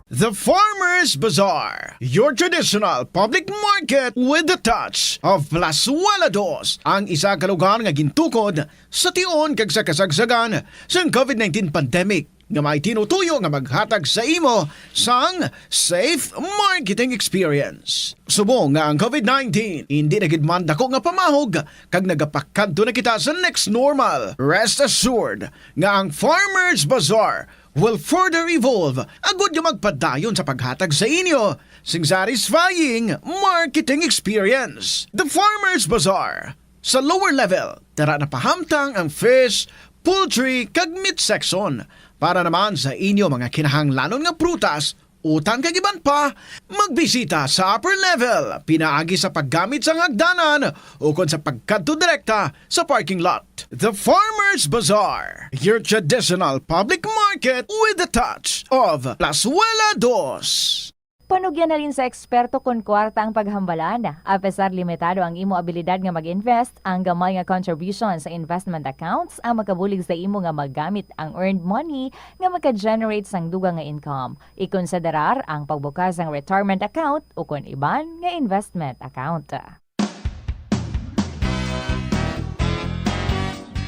The Farmers Bazaar, your traditional public market with the touch of Plazuela Dos, ang isa ka lugar nga gintukod sa tion kag sa kasagsagan sang COVID nineteen pandemic. nga may tinutuyo nga maghatag sa imo sang safe marketing experience. Subong nga ang COVID nineteen hindi na gid man dako nga pamahog kag nagapakadto na kita sa next normal, rest assured nga ang Farmers Bazaar will further evolve agud nga magpadayon sa paghatag sa inyo sing satisfying marketing experience. The Farmers Bazaar, sa lower level, tara na pahamtang ang fish, poultry, kag meat section para naman sa inyo mga kinahanglanon nga prutas, utang kag iban pa. Magbisita sa upper level pinaagi sa paggamit sang hagdanan ukon sa pagkadto direkta sa parking lot. The Farmers Bazaar, your traditional public market with a touch of Plazuela Dos. Panugyan na rin sa eksperto kon kwarta ang paghambalan. Apesar limitado ang imo abilidad nga mag-invest, ang gamay nga contribution sa investment accounts ang makabulig sa imo nga magamit ang earned money nga maka-generate sang dugang nga income. Ikonsiderar ang pagbukas sang retirement account ukon iban nga investment account.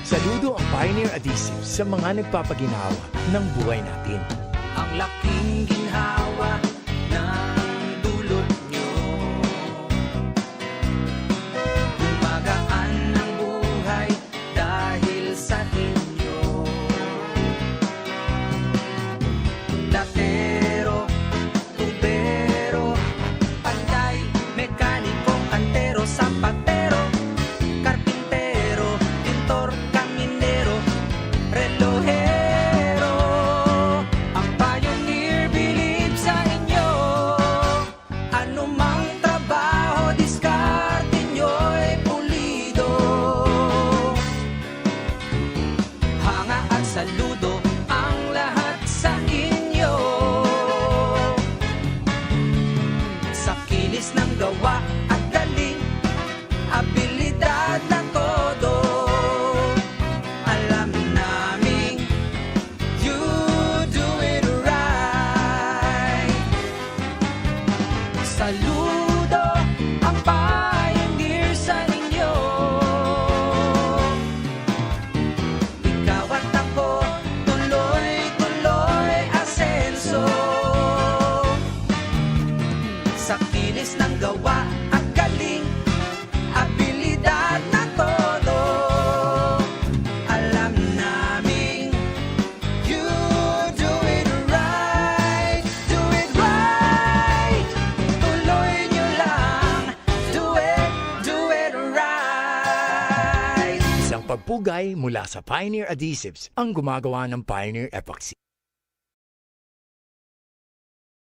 Saludo ang Pioneer Adhesive sa mga nagpapaginhawa ng buhay natin. Ang laking ginhawa ng dulot nyo. Gumagaan ang buhay dahil sa inyo. Platero, tubero, panday, mekaniko, kantero, sapatero, karpintero, pintor, kaminero, relohero. Ang Pioneer bilib sa inyo. Anumang trabaho, diskarte nyo'y pulido. Hanga at saludo ang lahat sa inyo. Sa kinis ng gawa at galing, abilidad na todo. Alam naming you do it right. Saludo ang Pioneer sa inyo. Ikaw at ako, tuloy-tuloy asenso. Sa kinis ng gawa at galing, abilidad na todo. Alam naming you do it right, do it right. Tuloy nyo lang, do it, do it right. Isang pagpugay mula sa Pioneer Adhesives ang gumagawa ng Pioneer Epoxy.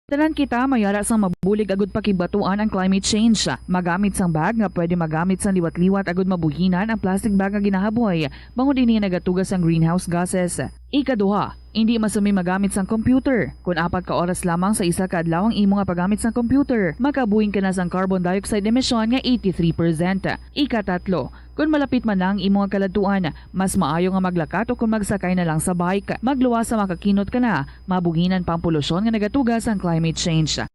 Tanan kita mayara sang mabulig agud pakibatuan ang climate change. Magamit sang bag nga pwede magamit sang liwat-liwat agud mabuhinan ang plastic bag nga ginahaboy, bangod ini nagatuga sang greenhouse gases. Ikaduha, indi masumi magamit sang computer. Kon apat ka oras lamang sa isa ka adlaw ang imo nga paggamit sang computer, makabuhin ka na sang carbon dioxide emission nga eighty-three percent. Ikatatlo, kon malapit man na ang imo nga kaladtuan, mas maayo nga maglakat o kon magsakay na lang sa bike. Magluwas sa makakinot ka na, mabuhinan pa ang polusyon nga nagatuga sang climate change.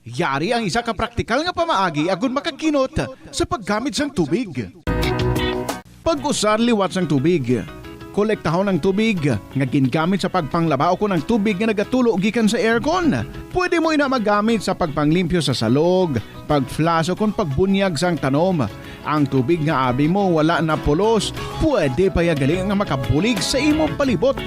Yari ang isa ka praktikal nga pamaagi agud makakinot sa paggamit sang tubig. Pag-usar liwat sang tubig. Kolektahon ang tubig nga gingamit sa pagpanglaba ukon ang tubig nga nagatulo gikan sa aircon. Pwede mo ina magamit sa pagpanglimpyo sa salog, pag-flush ukon pagbunyag sang tanom. Ang tubig nga abi mo wala na pulos, pwede pa ya gali nga makabulig sa imo palibot.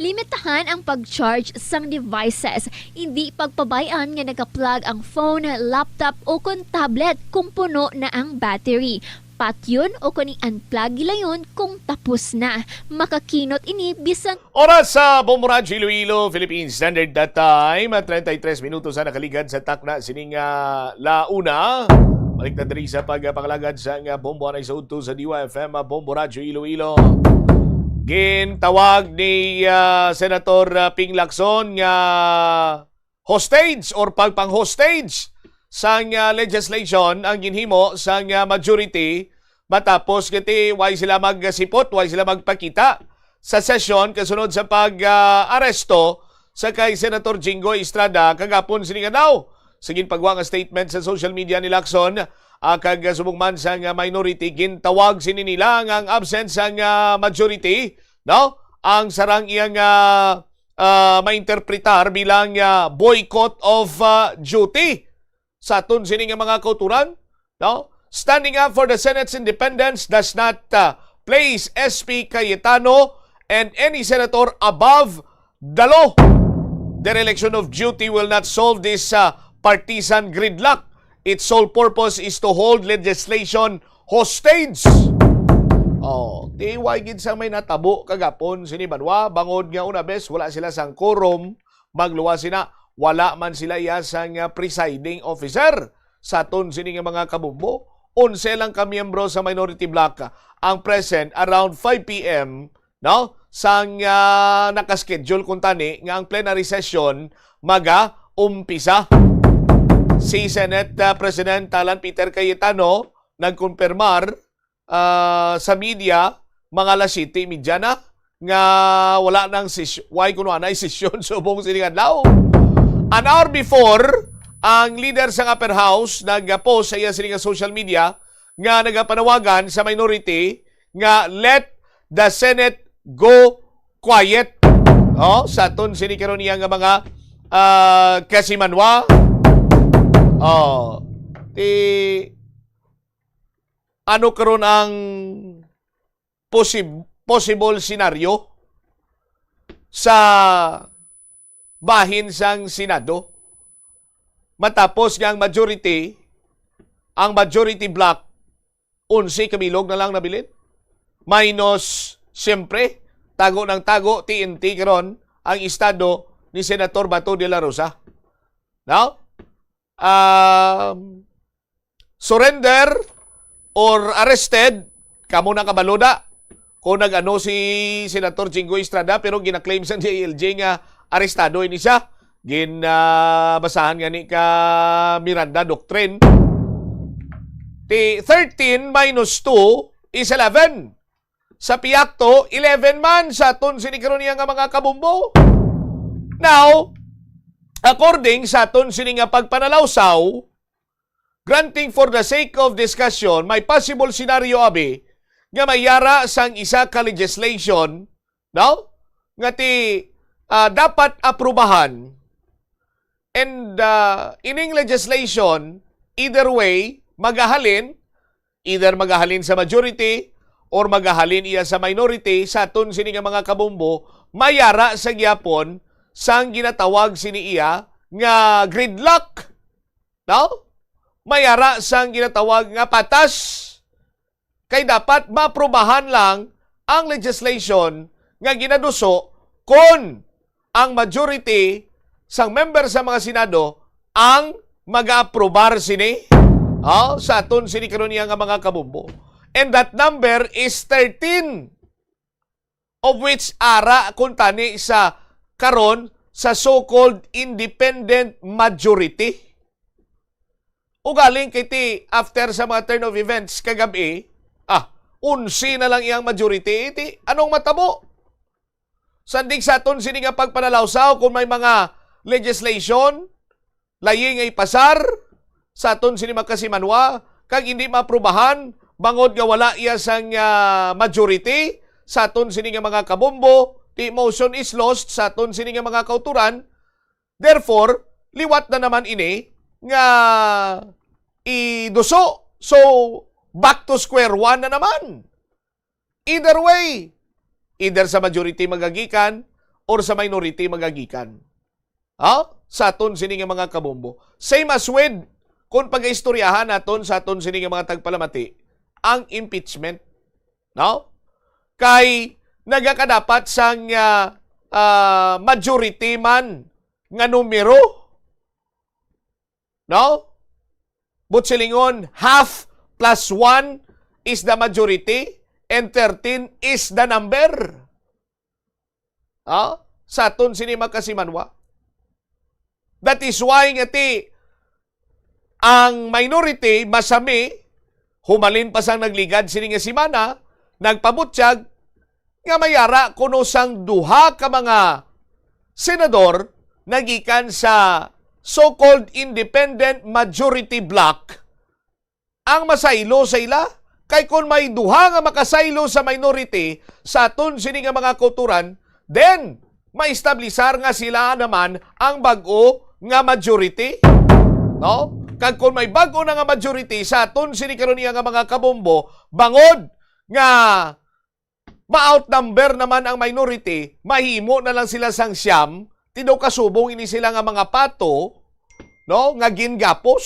Limitahan ang pag-charge sang devices. Indi pagpabay-an nga naka-plug ang phone, laptop, o kon tablet kung puno na ang battery. Patyon o kon i-unplug gilayon kung tapos na. Makakinot ini bisan Oras sa Bombo Radyo Iloilo, Philippine Standard Time, treinta y tres minutos ang nakaligad sa takna sining, ah, launa. Balik na diri sa pagpangalagad sa nga Bombo anay sa udto sa D Y F M, ah, Bombo Radyo Iloilo. Gintawag ni, ah, Senator, ah, Ping Lacson nga hostage or pagpang-hostage sang, ah, legislation ang ginhimo sang, ah, majority, matapos nga ti way sila magsipot, way sila magpakita sa sesyon kasunod sa pag, ah, aresto sa kay Senator Jinggoy Estrada kagapon sining adlaw. sa ginpagwa nga statement sa social media ni Lacson, ah, kag, ah, subong man sang, ah, minority, gintawag sini nila nga ang absence sang, ah, majority, no? Ang sarang iyang, ah, ah, mainterpretar bilang, ah, boycott of, ah, duty. Sa aton sini nga mga kauturan, no? Standing up for the Senate's independence does not, uh, place S P Cayetano and any senator above the law. Dereliction of duty will not solve this, uh, partisan gridlock. Its sole purpose is to hold legislation hostage. Oh, di way gid sang may natabo kagapon sini banwa, bangod nga una bes wala sila sang quorum, magluwas sina, wala man sila iya sang, ah, presiding officer. Sa aton sini nga mga kabumbo, onse lang ka miyembro sa minority bloc ang present around five p.m., no? Sang, ah, nakaschedule kuntani nga ang plenary session maga-umpisa. Si Senate, ah, President Alan Peter Cayetano nagkonfirmar, ah, sa media, mga alas siyete y media na, nga wala nang sis-, way kuno anay sesyon subong sining adlaw. An hour before, ang leader sang upper house nag-post sa iya sini nga social media nga nagapanawagan sa minority nga let the Senate go quiet. Oh, sa aton sini karon niya nga mga, ah, kasimanwa. Oh, ti ano karon ang posib-, possible scenario sa bahin sang Senado matapos nga ang majority, ang majority bloc, onse ka bilog na lang nabilin? Minus, siyempre, tago ng tago, T N T karon ang estado ni Senator Bato de la Rosa. No? Um, surrender or arrested, kamo na kabalo na kung nag-ano si Senator Jinggoy Estrada, pero gina-claim sa D I L G nga arestado ini siya. Gin, ah, basahan nga ni ka Miranda Doctrine. Ti thirteen minus two is eleven. Sa piyakto, eleven man sa aton sini karon niya nga mga kabumbo. Now, according sa aton sini nga pagpanalawsaw, granting for the sake of discussion, may possible scenario, abi, nga may yara sang isa ka legislation, no? Nga ti, ah, dapat aprubahan. And, ah, ining legislation, either way, magahalin, either magahalin sa majority or magahalin iya sa minority, sa aton sini nga mga kabumbo, may yara sa gyapon sang ginatawag sini iya nga gridlock. No? May ara sang ginatawag nga patas. Kay dapat maaprubahan lang ang legislation nga ginaduso kon ang majority sang member sa mga Senado ang mag-aaprobar sini, ah, sa aton sini karon niya nga mga kabumbo. And that number is thirteen, of which ara kuntani sa karon sa so-called independent majority. Ugaling kay ti after sa mga turn of events kagab-i, ah, onse na lang iyang majority. Iti, anong matabo? Sandig sa aton sini nga pagpanalawsaw, kung may mga legislation, layi nga ipasar sa aton sini makasimanwa, kag hindi maaprubahan, bangod nga wala iya sang, ah, majority sa aton sini nga mga kabombo, the motion is lost sa aton sini nga mga kauturan. Therefore, liwat na naman ini nga iduso. So, back to square one na naman. Either way, either sa majority magagikan or sa minority magagikan. Ha? Sa aton sini nga mga kabombo. Same as with, kung pag-istoryahan naton sa aton sini nga mga tagpalamati, ang impeachment. No? Kay nagakadapat sang, ah, ah, majority man nga numero. No? But silingon, half plus one is the majority and thirteen is the number. Ah, sa aton sini makasimanwa. That is why nga ti ang minority masami, humalin pa sang nagligad sini nga semana, nagpabutyag nga may ara kuno sang duha ka mga senador nagikan sa so-called independent majority bloc ang masaylo sa ila. Kay kung may duha nga makasaylo sa minority sa aton sini nga mga kauturan, then maestablisar nga sila naman ang bag-o nga majority, no? Kag kung may bag-o na nga majority sa aton sini karon niya nga mga kabombo, bangod nga ma-outnumber naman ang minority, mahimo na lang sila sang siyam, ti daw kasubong ini sila nga mga pato, no, nga gingapos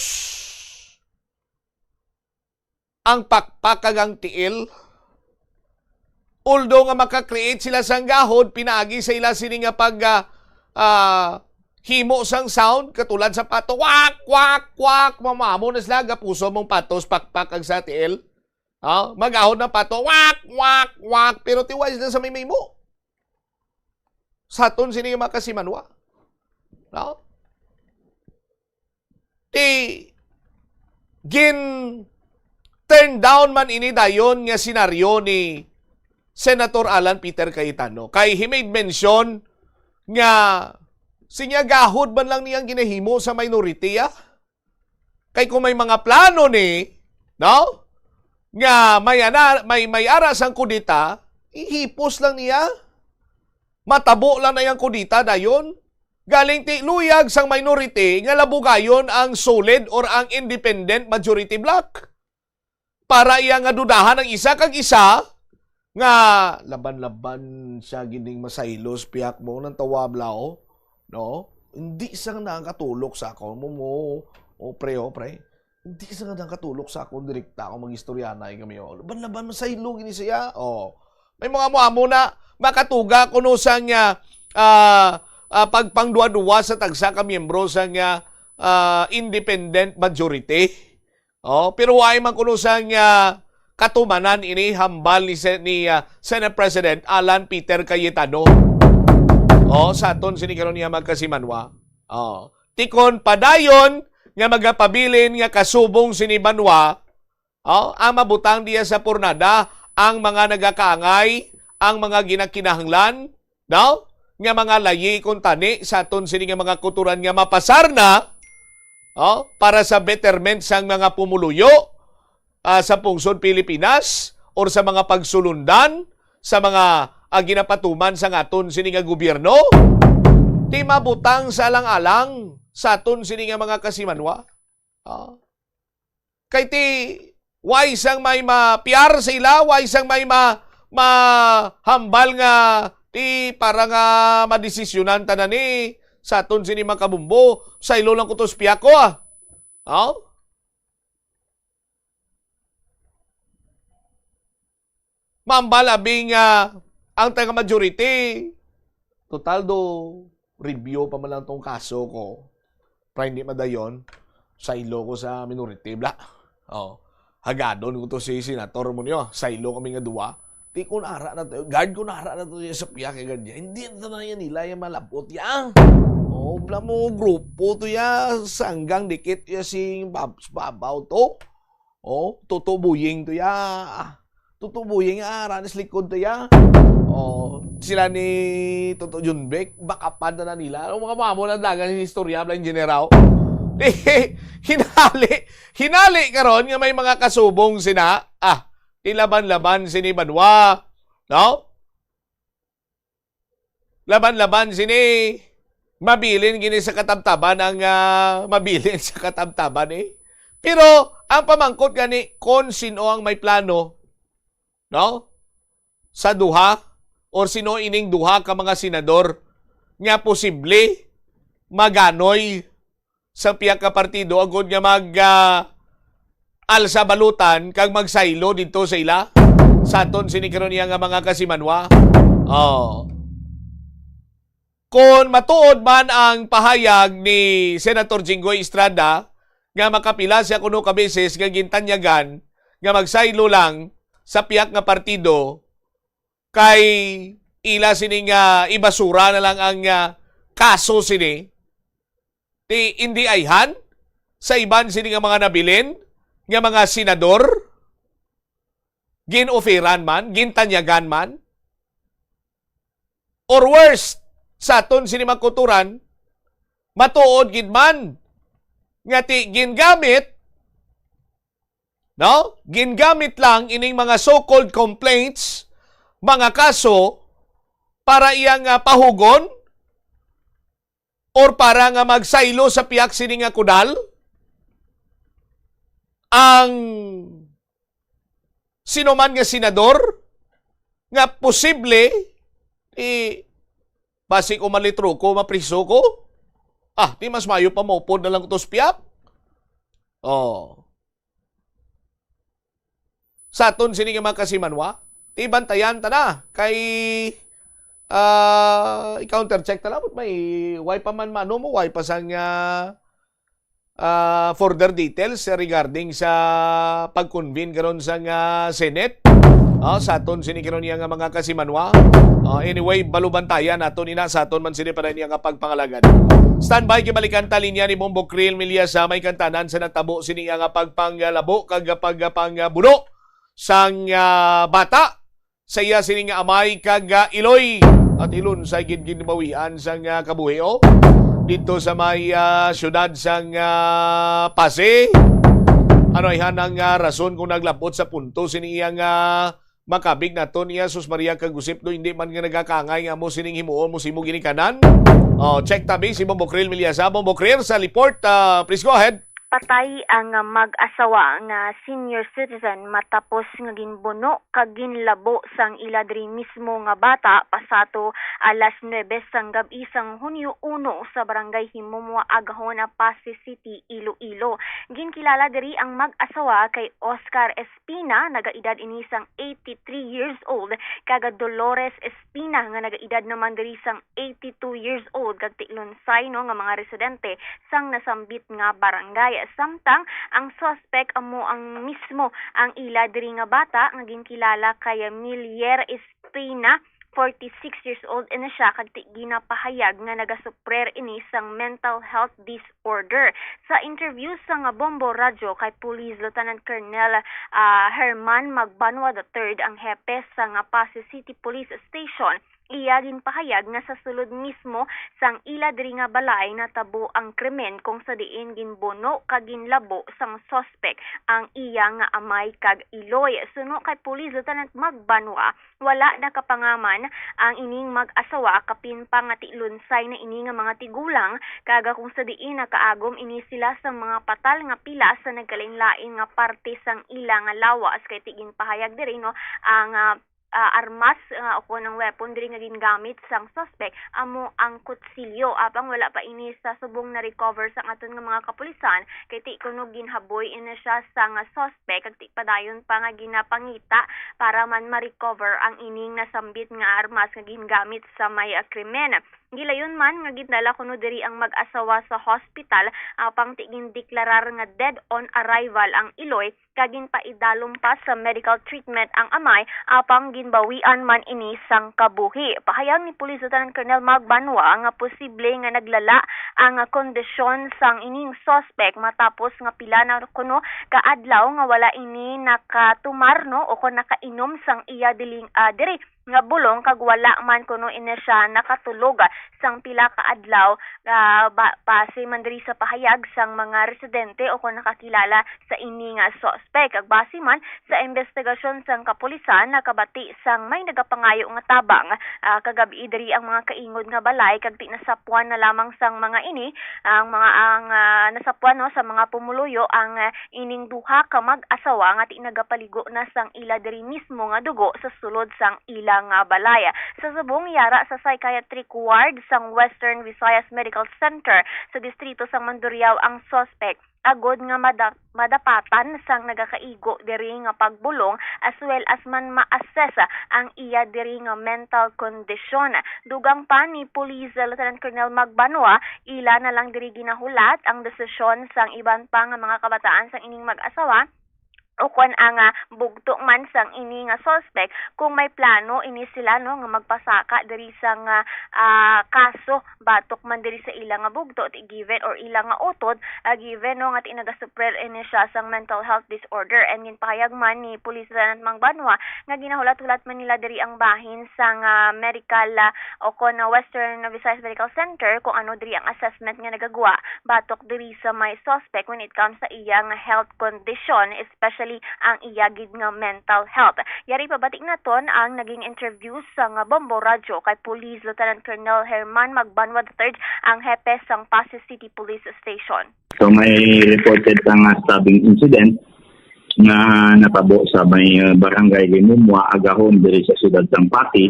ang pakpak kag ang tiil. Although nga maka-create sila sang gahod, pinaagi sa ila sini nga pag, ah, ah, himo sang sound, katulad sa pato, wak, wak, wak, mamamo na sila, gapuso mong patos, pakpak kag sa tiil. Ah, magahod na pato, wak, wak, wak, pero tiwais na sa may mahimo. Sa aton sini nga mga kasimanwa. No? Ti gin turn down man ini dayon nga senaryo ni Senator Alan Peter Cayetano. Kay he made mention nga sinya gahod man lang niyang ginahimo sa minority, ah. Kay kung may mga plano ni, no? Nga may ana, may, may ara sang kudeta, ihipos lang niya. Matabo lang na yang kudeta dayon. Galing ti luyag sang minority nga labugayon ang solid or ang independent majority bloc. Para iya nga dudahan ang isa kag isa nga laban-laban siya gining masaylos, piyak mo nang tawablaw, no? Hindi sa nakatulok sa ako mo, mo, o pre, o pre. Hindi sa nakatulok sa akong direkta akong mag-istorya na kami, oh. Laban-laban masaylo gini siya. Oh. May mga mo amo na makatuga kuno sa nga, ah, ah, pagpangduwa-duwa sa tagsa ka miyembro sa nga, ah, independent majority. Oh, pero wala man kuno sa nga katumanan ini hambal ni Sen-, ni, ah, Senate President Alan Peter Cayetano. Oh, sa aton sini karon niya magkasimanwa. Oh, tikon padayon nga magapabilin nga kasubong sini banwa, oh, ang mabutang diya sa pornada, ang mga nagakaangay, ang mga ginakinahanglan, no? Nga mga layi kuntani sa aton sini nga mga kuturan nga mapasar na, oh, para sa betterment sang mga pumuluyo, ah, sa pungsod Pilipinas or sa mga pagsulundan sa mga, ah, ginapatuman sang aton sini nga gobyerno, ti mabutang sa alang-alang sa aton sini nga mga kasimanwa. Ah. Kay ti, way sang may mapiar sa ila, way sang may ma-, mahambal nga ti para nga madesisyonan tanan ni sa aton sini mga kabumbo, sa ilo lang kutos piyako, ah. Oh? Mambal abi nga ang taga majority, total do, review pa man lang tong kaso ko. Para hindi madayon, saylo ko sa minority, bla. Oh, hagadon ko to si senator mo niyo, saylo kami nga duwa. Ti kun ara na to, guard kun ara na to sa piya kay guard niya. Hindi na tanan yan nila yung malabot ya. Oh, bla mo grupo to ya, sanggang dikit ya si bab-, babaw to. Oh, Toto Buying to ya. Toto Buying, ah, ranis likod to ya. Oh, sila ni Toto Junbek, bakapan na, na nila. Ang mga mamo ng dagan yung istorya, Blind General. Hinali, hinali karon nga may mga kasubong sina, ah, ti laban-laban sini banwa. No? Laban-laban sini, mabilin gini sa katabtaban ang, ah, mabilin sa katabtaban, eh. Pero ang pamangkot gani, kon sino ang may plano, no? Sa duha, or sino ining duha ka mga senador nga posible maganoy sa pihak nga partido agod nga mag, ah, alsa balutan kag magsaylo didto sa ila, sa aton sini karon iya nga mga kasimanwa. Oh. Kon matuod man ang pahayag ni Senator Jinggoy Estrada nga makapila siya kuno ka beses nga gintanyagan nga magsaylo lang sa pihak nga partido, kay ila sini nga ibasura na lang ang, ah, kaso sini. Ti indi ayhan sa iban sini nga mga nabilin nga mga senador, gin-offeran man, gintanyagan man, or worse, sa aton sini mga kuturan, matuod gid man nga ti gingamit, no? Gingamit lang ining mga so-called complaints, mga kaso, para iyang, ah, pahugon or para nga magsaylo sa pihak sini nga kudal ang sino man nga senador nga posible, eh, basi ko malitro ko, mapriso ko. Ah, di mas mayo pa maupod na lang ko to sa pihak? Oh. Sa aton sini nga mga kasimanwa, ti bantayan ta na kay, ah, i-counter check ta lang, may way pa man mano mo, way pa sang, ah, ah, further details regarding sa pag-convene karon sa nga Senate. Ah, sa aton sini karon niya nga mga kasimanwa. Ah, anyway, balubantayan nato ni na sa aton man sini para niya nga pagpangalagad. Standby, kibalikan ta linya ni Bombo Krill Milyasa, may kantanan sa natabo sini nga pagpangalabo kag pagpangbuno sang, ah, bata sa iya sini nga amay kag, ah, iloy. At ilon sa gid ginbawian sang, ah, kabuhi, oh. Dito sa may, ah, syudad sang, ah, Pasay. Ano ihan ang, ah, rason kung naglabot sa punto sini iya nga makabig naton iya, sus Maria kag Josep, do hindi man nga nagakangay nga mo sining himuon mo simo ginikanan? Oh, check tabi si Bombo Krill Milyasa. Bombo Krill sa report, ah, please go ahead. Patay ang mag-asawa nga senior citizen matapos nga ginbuno kag ginlabo sang ila diri mismo nga bata pasato alas nuebe sang gab-i sang Hunyo uno sa barangay Himumua, Agahona, Passi City, Iloilo. Ginkilala diri ang mag-asawa kay Oscar Espina, nagaedad ini sang eighty-three years old, kag Dolores Espina nga nagaedad naman diri sang eighty-two years old, kag ti Lunsay, no, nga mga residente sang nasambit nga barangay. Samtang ang suspect amo ang mismo ang ila diri nga bata nga ginkilala kay Milier Espina, forty-six years old ini siya, kag ti ginapahayag nga nagasuprer ini sang mental health disorder. Sa interview sa nga Bombo Radyo kay Police Lieutenant Colonel, ah, Herman Magbanwa the third, ang hepe sa nga Passi City Police Station, iya ginpahayag nga sa sulod mismo sang ila diri nga balay natabo ang krimen, kung sa diin ginbuno kag ginlabo sang suspek ang iya nga amay kag iloy. Suno kay Police Lieutenant Magbanwa, wala nakapangaman ang ining mag-asawa, kapin pa nga ti Lunsay na ini nga mga tigulang, kag kung sa diin nakaagom ini sila sa mga patal nga pila sa nagkalainlain nga parte sang ila nga lawas. Kay ti ginpahayag diri, no, ang, ah, ah, armas, ah, o kon ang weapon diri nga gingamit sang suspect amo ang kutsilyo. Apang wala pa ini sa subong na-recover sang aton nga mga kapulisan, kay ti kuno ginhaboy ini siya sang suspect, kag ti padayon pa nga ginapangita para man ma-recover ang ining nasambit nga armas nga gingamit sa may, ah, krimen. Gilayon man nga gindala kuno diri ang mag-asawa sa hospital, apang ti gindeklarar nga dead on arrival ang iloy, kag ginpaidalom pa sa medical treatment ang amay, apang ginbawian man ini sang kabuhi. Pahayag ni Police Lieutenant Colonel Magbanwa nga posible nga naglala ang kondisyon sang ining suspect matapos nga pila na kuno ka adlaw nga wala ini nakatumar, no, o kon nakainom sang iya diling, ah, diri nga bulong, kag wala man kuno ini siya nakatulog sang pila ka adlaw, ah, ba-, base man diri sa pahayag sang mga residente o kon nakakilala sa ini nga suspek. Kag base man sa investigasyon sang kapulisan, nakabati sang may nagapangayo nga tabang, ah, kagabi diri ang mga kaingod nga balay, kag ti nasapuan na lamang sang mga ini ang mga, ang, ah, nasapuan, no, sa mga pumuluyo ang, ah, ining duha ka mag-asawa nga ti nagapaligo na sang ila diri mismo nga dugo sa sulod sang ila nga balay. Sa subong, yara sa psychiatric ward sang Western Visayas Medical Center sa distrito sang Mandurriao ang suspect, agod nga mada-, madapatan sang nagakaigo diri nga pagbulong, as well as man ma-assess ang iya diri nga mental condition. Dugang pa ni Police Lieutenant Colonel Magbanwa, ila na lang diri ginahulat ang desisyon sang iban pa nga mga kabataan sang ining mag-asawa ukon ang, ah, bugto man sang ini nga suspect, kung may plano ini sila, no, nga magpasaka diri sang, ah, ah, kaso batok man diri sa ila nga bugto, ti given, or ila nga utod, ah, given, no, nga ti nagasuffer ini siya sang mental health disorder. And ginpahayag man ni Police Lieutenant Mang Banwa nga ginahulat-hulat man nila diri ang bahin sang, ah, medical, ah, o kon, ah, Western Visayas Medical Center kung ano diri ang assessment nga nagagwa batok diri sa may suspect when it comes sa iyang health condition, especially ang iya gid nga mental health. Yari pabati naton ang naging interview sang Bombo Radyo kay Police Lieutenant Colonel Herman Magbanwa the third, ang hepe sang Passi City Police Station. So, may reported nga stabbing incident nga natabo sa may, uh, barangay Limumua, Agahon, diri sa siyudad sang Passi,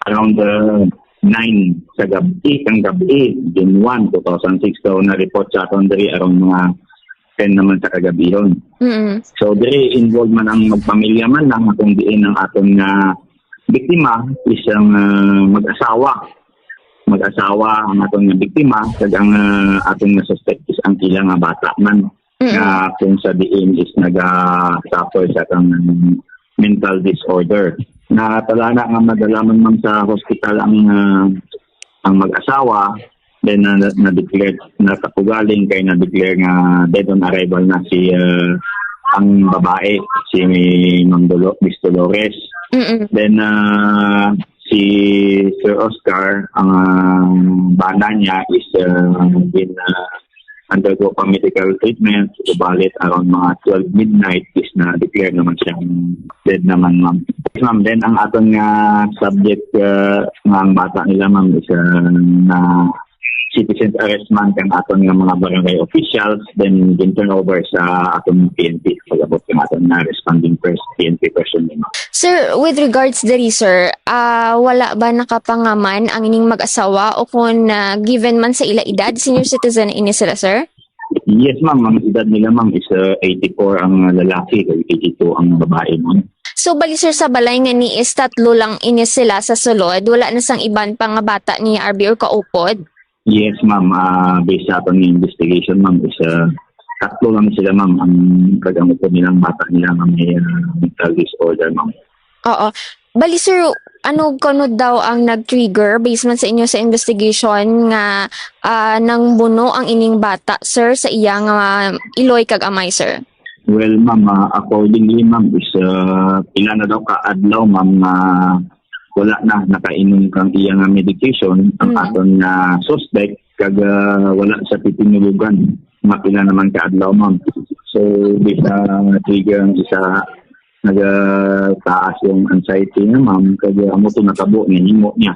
around, uh, nine sa gab-i, kang gab-i, June one, two thousand six. So, na-report sa aton diri around mga ten naman sa kagabihon. Mm. So, diri involved man ang magpamilya man lang, kung diin ang aton nga biktima is ang, uh, mag-asawa. Mag-asawa ang aton nga biktima, kag ang, uh, aton nga suspect is ang ila nga bata man. Mm. Nga kung sa diin is naga-suffer sa kang mental disorder. Natalana nga madala man, ma'am, sa hospital ang, ah, ang mag-asawa, then na, na-declare, natapugaling kay na-declare nga dead on arrival na si, ah, ang babae, si Ma'am Dolo-, Miss Dolores. Mm-mm. Then, ah, si Sir Oscar, ang, ah, bana niya is, ah, gin, ah, undergo pa medical treatment, subalit around mga twelve midnight is na-declare naman siyang dead naman, ma'am. Ma'am, then ang aton nga subject, uh, nga ang bata nila, ma'am, is, uh, na citizen's arrest man kang aton nga mga barangay officials, then gin turn over sa aton P N P, pag-abot ng aton nga responding pers-, P N P personnel, ma'am. Sir, with regards diri, sir, ah, wala ba nakapangaman ang ining mag-asawa o kung, ah, given man sa ila edad, senior citizen ini sila, sir? Yes, ma'am. Ang edad nila, ma'am, is, uh, eighty-four ang lalaki, kag eighty-two ang babae, ma'am. So, bali, sir, sa balay nga ni is tatlo lang ini sila sa sulod, wala na sang iban pa nga bata ni R B or kaupod? Yes, ma'am. Ah, based sa aton investigation, ma'am, is, uh, tatlo lang sila, ma'am, ang kag ang upod nilang bata nila nga may, uh, mental disorder, ma'am. Oo. Bali, sir, ano kuno daw ang nag-trigger, based man sa inyo sa investigation, nga, ah, nangbuno ang ining bata, sir, sa iya nga iloy kag amay, sir? Well, ma'am, ah, accordingly, ma'am, is, ah, pila na daw ka adlaw, ma'am, nga wala na nakainom kang iya nga medication ang Mm. aton nga suspect, kag, ah, wala sa pipinulugan nga pila naman ka adlaw, ma'am. So, bisa trigger ang isa, nagataas yung anxiety niya, ma'am, kag amo to natabo, nahimo niya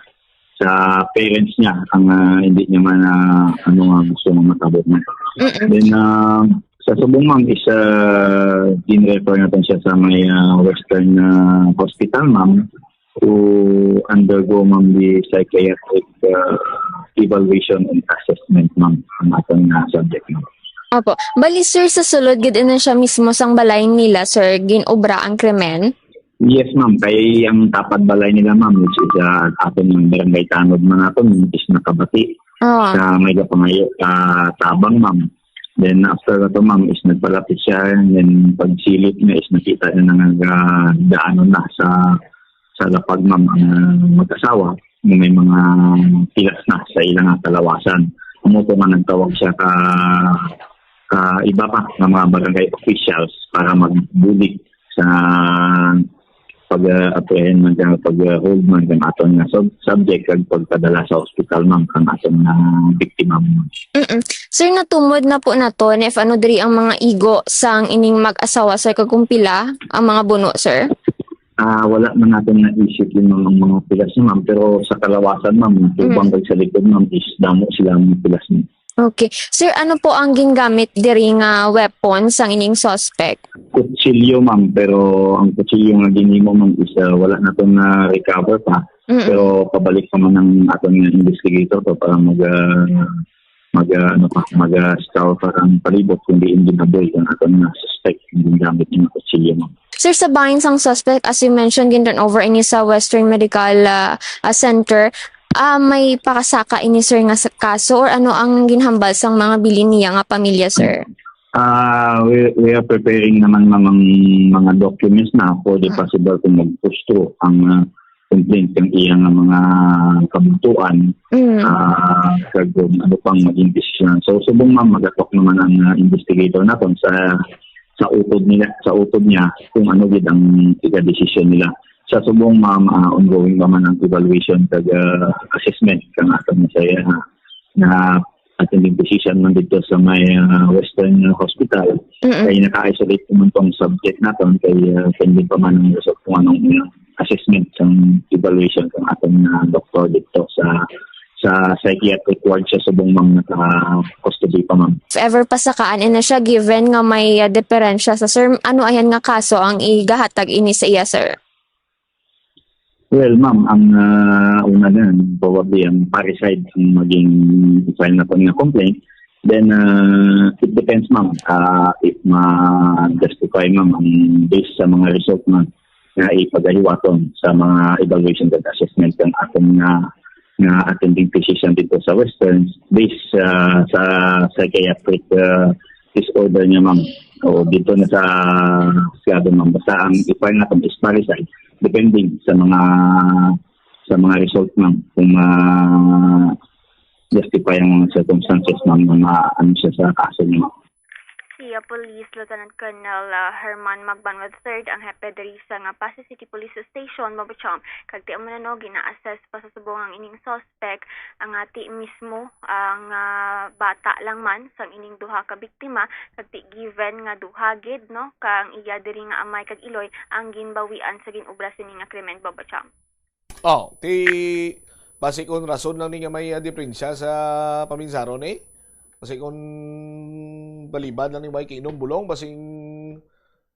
sa parents niya ang, ah, hindi niya man, ah, ano nga gusto nga matabo niya. Mm-mm. Then, ah, sa subong, ma'am, is, ah, gin-refer natin siya sa may, ah, Western, ah, Hospital, ma'am, to undergo, ma'am, the psychiatric, ah, evaluation and assessment, ma'am, ang atong, ah, subject, ma'am. Opo. Bali, sir, sa sulod gid na siya mismo sang balay nila, sir, gin-obra ang krimen? Yes, ma'am. Kay ang tapad balay nila, ma'am, which is, ah, aton yung barangay Tanod man naton, is nakabati Ah. sa may gapangayo sa tabang, ma'am. Then after na to, ma'am, is nagpalapit siya, and then pagsilip niya is nakita niya na nagdaanon na sa, sa lapag, ma'am, ang, ah, mag-asawa, nga may mga pilas na sa ilang kalawasan. Amo to nga nagtawag siya ka, ka iba pa nga mga barangay officials para magbulig sa pag, ah, apprehend man, kag pag, ah, hold man kang aton nga sub-, subject, kag pagpadala sa ospital, ma'am, kang aton nga biktima, ma'am. Mm-mm. Sir, natumod na po naton if ano diri ang mga igo sang ining mag-asawa, sir, kag kung pila ang mga buno, sir? Ah, wala man natin na-isip yung mga, mga pilas niya, ma'am. Pero sa kalawasan, ma'am, Mm. tubang kag sa likod, ma'am, is damo sila ang pilas niya. Okay. Sir, ano po ang gingamit diri nga weapon sang ining suspect? Kutsilyo, ma'am, pero ang kutsilyo nga ginimo, ma'am, is, ah, wala naton na-recover pa. Mm-mm. Pero pabalik pa man ang aton nga investigator to para mag, ah, mag, ah, ano pa, mag, ah, scour pa ang palibot kung diin ginabuy ang aton nga suspect, ang gingamit nga kutsilyo, ma'am. Sir, sa bahin sang suspect, as you mentioned, gin-turn over ini sa Western Medical, ah, ah, Center. Ah, may pakasaka ini, sir, nga sa kaso, or ano ang ginhambal sang mga bilin niya nga pamilya, sir? Ah, we, we are preparing naman, ma'am, ang mga documents na for the Ah. possible kung mag-push through ang, ah, complaint, ang iya nga mga kabuntuan, Mm. ah, kag kung ano pang maging desisyon. So, subong, ma'am, magatok naman ang, ah, investigator naton sa, sa utod nila, sa utod niya kung ano gid ang iga-desisyon nila. Sa subong, ma'am, ah, ongoing pa man ang evaluation kag, ah, assessment kang aton sa iya, ah, na attending physician man dito sa may, ah, Western Hospital. Mm-mm. Kay naka-isolate naman tong subject naton kay, ah, pending pa man ang result kung anong, ah, assessment sang evaluation kang aton, ah, doktor dito sa, sa psychiatric ward sa subong, ma'am, naka-custody pa, ma'am. If ever pasakaan na siya, given nga may, ah, diferensya sa, sir, ano ayan nga kaso ang igahatag ini sa iya, sir? Well, ma'am, ang, ah, una din, probably ang parricide ang maging file na po nga complaint. Then, ah, it depends, ma'am, ah, if ma-justify, ma'am, ang based sa mga result, ma'am, nga ipagahiwaton sa mga evaluation and assessment ng ating, ah, nga attending physician dito sa Western, based, ah, sa psychiatric, ah, disorder niya, ma'am. O dito na sa Siago, ma'am. Basta ang i-file natin is parricide, depending sa mga, sa mga result, ma'am, kung ma-justify ang mga circumstances, ma'am, na ma-, ano siya sa kaso niya, ma'am. Si, uh, Police Lieutenant Colonel, uh, Herman Magban the third ang hepe diri sa nga Passi City Police Station, Bombo Cham. Kag ti amo na, no, gina-assess pa sa subong ang ining suspect, ang ati mismo ang, ah, bata lang man sang ining duha ka biktima, kag ti given nga duha gid, no, kang iya diri nga amay kag iloy ang ginbawian sa gin-obra sini nga krimen, Bombo Cham. Oh, ti basi kon rason lang ni nga may, ah, diperensya sa paminsaron, eh. Basi kon balibad lang ni may kainom bulong, basing,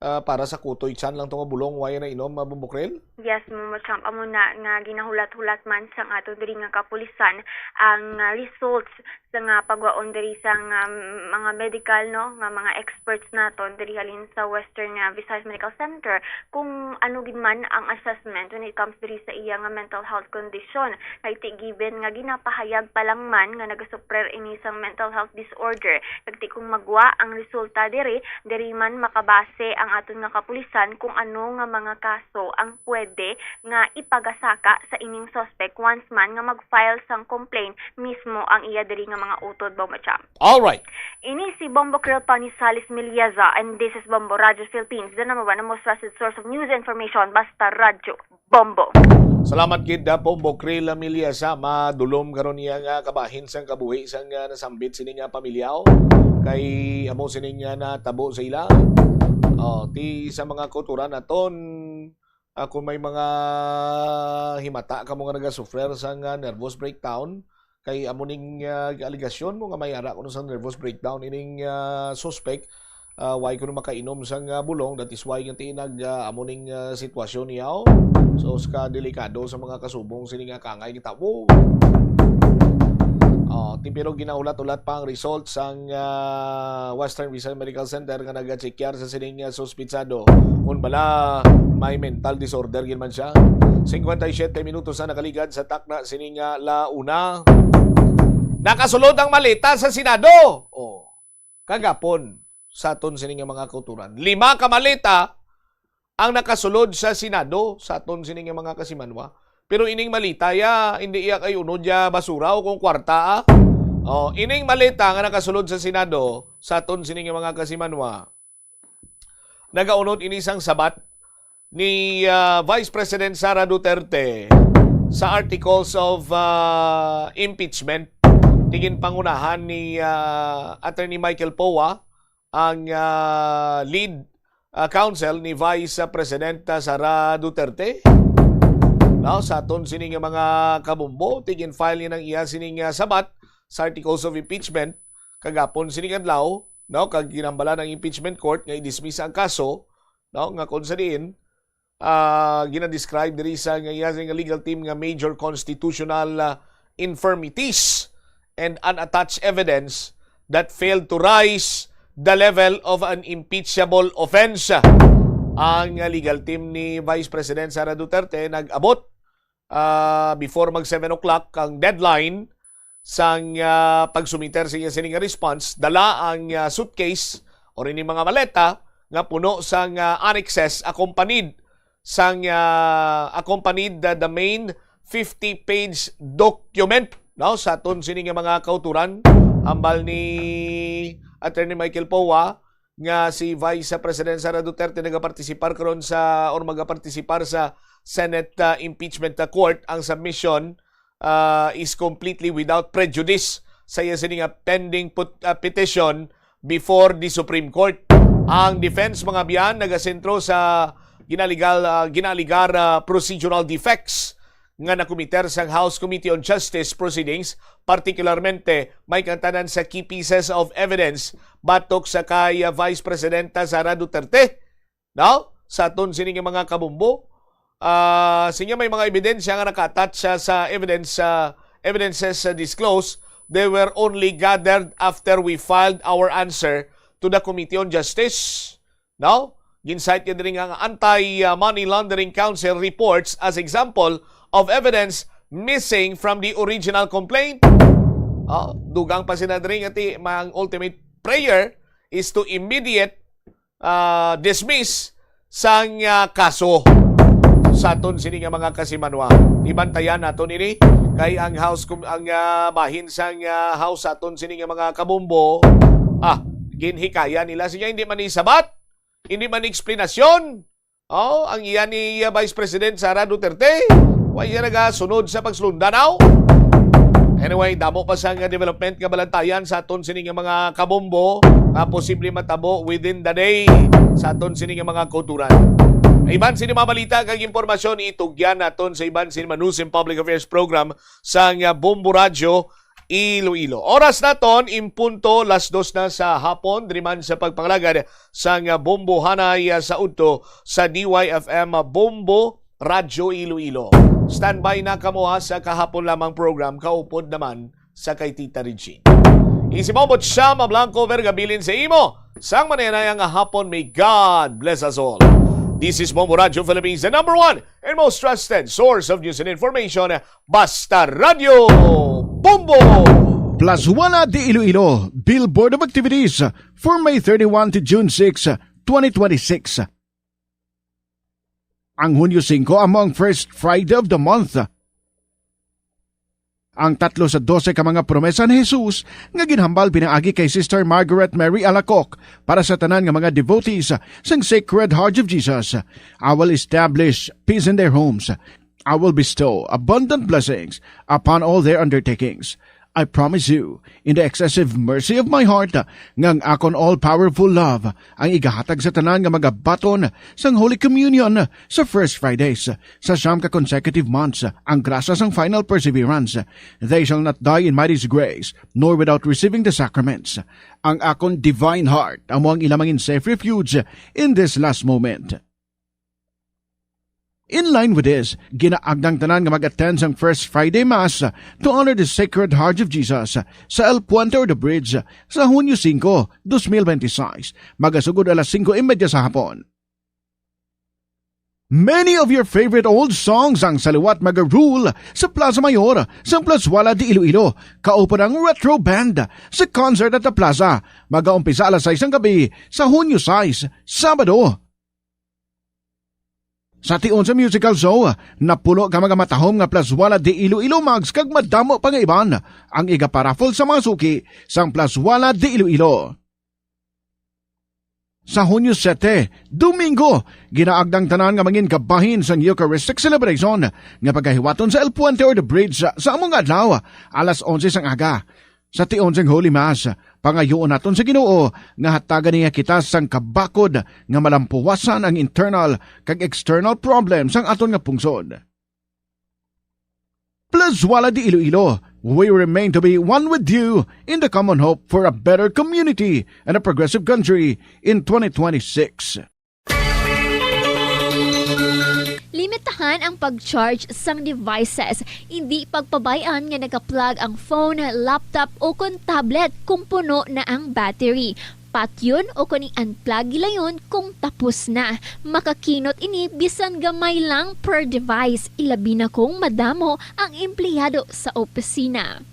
ah, para sa kutoy tiyan lang to nga bulong, wala na inom, ah, Bombo Krel? Yes, Bombo Cham. Amo na nga ginahulat-hulat man sang ato diri nga kapulisan ang, ah, results sa nga pagwaon diri sang, um, mga medical, no, nga mga experts naton diri halin sa Western, ah, Visayas Medical Center, kung ano gid man ang assessment when it comes diri sa iya nga mental health condition. Kay ti given nga ginapahayag pa lang man nga nagasuffer ini sang mental health disorder, kag ti kung magwa ang resulta diri, diri man makabase ang aton nga kapulisan kung ano nga mga kaso ang pwede nga ipagasaka sa ining suspect once man nga mag-file sang complaint mismo ang iya diri nga mga utod, Bombo Cham. Alright. Ini si Bombo Krill Panisales Miliaza, and this is Bombo Radyo Philippines, the number one and most trusted source of news information, basta Radyo Bombo. Salamat gid, ah, Bombo Krill Miliaza. Madulom karon niya nga kabahin sang kabuhi sang, ah, nasambit sini nga pamilya, oh. Kay amo sini nga natabo sa ila. Oh, ti sa mga kauturan naton, ah, kung may mga himata kamo nga nagasuffer sang, ah, nervous breakdown, kay amo ning, ah, alegasyon mo nga may ara kuno sang nervous breakdown ining, ah, suspect, ah, why kuno makainom sang, ah, bulong, that is why nga ti nag, ah, amo ning, ah, sitwasyon niya, oh. So, sa delikado sa mga kasubong sini nga kangay kita, oh. Oh, ti pero ginahulat-hulat pa ang result sang, ah, Western Visayas Medical Center nga nagachekyar sa sining, ah, suspitsado. Kung bala, may mental disorder gid man siya. Cincuenta y siete minutos na nakaligad sa takna sining, ah, la una. Nakasulod ang maleta sa Senado. Oh, kagapon sa aton sining nga mga kauturan. Lima ka maleta ang nakasulod sa Senado sa aton sini nga mga kasimanwa. Pero ining maleta ya, hindi iya kay unod ya basura o kung kwarta, ah. Oh, ining maleta nga nakasulod sa Senado sa aton sini nga mga kasimanwa. Nagaunod ini sang sabat ni, ah, Vice President Sara Duterte sa articles of, ah, impeachment. Ti ginpangunahan ni, ah, Attorney Michael Poa ang, ah, lead, ah, counsel ni Vice President, ah, Sara Duterte. Now, sa aton sini nga mga kabombo, ti gin-file niya ang iya sining, ah, sabat sa articles of impeachment kagapon sining adlaw, no, kag ginambalan ang impeachment court nga i-dismiss ang kaso, no, nga kung sa diin, ah, gina-describe diri sa nga, iya nga legal team nga major constitutional, ah, infirmities and unattached evidence that failed to rise the level of an impeachable offense. Ang, ah, legal team ni Vice President Sara Duterte nag-abot, ah, before mag seven o'clock ang deadline sang, ah, pagsumiter sa iya sini nga response, dala ang, ah, suitcase or ining mga maleta nga puno sang, ah, annexes accompanied sang, ah, accompanied the, the main fifty-page document, no, sa aton sini nga mga kauturan. Hambal ni Attorney Michael Poa nga si Vice President Sara Duterte nagapartisipar karon sa, or magapartisipar sa Senate, ah, impeachment, ah, court. Ang submission, ah, is completely without prejudice sa iya sini nga pending put-, ah, petition before the Supreme Court. Ang defense, mga abyan, nagasentro sa ginaligal, ah, ginaligar, ah, procedural defects nga nakomiter sang House Committee on Justice proceedings, particularmente may kantanan sa key pieces of evidence batok sa kay, ah, Vice Presidenta Sara Duterte, no? Sa aton sini nga mga kabombo, ah, sinya may mga ebidensya nga naka-attach sa, sa evidence, sa evidences, ah, disclosed, they were only gathered after we filed our answer to the Committee on Justice. No? Gin-cite niya diri nga ang Anti-Money Laundering Council reports as example of evidence missing from the original complaint. Oh, dugang pa sila diri nga ti, ang ultimate prayer is to immediate, ah, dismiss sang, ah, kaso sa aton sini nga mga kasimanwa. Ibantayan naton ini kay ang House com-, ang, ah, bahin sang, ah, House sa aton sini nga mga kabombo, ah, ginhikayan nila siya, hindi man ni sabat, hindi man ni eksplanasyon. Oh, ang iya ni, uh, Vice President Sara Duterte, wa iya nagasunod sa pagsulundan, aw. Anyway, damo pa sa nga development nga balantayan sa aton sini nga mga kabombo nga posible matabo within the day sa aton sini nga mga kauturan. Iban sini mga balita kag impormasyon itugyan naton sa iban sini Manusim Public Affairs Program sang, uh, Bombo Radyo Iloilo. Oras naton, in punto, las dos na sa hapon, diri man sa pagpangalagad sang Bombo Hanay, ah, sa udto sa D Y F M Bombo Radyo Iloilo. Standby na kamo, ha, sa kahapon lamang program, kaupod naman sa kay Tita Regine. Isi mo, Butchama Blanco Vergabilin sa imo. Sang manayang nga hapon, may God bless us all. This is Bombo Radyo Philippines, the number one and most trusted source of news and information, Basta Radyo Bombo! Plazuela de Iloilo, Billboard of Activities for May thirty-one to June six, twenty twenty-six. Ang Hunyo singko amo ang first Friday of the month. Ang tatlo sa dose ka mga promesa ni Jesus nga ginhambal pinaagi kay Sister Margaret Mary Alacoque para sa tanan nga mga devotees sang Sacred Heart of Jesus. I will establish peace in their homes. I will bestow abundant blessings upon all their undertakings. I promise you, in the excessive mercy of my heart, nga ang akon all-powerful love ang igahatag sa tanan nga magabaton sang Holy Communion sa First Fridays sa siyam ka consecutive months, ang grasya sang final perseverance. They shall not die in my disgrace, nor without receiving the sacraments. Ang akon divine heart amo ang ila mangin safe refuge in this last moment. In line with this, ginaagdang tanan nga mag-attend sang First Friday Mass to honor the Sacred Heart of Jesus sa El Puente or the Bridge sa Hunyo singko, dos mil bente-sais, magasugod alas singko y media sa hapon. Many of your favorite old songs ang sa liwat maga-rule sa Plaza Mayor sang Plazuela de Iloilo, kaupod ang Retro Band sa concert at the plaza. Magaumpisa alas sais sang gabi sa Hunyo sais, Sabado. Sa tion sa musical show, napuno ka mga matahom nga Plazuela de Iloilo mugs kag madamo pa nga iban ang igaparaffle sa mga suki sang Plazuela de Iloilo. Sa Hunyo sete, Domingo, ginaagdang tanan nga mangin kabahin sang Eucharistic celebration nga pagahiwaton sa El Puente or the Bridge sa, sa amo nga adlaw, alas onse sang aga. Sa tion sang Holy Mass, pangayoon naton sa Ginoo nga hatagan niya kita sang kabakod nga malampuwasan ang internal kag external problem sang aton nga pungsod. Plazuela de Iloilo, we remain to be one with you in the common hope for a better community and a progressive country in twenty twenty-six. Limitahan ang pag-charge sang devices. Indi pagpabay-an nga naka-plug ang phone, laptop, o kon tablet kung puno na ang battery. Patyon o kon i-unplug gilayon kung tapos na. Makakinot ini bisan gamay lang per device, ilabi na kung madamo ang empleyado sa opisina.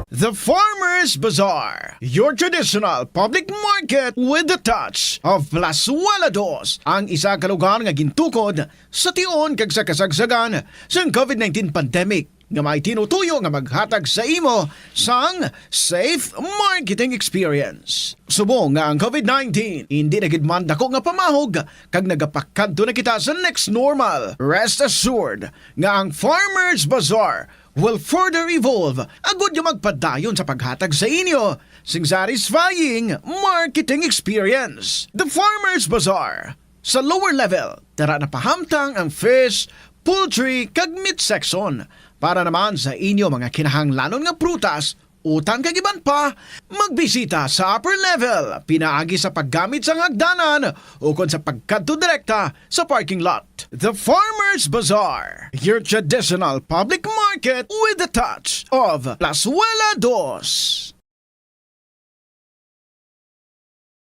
The Farmers Bazaar, your traditional public market with the touch of Plazuela Dos, ang isa ka lugar nga gintukod sa tion kag sa kasagsagan sang COVID nineteen pandemic, nga may tinutuyo nga maghatag sa imo sang safe marketing experience. Subong nga ang COVID nineteen hindi na gid man dako nga pamahog kag nagapakadto na kita sa next normal, rest assured nga ang Farmers Bazaar will further evolve agud nga magpadayon sa paghatag sa inyo sing satisfying marketing experience. The Farmers Bazaar, sa lower level, tara na pahamtang ang fish, poultry, kag meat section. Para naman sa inyo mga kinahanglanon nga prutas, utang kag iban pa, magbisita sa upper level pinaagi sa paggamit sang hagdanan ukon sa pagkadto direkta sa parking lot. The Farmers Bazaar, your traditional public market with the touch of Plazuela Dos.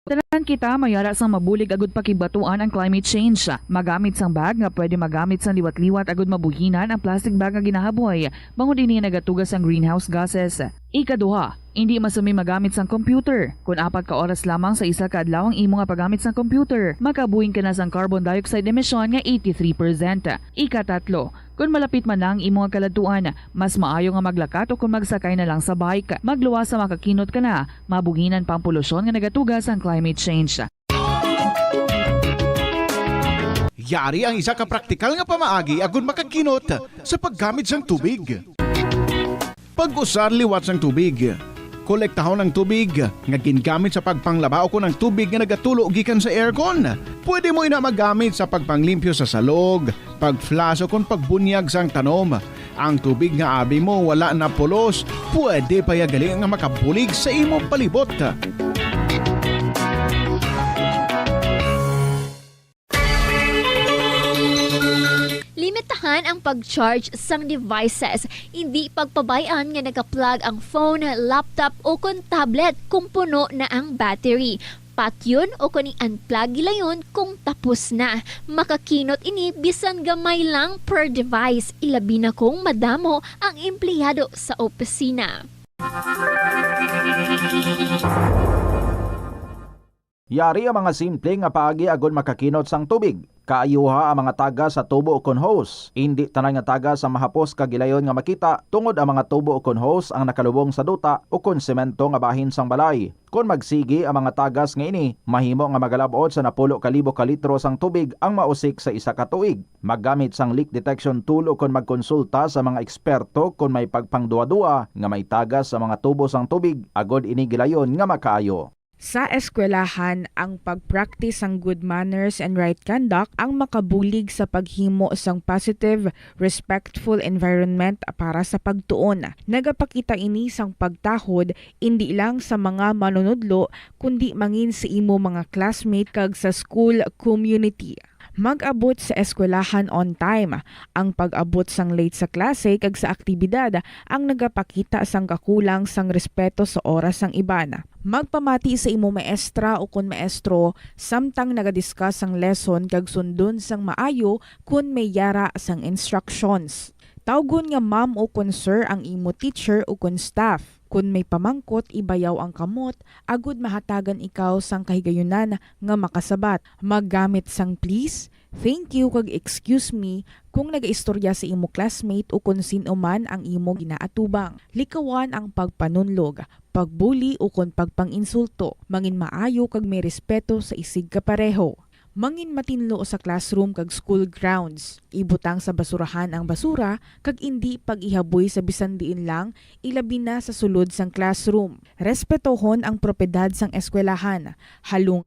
Tanan kita may ara sang mabulig agud pakigbaton ang climate change. Magamit sang bag nga pwede magamit sang liwat-liwat agud mabuhinan ang plastic bag nga ginahaboy, bangod ini nagatuga sang greenhouse gases. Ikaduha, indi masumi magamit sang computer. Kon apat ka oras lamang sa isa ka adlaw ang imo nga paggamit sang computer, makabuhing ka na sang carbon dioxide emission nga eighty-three percent. Ikatatlo, kon malapit man na ang imo nga kaladtuan, mas maayo nga maglakat o kon magsakay na lang sa bike. Magluwas sa makakinot ka na, mabuhinan pa ang polusyon nga nagatuga sang climate change. Yari ang isa ka praktikal nga pamaagi agud makakinot sa paggamit sang tubig. Pag-usar liwat sang tubig. Kolektahon ang tubig nga gingamit sa pagpanglaba ukon ang tubig nga nagatulo gikan sa aircon. Pwede mo ina magamit sa pagpanglimpyo sa salog, pag-flush ukon pagbunyag sang tanom. Ang tubig nga abi mo wala na pulos, pwede pa ya gali nga makabulig sa imo palibot. Limitahan ang pag-charge sang devices. Indi pagpabay-an nga naka-plug ang phone, laptop, o kon tablet kung puno na ang battery. Pakyon o kon i-unplug gilayon kung tapos na. Makakinot ini bisan gamay lang per device, ilabi na kung madamo ang empleyado sa opisina. Yari ang mga simple nga paagi agod makakinot sang tubig. Kaayuha ang mga tagas sa tubo ukon hose. Indi tanan nga tagas ang mahapos kag gilayon nga makita, tungod ang mga tubo ukon hose ang nakalubong sa duta ukon semento nga bahin sang balay. Kon magsigi ang mga tagas nga ini, mahimo nga magalab-ot sa napulo ka libo ka litro sang tubig ang mausik sa isa ka tuig. Maggamit sang leak detection tool ukon magkonsulta sa mga eksperto kon may pagpangduwa-duwa nga may tagas sa mga tubo sang tubig agod ini gilayon nga makaayo. Sa eskwelahan, ang pag-practice sang good manners and right conduct ang makabulig sa paghimo sang positive, respectful environment para sa pagtuon. Nagapakita ini sang pagtahod indi lang sa mga manunudlo kundi mangin sa imo mga classmate kag sa school community. Mag-abot sa eskwelahan on time. Ang pag-abot sang late sa klase kag sa aktibidad ang nagapakita sang kakulang sang respeto sa oras sang iban. Magpamati sa imo maestra ukon maestro samtang naga-discuss sang lesson kag sundon sang maayo kon may yara sang instructions. Tawgon nga ma'am ukon sir ang imo teacher ukon staff. Kon may pamangkot, ibayaw ang kamot agod mahatagan ikaw sang kahigayunan nga makasabat. Maggamit sang please, thank you, kag excuse me kon nagaistorya sa imo classmate ukon sin-o man ang imo ginaatubang. Likawan ang pagpanunlog, pagbuli ukon pagpang-insulto. Mangin maayo kag may respeto sa isigkapareho. Mangin matinlo sa classroom kag school grounds. Ibutang sa basurahan ang basura kag indi pag-ihaboy sa bisan diin lang, ilabi na sa sulod sang classroom. Respetohon ang propiedad sang eskwelahan. Halong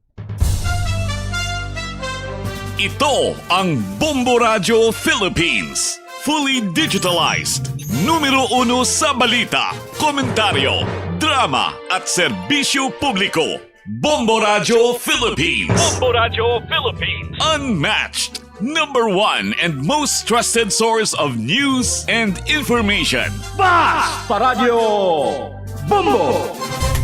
Ito ang Bombo Radyo Philippines. Fully digitalized. Numero uno sa balita, komentaryo, drama at serbisyo publiko. Bombo Radyo Philippines. Bombo Radyo Philippines. Unmatched. Number one and most trusted source of news and information. Basta Radyo Bombo!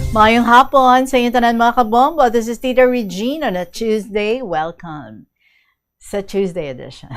Mayong hapon sa inyo tanan, mga kabombo. This is Tita Regina on a Tuesday. Welcome. sa Tuesday edition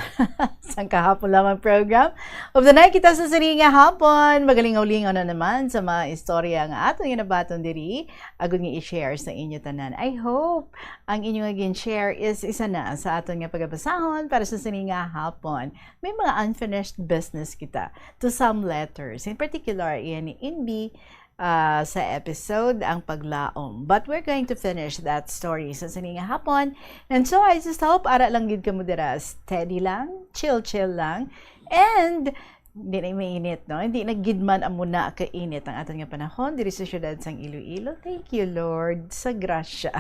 sang kahapon lamang program. Ug dunay kita sa sini nga hapon, magalingaw-lingaw na naman sa mga istorya nga aton nga nabaton diri, agud nga i-share sa inyo tanan. I hope ang inyo nga gin-share is isa na sa aton nga pagabasahon para sa sini nga hapon. May mga unfinished business kita to some letters. In particular, iyan ni Inbi, ah, sa episode, ang paglaom. But we're going to finish that story sa sini nga hapon. And so, I just hope ara lang gid kamo dira, steady lang, chill-chill lang. And, hindi na mainit, no? Hindi na gid man amo na kainit ang aton nga panahon diri sa siyudad sang Iloilo. Thank you, Lord, sa grasya.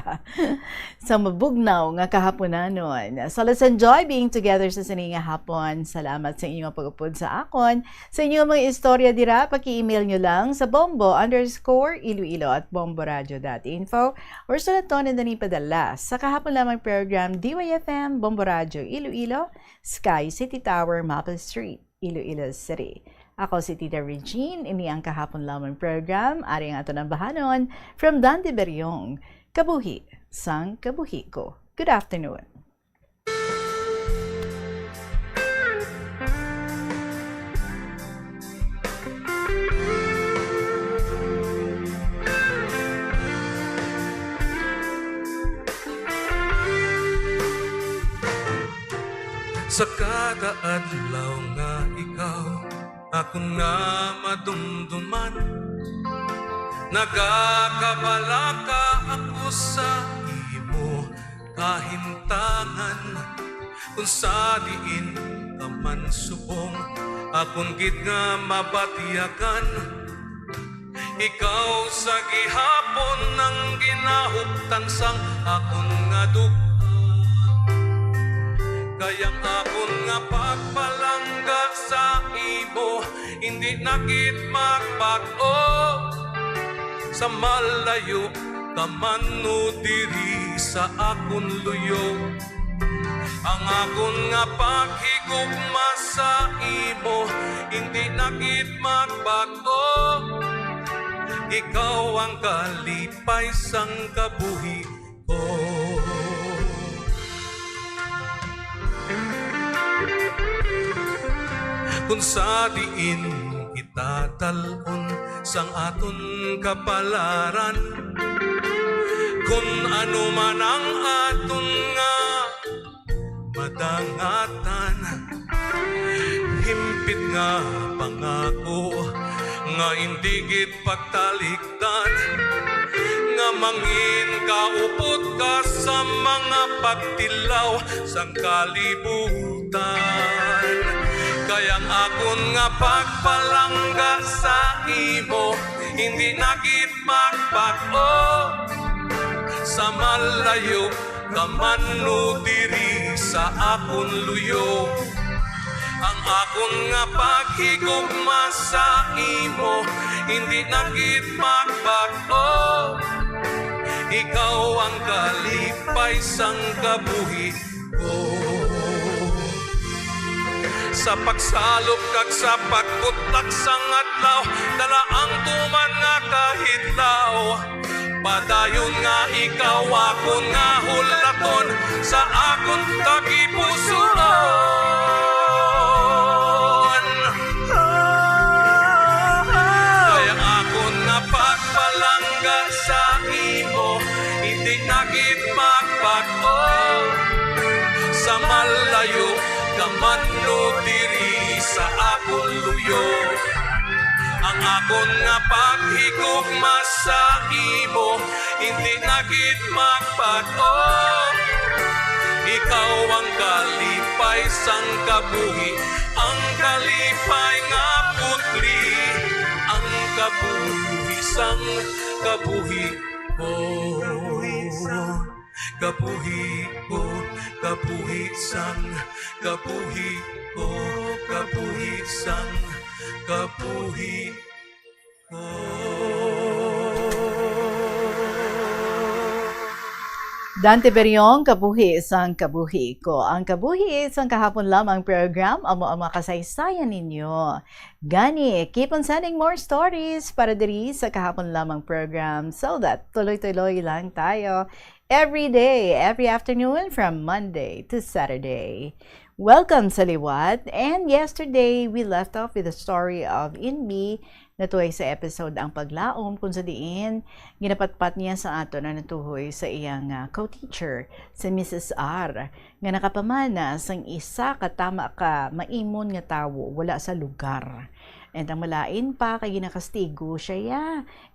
Sa mabugnaw nga kahaponanon. So, let's enjoy being together sa sini nga hapon. Salamat sa inyong pag-upod sa akon. Sa inyong mga istorya dira, paki-email nyo lang sa bombo underscore iloilo at bomboradio dot info or sulaton na ni padala sa kahapon lamang program, D Y F M, Bombo Radio Iloilo, Sky City Tower, Maple Street, Iloilo City. Ako si Tita Regine, ini ang kahapon lamang program, ari ang aton ambahanon, from Dante Beriong, Kabuhi sang Kabuhi Ko. Good afternoon. Sa kada adlaw nga ikaw akon nga madumduman, nagakabalaka ako sa imo kahimtangan. Kung sa diin ka man subong, akon gid nga mabatyagan. Ikaw sa gihapon ang ginahuptan sang akon nga duga. Kay ang akon nga pagpalangga sa imo, hindi na gid magbag-o. Sa malayo ka man o diri sa akon luyo, ang akon nga paghigugma sa imo, hindi na gid magbag-o. Ikaw ang kalipay sang kabuhi ko. Kung sa diin kita dal-on sang aton kapalaran, kung ano man ang aton nga madangatan, himpit nga pangako nga indi gid pagtalikdan, nga mangin kaupod ka sa mga pagtilaw sang kalibutan. Kay ang akon nga pagpalangga sa imo, hindi na gid magbag-o. Sa malayo ka man o diri sa akon luyo, ang akon nga paghigugma sa imo, hindi na gid magbag-o. Ikaw ang kalipay sang kabuhi ko. Sa pagsalop kag sa pagbutlag sang adlaw, dala ang tuman nga kahidlaw. Padayon nga ikaw akon nga hulaton sa akon tagipusoon. Kay ang akon nga pagpalangga sa imo, hindi na gid magbag-o. Sa malayo ka man o diri sa akon luyo, ang akon nga paghigugma sa imo, hindi na gid magbag-o. Ikaw ang kalipay sang kabuhi, ang kalipay nga putli, ang kabuhi sang kabuhi ko. Kabuhi ko, kabuhi sang, kabuhi ko, kabuhi sang, kabuhi ko. Dante Beriong, Kabuhi sang Kabuhi Ko. Ang Kabuhi sang Kahapon Lamang program, amo ang mga kasaysayan ninyo. Gani, keep on sending more stories para diri sa Kahapon Lamang program so that tuloy-tuloy lang tayo Every day, every afternoon from Monday to Saturday. Welcome sa liwat. And yesterday, we left off with the story of Inbi natuhay sa episode Ang Paglaom, kung sa diin ginapatpat niya sa aton ang natuhoy sa iyang, ah, co-teacher, si Missus R, nga nakapamana sang isa ka tama ka maimon nga tawo wala sa lugar. And ang malain pa, kay ginakastigo siya, ya.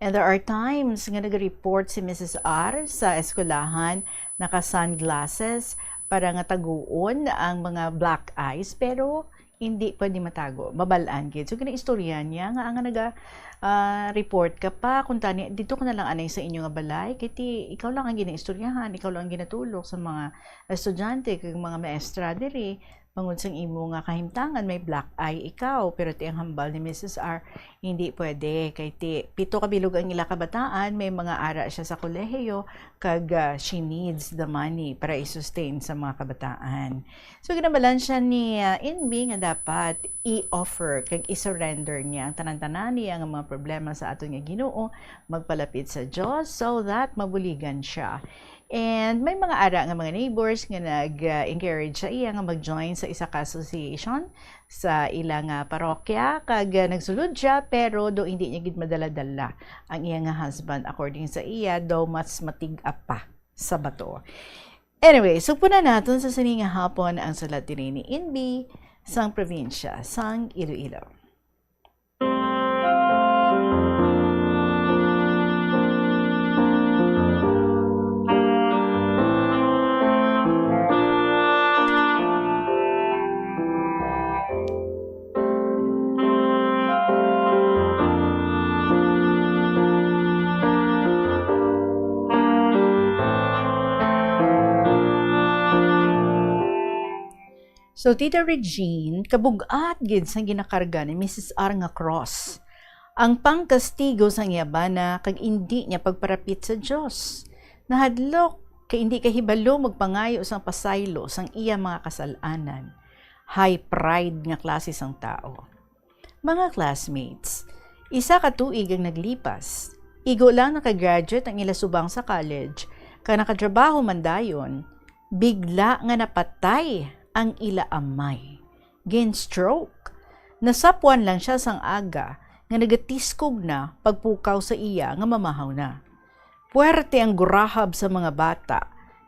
And there are times nga nag-report si Missus R sa eskwelahan, naka-sunglasses para nga taguon ang mga black eyes, pero hindi pwede matago, mabal-an gid. So, ginaistorya niya nga ang naga, ah, report ka pa, kung tani, dito ka na lang anay sa inyo nga balay, kay ti, ikaw lang ang ginaistoryahan, ikaw lang ang ginatulok sa mga estudyante, kag mga maestra diri, bangod sang imo nga kahimtangan, may black eye ikaw, pero ti ang hambal ni Missus R, hindi pwede, kay ti, pito ka bilog ang ila kabataan, may mga ara siya sa kolehiyo, kag, ah, she needs the money para i-sustain sa mga kabataan. So, ginabalansya ni, ah, Inbi nga dapat i-offer kag i-surrender niya ang tanan-tanan niya nga mga problema sa aton nga Ginoo, magpalapit sa Dios so that mabuligan siya. And may mga ara nga mga neighbors nga nag, ah, encourage sa iya nga mag-join sa isa ka association sa ila nga parokya, kag, ah, nagsulod siya, pero do hindi niya gid madala-dala ang iya nga husband. According sa iya, daw mas matig-a pa sa bato. Anyway, sugpo na naton sa sini nga hapon ang sulat diri ni Inbi sang probinsya sang Iloilo. So, Tita Regine, kabug-at gid sang ginakarga ni Missus R nga cross. Ang pangkastigo sang iya bana kag indi niya pagparapit sa Dios. Nahadlok kay indi kahibalo magpangayo sang pasaylo sang iya mga kasal-anan. High pride nga klase sang tao. Mga classmates, isa ka tuig ang naglipas. Igo lang naka-graduate ang ila subang sa college, kag nakatrabaho man dayon, bigla nga napatay ang ila amay. Gin-stroke. Nasapwan lang siya sang aga nga nagatiskog na pagpukaw sa iya nga mamahaw na. Puwerte ang gurahab sa mga bata,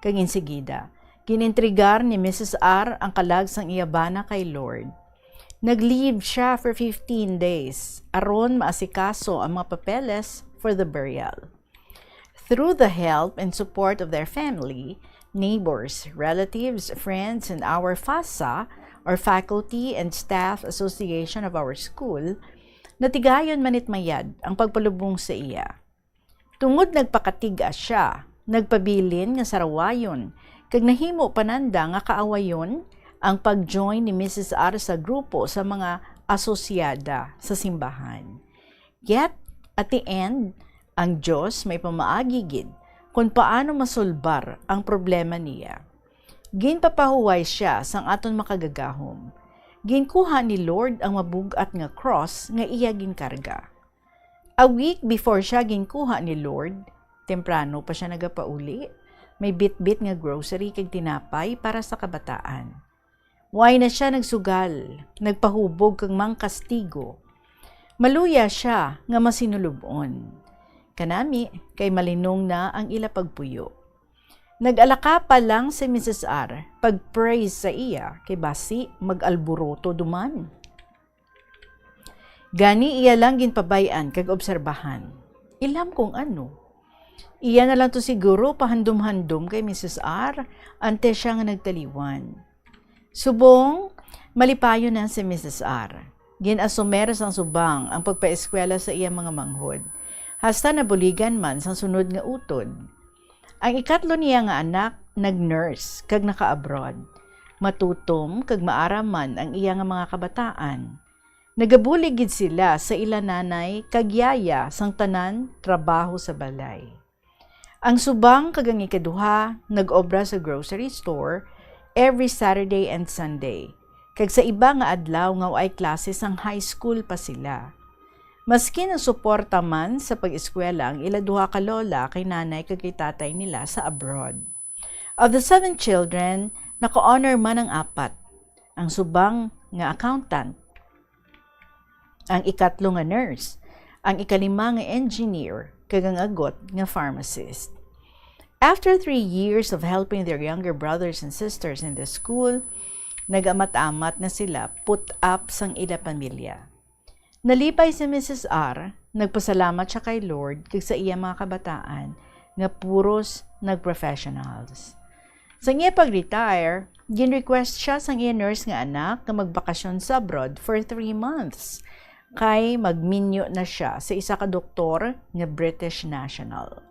kag insigida, gin-entregar ni Missus R ang kalag sang iya bana kay Lord. Nag-leave siya for fifteen days aron maasikaso ang mga papeles for the burial. Through the help and support of their family, neighbors, relatives, friends, and our FASA, or Faculty and Staff Association of our school, natigayon manitmayad ang pagpalubong sa iya. Tungod nagpakatig-a sia, nagpabilin nga sarawayon, kag nahimo pa nanda nga kaawayon ang pag-join ni Missus R sa grupo sa mga asosyada sa simbahan. Yet, at the end, ang Dios may pamaagi gid kon paano masulbar ang problema niya. Ginpapahuway sia sang aton makagagahom. Ginkuha ni Lord ang mabug-at nga cross nga iya ginkarga. A week before sia ginkuha ni Lord, temprano pa sia nagapauli. May bitbit nga grocery kag tinapay para sa kabataan. Wala na sia nagsugal, nagpahubog kag mangkastigo. Maluya sia nga masinulub-on. Kanami, kay malinong na ang ila pagpuyo. Nag-alaka pa lang si Missus R pag-praise sa iya, kay basi mag-alboroto duman. Gani iya lang ginpabay-an kag obserbahan. Ilam kung ano. Iya na lang to siguro pahandom-handom kay Missus R, antes siya nga nagtaliwan. Subong, malipayon na si Missus R. Gin-asumer sang subang ang pagpaeskwela sa iya mga manghod, hasta nabuligan man sang sunod nga utod. Ang ikatlo niya nga anak nag-nurse kag naka-abroad. Matutom kag maaram man ang iya nga mga kabataan. Nagabulig gid sila sa ila nanay kag yaya sang tanan trabaho sa balay. Ang subang kag ang ikaduha nag-obra sa grocery store every Saturday and Sunday, kag sa iba nga adlaw nga waay klase sang high school pa sila. Maski nagsuporta man sa pag-eskwela ang ila duha ka lola kay nanay kag kay tatay nila sa abroad. Of the seven children, naka-honor man ang apat. Ang subang nga accountant, ang ikatlo nga nurse, ang ikalima nga engineer, kag ang agot nga pharmacist. After three years of helping their younger brothers and sisters in the school, nag-amat-amat na sila put up sang ila pamilya. Nalipay si Missus R, nagpasalamat siya kay Lord kag sa iya mga kabataan nga puros nag-professionals. Sa iya pag-retire, gin-request siya sang iya nurse nga anak nga magbakasyon sa abroad for three months, kay magminyo na siya sa isa ka doktor nga British national.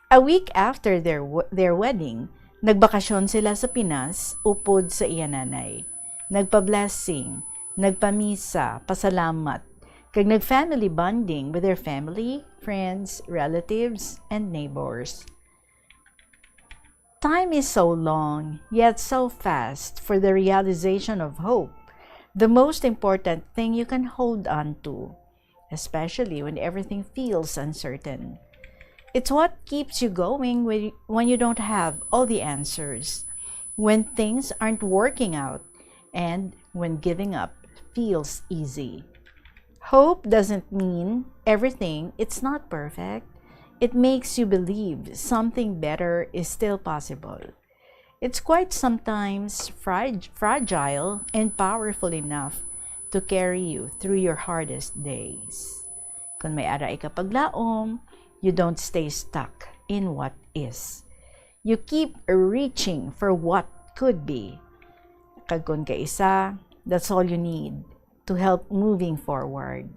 A week after their w-, their wedding, nagbakasyon sila sa Pinas upod sa iya nanay. Nagpa-blessing, nagpamisa, pasalamat, kag nag-family bonding with their family, friends, relatives, and neighbors. Time is so long, yet so fast for the realization of hope, the most important thing you can hold on to, especially when everything feels uncertain. It's what keeps you going when, when you don't have all the answers, when things aren't working out, and when giving up feels easy. Hope doesn't mean everything, it's not perfect. It makes you believe something better is still possible. It's quite sometimes frag-, fragile and powerful enough to carry you through your hardest days. Kung may ara ka paglaom, you don't stay stuck in what is. You keep reaching for what could be. Kag kung kaisa, that's all you need to help moving forward.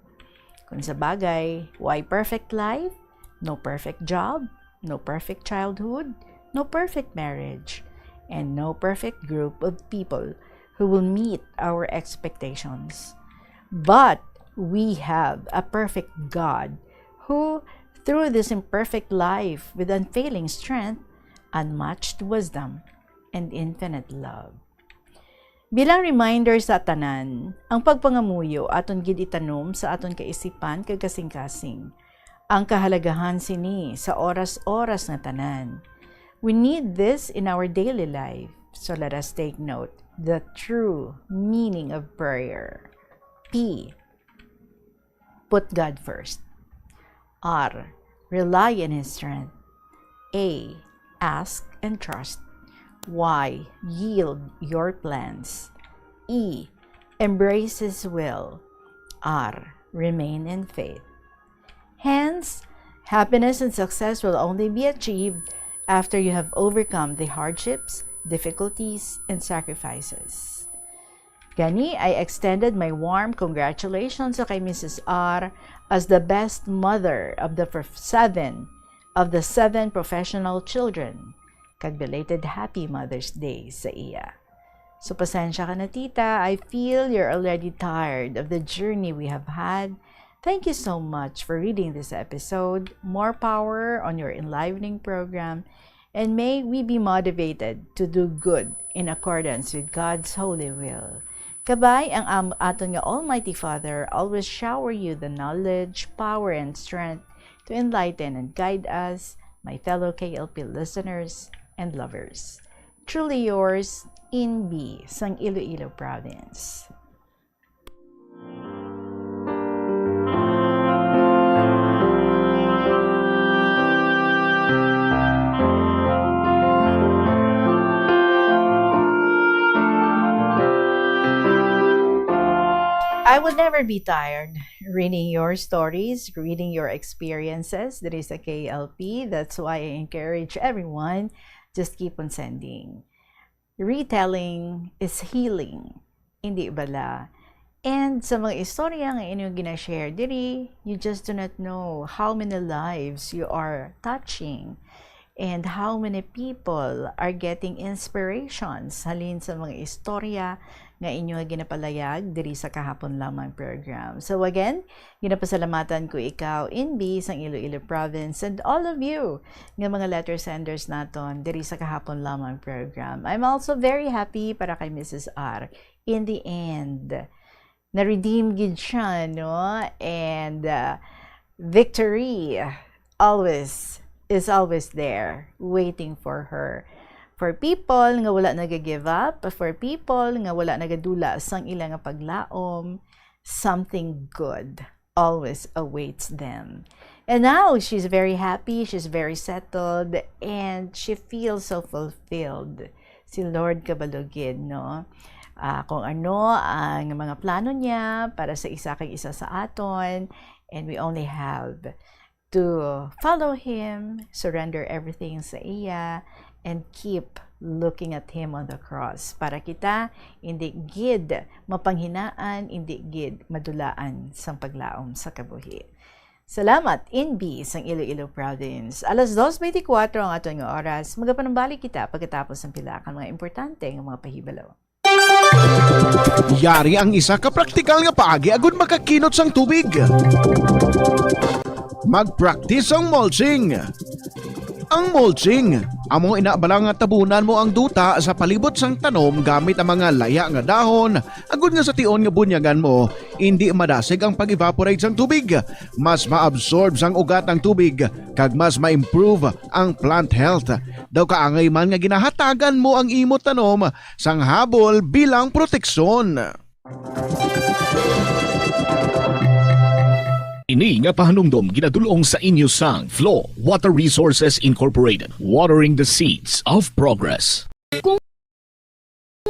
Kung sa bagay, why perfect life? No perfect job, no perfect childhood, no perfect marriage, and no perfect group of people who will meet our expectations. But we have a perfect God who, through this imperfect life with unfailing strength, unmatched wisdom, and infinite love. Bilang reminder sa tanan, ang pagpangamuyo aton gid itanom sa aton kaisipan kag kasing-kasing. Ang kahalagahan sini sa oras-oras nga tanan. We need this in our daily life. So let us take note the true meaning of prayer. P, put God first. R, rely in His strength. A, ask and trust. Y, yield your plans. E, embrace His will. R, remain in faith. Hence, happiness and success will only be achieved after you have overcome the hardships, difficulties, and sacrifices. Gani, I extended my warm congratulations sa kay Missus R as the best mother of the prof-, seven of the seven professional children. Kag belated happy Mother's Day sa iya. So, pasensya ka na, tita. I feel you're already tired of the journey we have had. Thank you so much for reading this episode. More power on your enlivening program, and may we be motivated to do good in accordance with God's holy will. Kabay ang am-, aton nga Almighty Father always shower you the knowledge, power, and strength to enlighten and guide us, my fellow K L P listeners and lovers. Truly yours, Inbi, sang Iloilo Province. I would never be tired reading your stories, reading your experiences diri sa K L P. That's why I encourage everyone, just keep on sending. Retelling is healing, hindi bala? And sa mga istorya nga inyong gina-share diri, you just do not know how many lives you are touching and how many people are getting inspirations halin sa mga istorya nga inyo nga ginapalayag diri sa Kahapon Lamang program. So again, ginapasalamatan ko ikaw, Inbi, sang Iloilo Province, and all of you nga mga letter senders naton diri sa Kahapon Lamang program. I'm also very happy para kay Missus R. In the end, na-redeem gid siya, no? And, uh, victory always, is always there, waiting for her. For people nga wala nag-give up, for people nga wala nagadula sang ila nga paglaom, something good always awaits them. And now, she's very happy, she's very settled, and she feels so fulfilled. Si Lord kabalo gid, no? Ah, kung ano ang mga plano niya para sa isa kag isa sa aton, and we only have to follow Him, surrender everything sa iya, and keep looking at Him on the cross. Para kita, hindi gid mapanghinaan, hindi gid madulaan sang paglaom sa kabuhi. Salamat, N B sang Iloilo Province. Alas dos beintikwatro ang aton nga oras. Magapanumbalik kita pagkatapos sang pila ka mga importante nga mga pahibalo. Yari ang isa ka praktikal nga paagi agud makakinot sang tubig. Mag-practice ang mulching. Ang mulching, amo ina bala nga tabunan mo ang duta sa palibot sang tanom gamit ang mga laya nga dahon, agud nga sa tion nga bunyagan mo, indi madasig ang pag-evaporate sang tubig. Mas ma-absorb sang ugat ang tubig, kag mas ma-improve ang plant health. Daw kaangay man nga ginahatagan mo ang imo tanom sang habol bilang proteksyon. Ini nga pahanumdom ginadul-ong sa inyo sang Flow Water Resources Incorporated, watering the seeds of progress.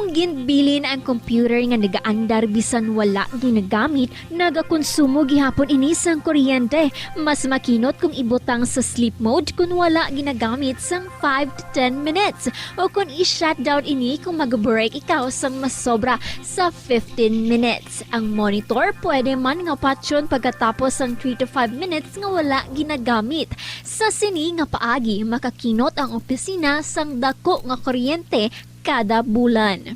Kung ginbilin ang computer nga nagaandar bisan wala ginagamit, nagakonsumo gihapon ini sang kuryente. Mas makinot kung ibutang sa sleep mode kung wala ginagamit sang five to ten minutes, o kung i-shutdown ini kung mag-break ikaw sang masobra sa fifteen minutes. Ang monitor pwede man nga patyon pagkatapos sang three to five minutes nga wala ginagamit. Sa sini nga paagi, makakinot ang opisina sang dako nga kuryente kada bulan.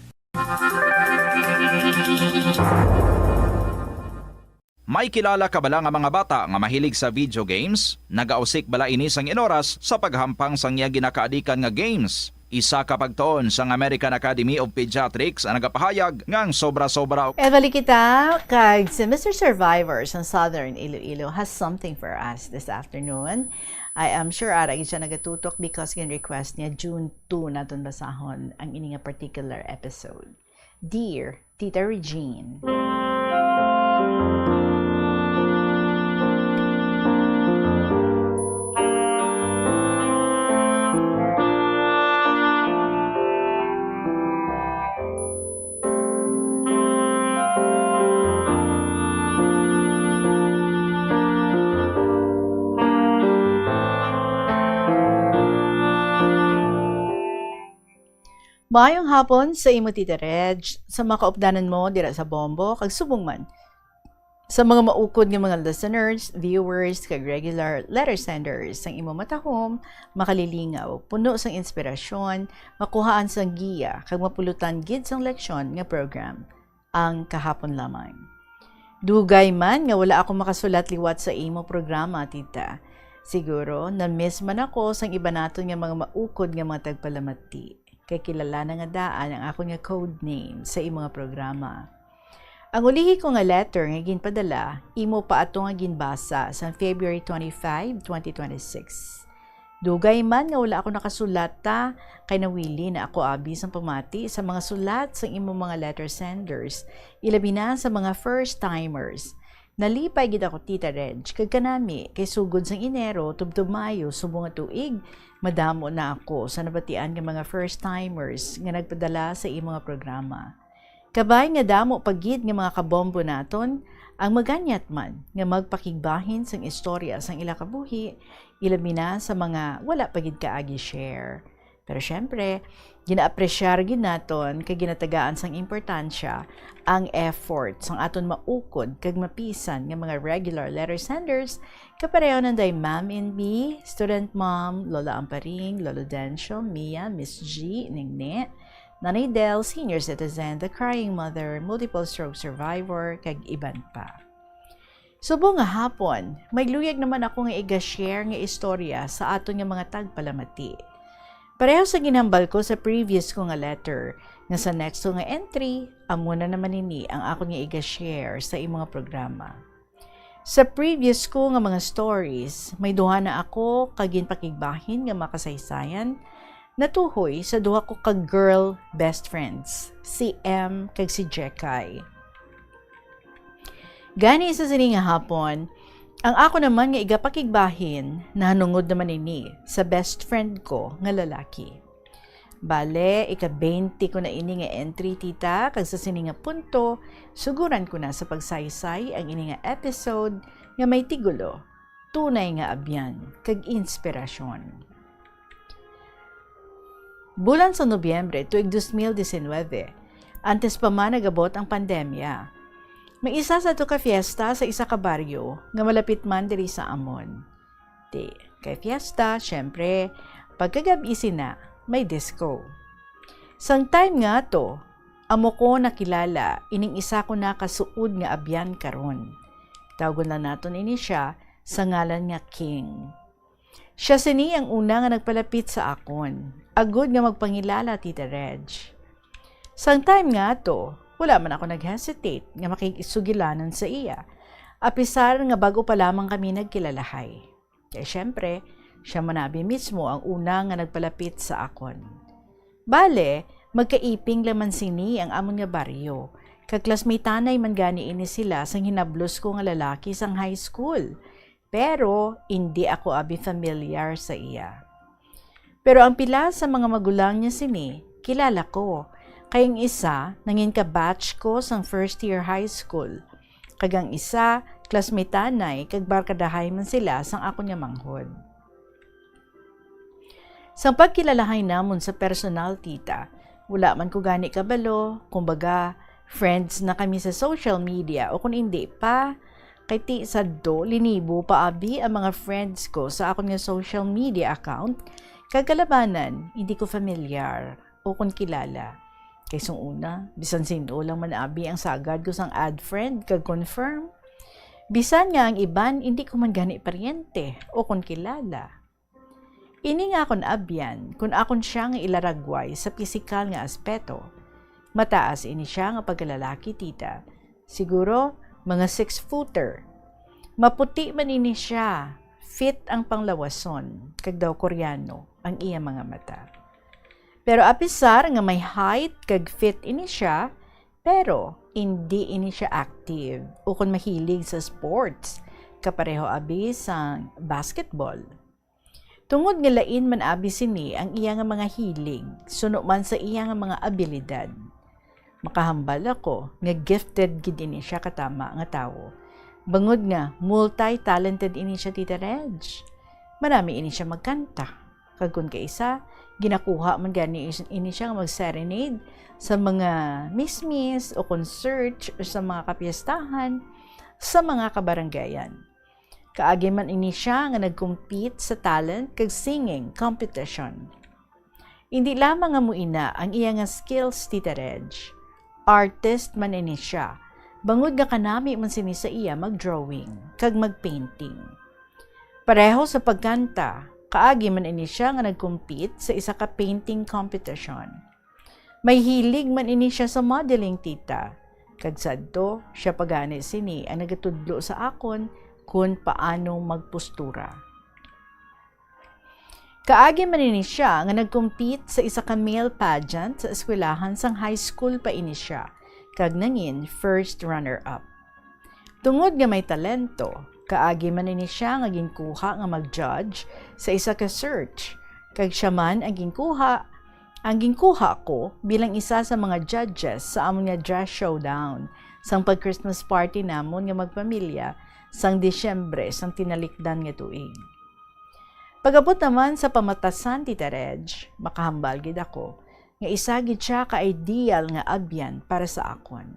May kilala ka bala nga mga bata nga mahilig sa video games? Nagausik bala ini sang inoras sa paghampang sang iya ginakaadikan nga games? Isa ka pagtuon sang American Academy of Pediatrics ang nagapahayag nga ang sobra-sobra. E, balik kita, kag si Mister Survivor sa Southern Iloilo has something for us this afternoon. I am sure ara gid siya nagatutok because gin-request niya June two naton basahon ang ini nga particular episode. Dear Tita Regine. Maayong hapon sa imo, Tita Reg, sa mga kaupdanan mo dira sa Bombo, kag subong man sa mga maukod nga mga listeners, viewers, kag regular letter senders sang imo matahom, makalilingaw, puno sang inspirasyon, makuhaan sang giya, kag mapulutan gid sang leksyon nga program, Ang Kahapon Lamang. Dugay man nga wala ako makasulat liwat sa imo programa, Tita. Siguro, na-miss man ako sang iba naton nga mga maukod nga mga tagpalamati. Kay kilala na nga daan ang akon nga code name sa imo nga programa. Ang ulihi ko nga letter nga ginpadala, imo pa ato nga ginbasa sa February twenty-five, twenty twenty-six. Dugay man nga wala ako nakasulat, ta, kay nawili na ako abi sang pamati sa mga sulat sang imo mga letter senders, ilabi na sa mga first timers. Nalipay gid ako, Tita Reg, kag kanami, kay sugod sang Enero tubtob Mayo subong nga tuig, madamo na ako sa nabatian nga mga first timers nga nagpadala sa imo nga programa. Kabay nga damo pa gid nga mga kabombo naton ang maganyat man nga magpakigbahin sang istorya sang ila kabuhi, ilabi na sa mga wala pa gid kaagi share. Pero siyempre, ginaapresyar gid naton kay ginatagaan sang importansya ang effort sang aton maukod kag mapisan nga mga regular letter senders, kapareho nanday Ma'am N B, Student Mom, Lola Amparing, Lolo Dencio, Mia, Miss G, Ningni, Nanay Del, senior citizen, the crying mother, multiple stroke survivor, kag iban pa. Subong nga hapon, may luyag naman ako nga iga-share nga istorya sa aton nga mga tagpalamati. Pareho sa ginhambal ko sa previous ko nga letter, nga sa next ko nga entry, amo na naman ini ang akon nga iga-share sa imo nga programa. Sa previous ko nga mga stories, may duha na ako ka ginpakigbahin nga makasaysayan, natuhoy sa duha ko ka girl best friends, si M kag si Jekay. Gani sa sini nga hapon, ang ako naman nga igapakigbahin nahanungod naman ini sa best friend ko nga lalaki. Bale, ika-twenty ko na ini nga entry, tita, kag sa sini nga punto, suguran ko na sa pagsaysay ang ini nga episode nga may tigulo, Tunay nga Abyan kag Inspirasyon. Bulan sa Nobyembre tuig dos mil diecinuebe, antes pa man nag-abot ang pandemya, may isa sadto ka fiesta sa isa ka baryo nga malapit man diri sa amon. Ti, kay fiesta, syempre, pagkagab-i sina, may disco. Sang time nga to, amo ko nakilala ining isa ko na kasuod nga abyan karon. Tawgon lang naton ini siya sa ngalan nga King. Siya sini ang una nga nagpalapit sa akon, agod nga magpangilala, Tita Reg. Sang time nga to, wala man ako nag-hesitate nga makigsugilanon sa iya, apisar nga bag-o pa lamang kami nagkilalahay. Kay syempre, siya man abi mismo ang una nga nagpalapit sa akon. Bale, magkaiping lang man sini ang amon nga baryo, kag klasmitanay man gani ini sila sang hinablos ko nga lalaki sang high school. Pero indi ako abi familiar sa iya. Pero ang pila sa mga magulang niya sini, kilala ko, kay ang isa nangin ka-batch ko sang first year high school, kag ang isa, klasmitanay kag barkadahay man sila sang akon nga manghod. Sang pagkilalahay namon sa personal, tita, wala man ko gani kabalo, kumbaga, friends na kami sa social media o kon indi pa, kay ti sadto linibo pa abi ang mga friends ko sa akon nga social media account, kag kalabanan, hindi ko familiar o kon kilala. Kay sung una, bisan sin-o lang man abi ang sagad ko sang add friend kag confirm. Bisan nga ang iban, hindi ko man gani paryente o kon kilala. Ini nga akon abyan, kun akon siya nga ilaragway sa pisikal nga aspeto, mataas ini siya nga pagkalalaki, tita. Siguro, mga six-footer. Maputi man ini siya, fit ang panglawason, kag daw Koreano ang iya mga mata. Pero apisar nga may height kag fit ini siya, pero indi ini siya active ukon mahilig sa sports, kapareho abi sang basketball. Tungod nga lain man abi sini ang iya nga mga hilig, suno man sa iya nga mga abilidad. Makahambal ako nga gifted gid ini siya katama nga tawo, bangod nga multi-talented ini siya, Tita Reg. Marami ini siya magkanta, kag kun kaisa, ginakuha man gani is-, ini siya nga mag-serenade sa mga mismis o concert o sa mga kapiestahan sa mga kabaranggayan. Kaagi man ini siya nga nag-compete sa talent kag singing competition. Indi lamang nga mo ina ang iya nga skills, Tita Reg. Artist man ini siya, bangod nga kanami man sini sa iya mag-drawing kag mag-painting. Pareho sa pagkanta, kaagi man ini siya nga nag-compete sa isa ka painting competition. May hilig man ini siya sa modeling, tita, kag sadto siya pa gani sini ang nagatudlo sa akon kon paano magpostura. Kaagi man ini siya nga nag-compete sa isa ka male pageant sa eskwelahan sang high school pa ini siya, kag nangin first runner-up. Tungod nga may talento, kaagi man ini siya nga ginkuha nga mag-judge sa isa ka search, kag siya man ang ginkuha, ang ginkuha ko bilang isa sa mga judges sa amon nga dress showdown sang pag-Christmas party namon nga magpamilya sang Disyembre sang tinalikdan nga tuig. Pag-abot naman sa pamatasan, Tita Reg, makahambal gid ako nga isa gid siya ka ideal nga abyan para sa akon.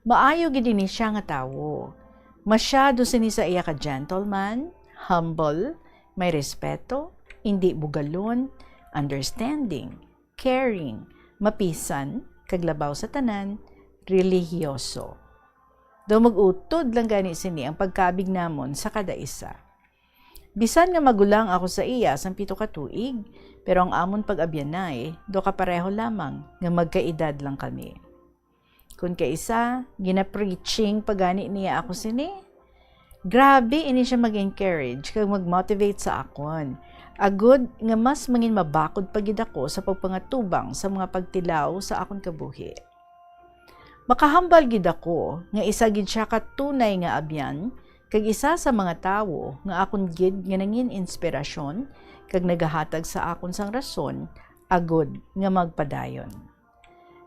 Maayo gid ini siya nga tawo. Masyado sini sa iya ka gentleman, humble, may respeto, indi bugalon, understanding, caring, mapisan, kag labaw sa tanan, relihiyoso. Daw mag-utod lang gani sini ang pagkabig namon sa kada isa. Bisan nga magulang ako sa iya sang pito ka tuig, pero ang amon pag-abyanay, do ka pareho lamang nga magkaedad lang kami. Kon kaisa, gina-preaching pa gani niya ako sini. Grabe ini siya mag-encourage kag mag-motivate sa akon, agud nga mas mangin mabakod pa gid ako sa pagpangatubang sa mga pagtilaw sa akon kabuhi. Makahambal gid ako nga isa gid sia ka tunay nga abyan kag isa sa mga tawo nga akon gid nga nangin-inspirasyon kag nagahatag sa akon sang rason agud nga magpadayon.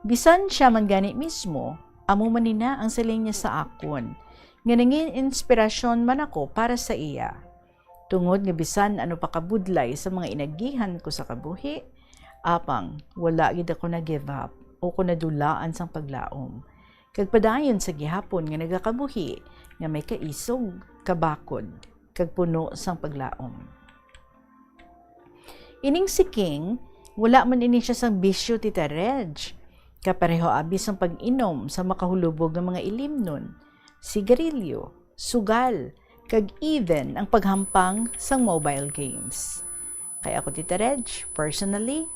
Bisan sia man gani mismo, amo man nina ang siling niya sa akon, nga nangin-inspirasyon man ako para sa iya. Tungod nga bisan ano pa kabudlay sa mga inagihan ko sa kabuhi, apang wala gid ako nag-give up o ko nadulaan sang paglaom, kag padayon sa gihapon nga nagakabuhi nga may kaisog, kabakod, kag puno sang paglaom. Ining si King, wala man ini siya sang bisyo, Tita Reg. Kapareho abi sang pag-inom sa makahulubog nga mga ilimnon, sigarilyo, sugal, kag even ang paghampang sang mobile games. Kay ako, Tita Reg, personally,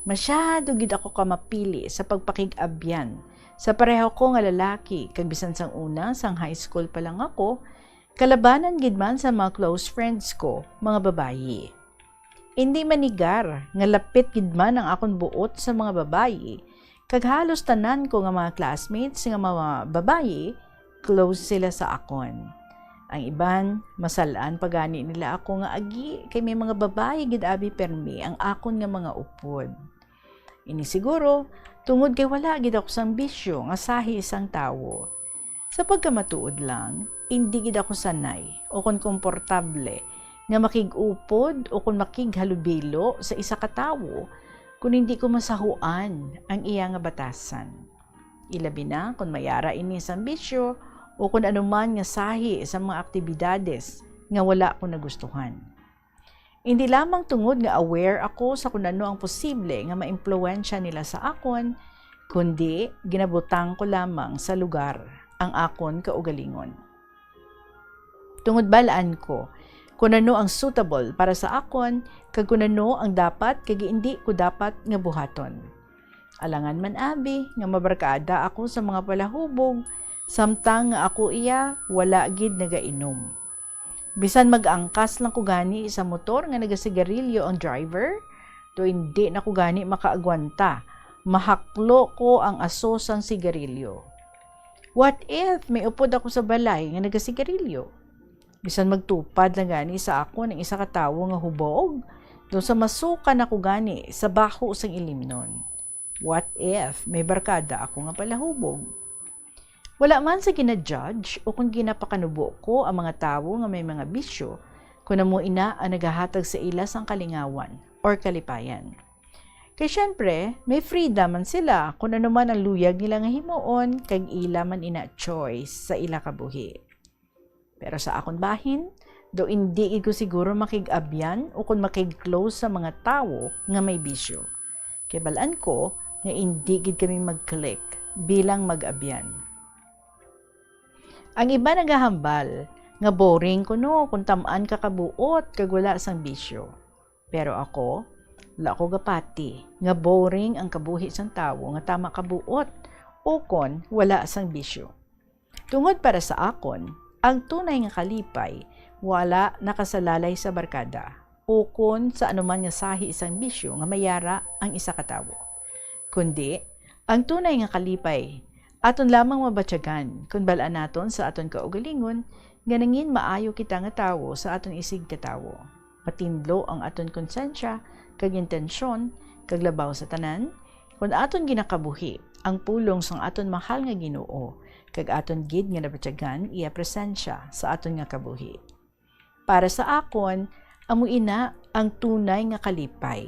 masyado gid ako ka mapili sa pagpakig-abyan sa pareho ko nga lalaki, kag bisan sang una, sang high school pa lang ako, kalabanan gid man sa mga close friends ko, mga babayi. Indi manigar nga lapit gid man ang akon buot sa mga babayi, kag halos tanan ko nga mga classmates nga mga babayi, close sila sa akon. Ang iban, masal-an pa gani nila ako nga agi kay may mga babayi gid abi permi ang akon nga mga upod. Ini siguro tungod kay wala gid ako sang bisyo nga sahi sang tawo. Sa pagkamatuod lang, indi gid ako sanay o kon komportable nga makig-upod o kon makighalubilo sa isa ka tawo kon indi ko masahuan ang iya nga batasan. Ilabi na kon may ara ini sang bisyo o kon anuman nga sahi sa mga aktibidades nga wala ko nagustuhan. Indi lamang tungod nga aware ako sa kon ano ang posible nga maimpluwensya nila sa akon, kundi ginabutang ko lamang sa lugar ang akon kaugalingon. Tungod bal-an ko kon ano ang suitable para sa akon kag kon ano ang dapat kag indi ko dapat nga buhaton. Alangan man abi nga mabarkada ako sa mga palahubog, samtang nga ako iya wala gid nagainom. Bisan mag-angkas lang ko gani sa motor nga nagasigarilyo ang driver, do indi na ko gani makaagwanta. Mahaklo ko ang aso sang sigarilyo. What if may upod ako sa balay nga nagasigarilyo? Bisan magtupad lang gani sa akon ang isa ka tawo nga hubog, do sa masukan ako gani sa baho sang ilimnon. What if may barkada ako nga palahubog? Wala man sa gina-judge o kon ginapakanubo ko ang mga tawo nga may mga bisyo, kon amo ina ang nagahatag sa ila sang kalingawan or kalipayan. Kay syempre, may freedom man sila kon ano man ang luyag nila nga himuon, kag ila man ina choice sa ila kabuhi. Pero sa akon bahin, do indi gid ko siguro makig-abyan o kon makig-close sa mga tawo nga may bisyo. Kay bal-an ko nga indi gid kami mag-click bilang mag-abyan. Ang iba nagahambal nga boring kuno kung tam-an ka kabuot kag wala sang bisyo. Pero ako, wala ko gapati nga boring ang kabuhi sang tawo nga tama kabuot ukon wala sang bisyo. Tungod para sa akon, ang tunay nga kalipay wala nakasalalay sa barkada ukon sa anuman nga sahi sang bisyo nga may ara ang isa ka tawo. Kundi, ang tunay nga kalipay aton lamang mabatyagan kon bal-an naton sa aton kaugalingon nga nangin maayo kita nga tawo sa aton isigkatawo. Matinlo ang aton konsensya kag intensyon, kag labaw sa tanan, kon aton ginakabuhi ang pulong sang aton mahal nga Ginoo, kag aton gid nga nabatyagan iya presensya sa aton nga kabuhi. Para sa akon, amo ina ang tunay nga kalipay.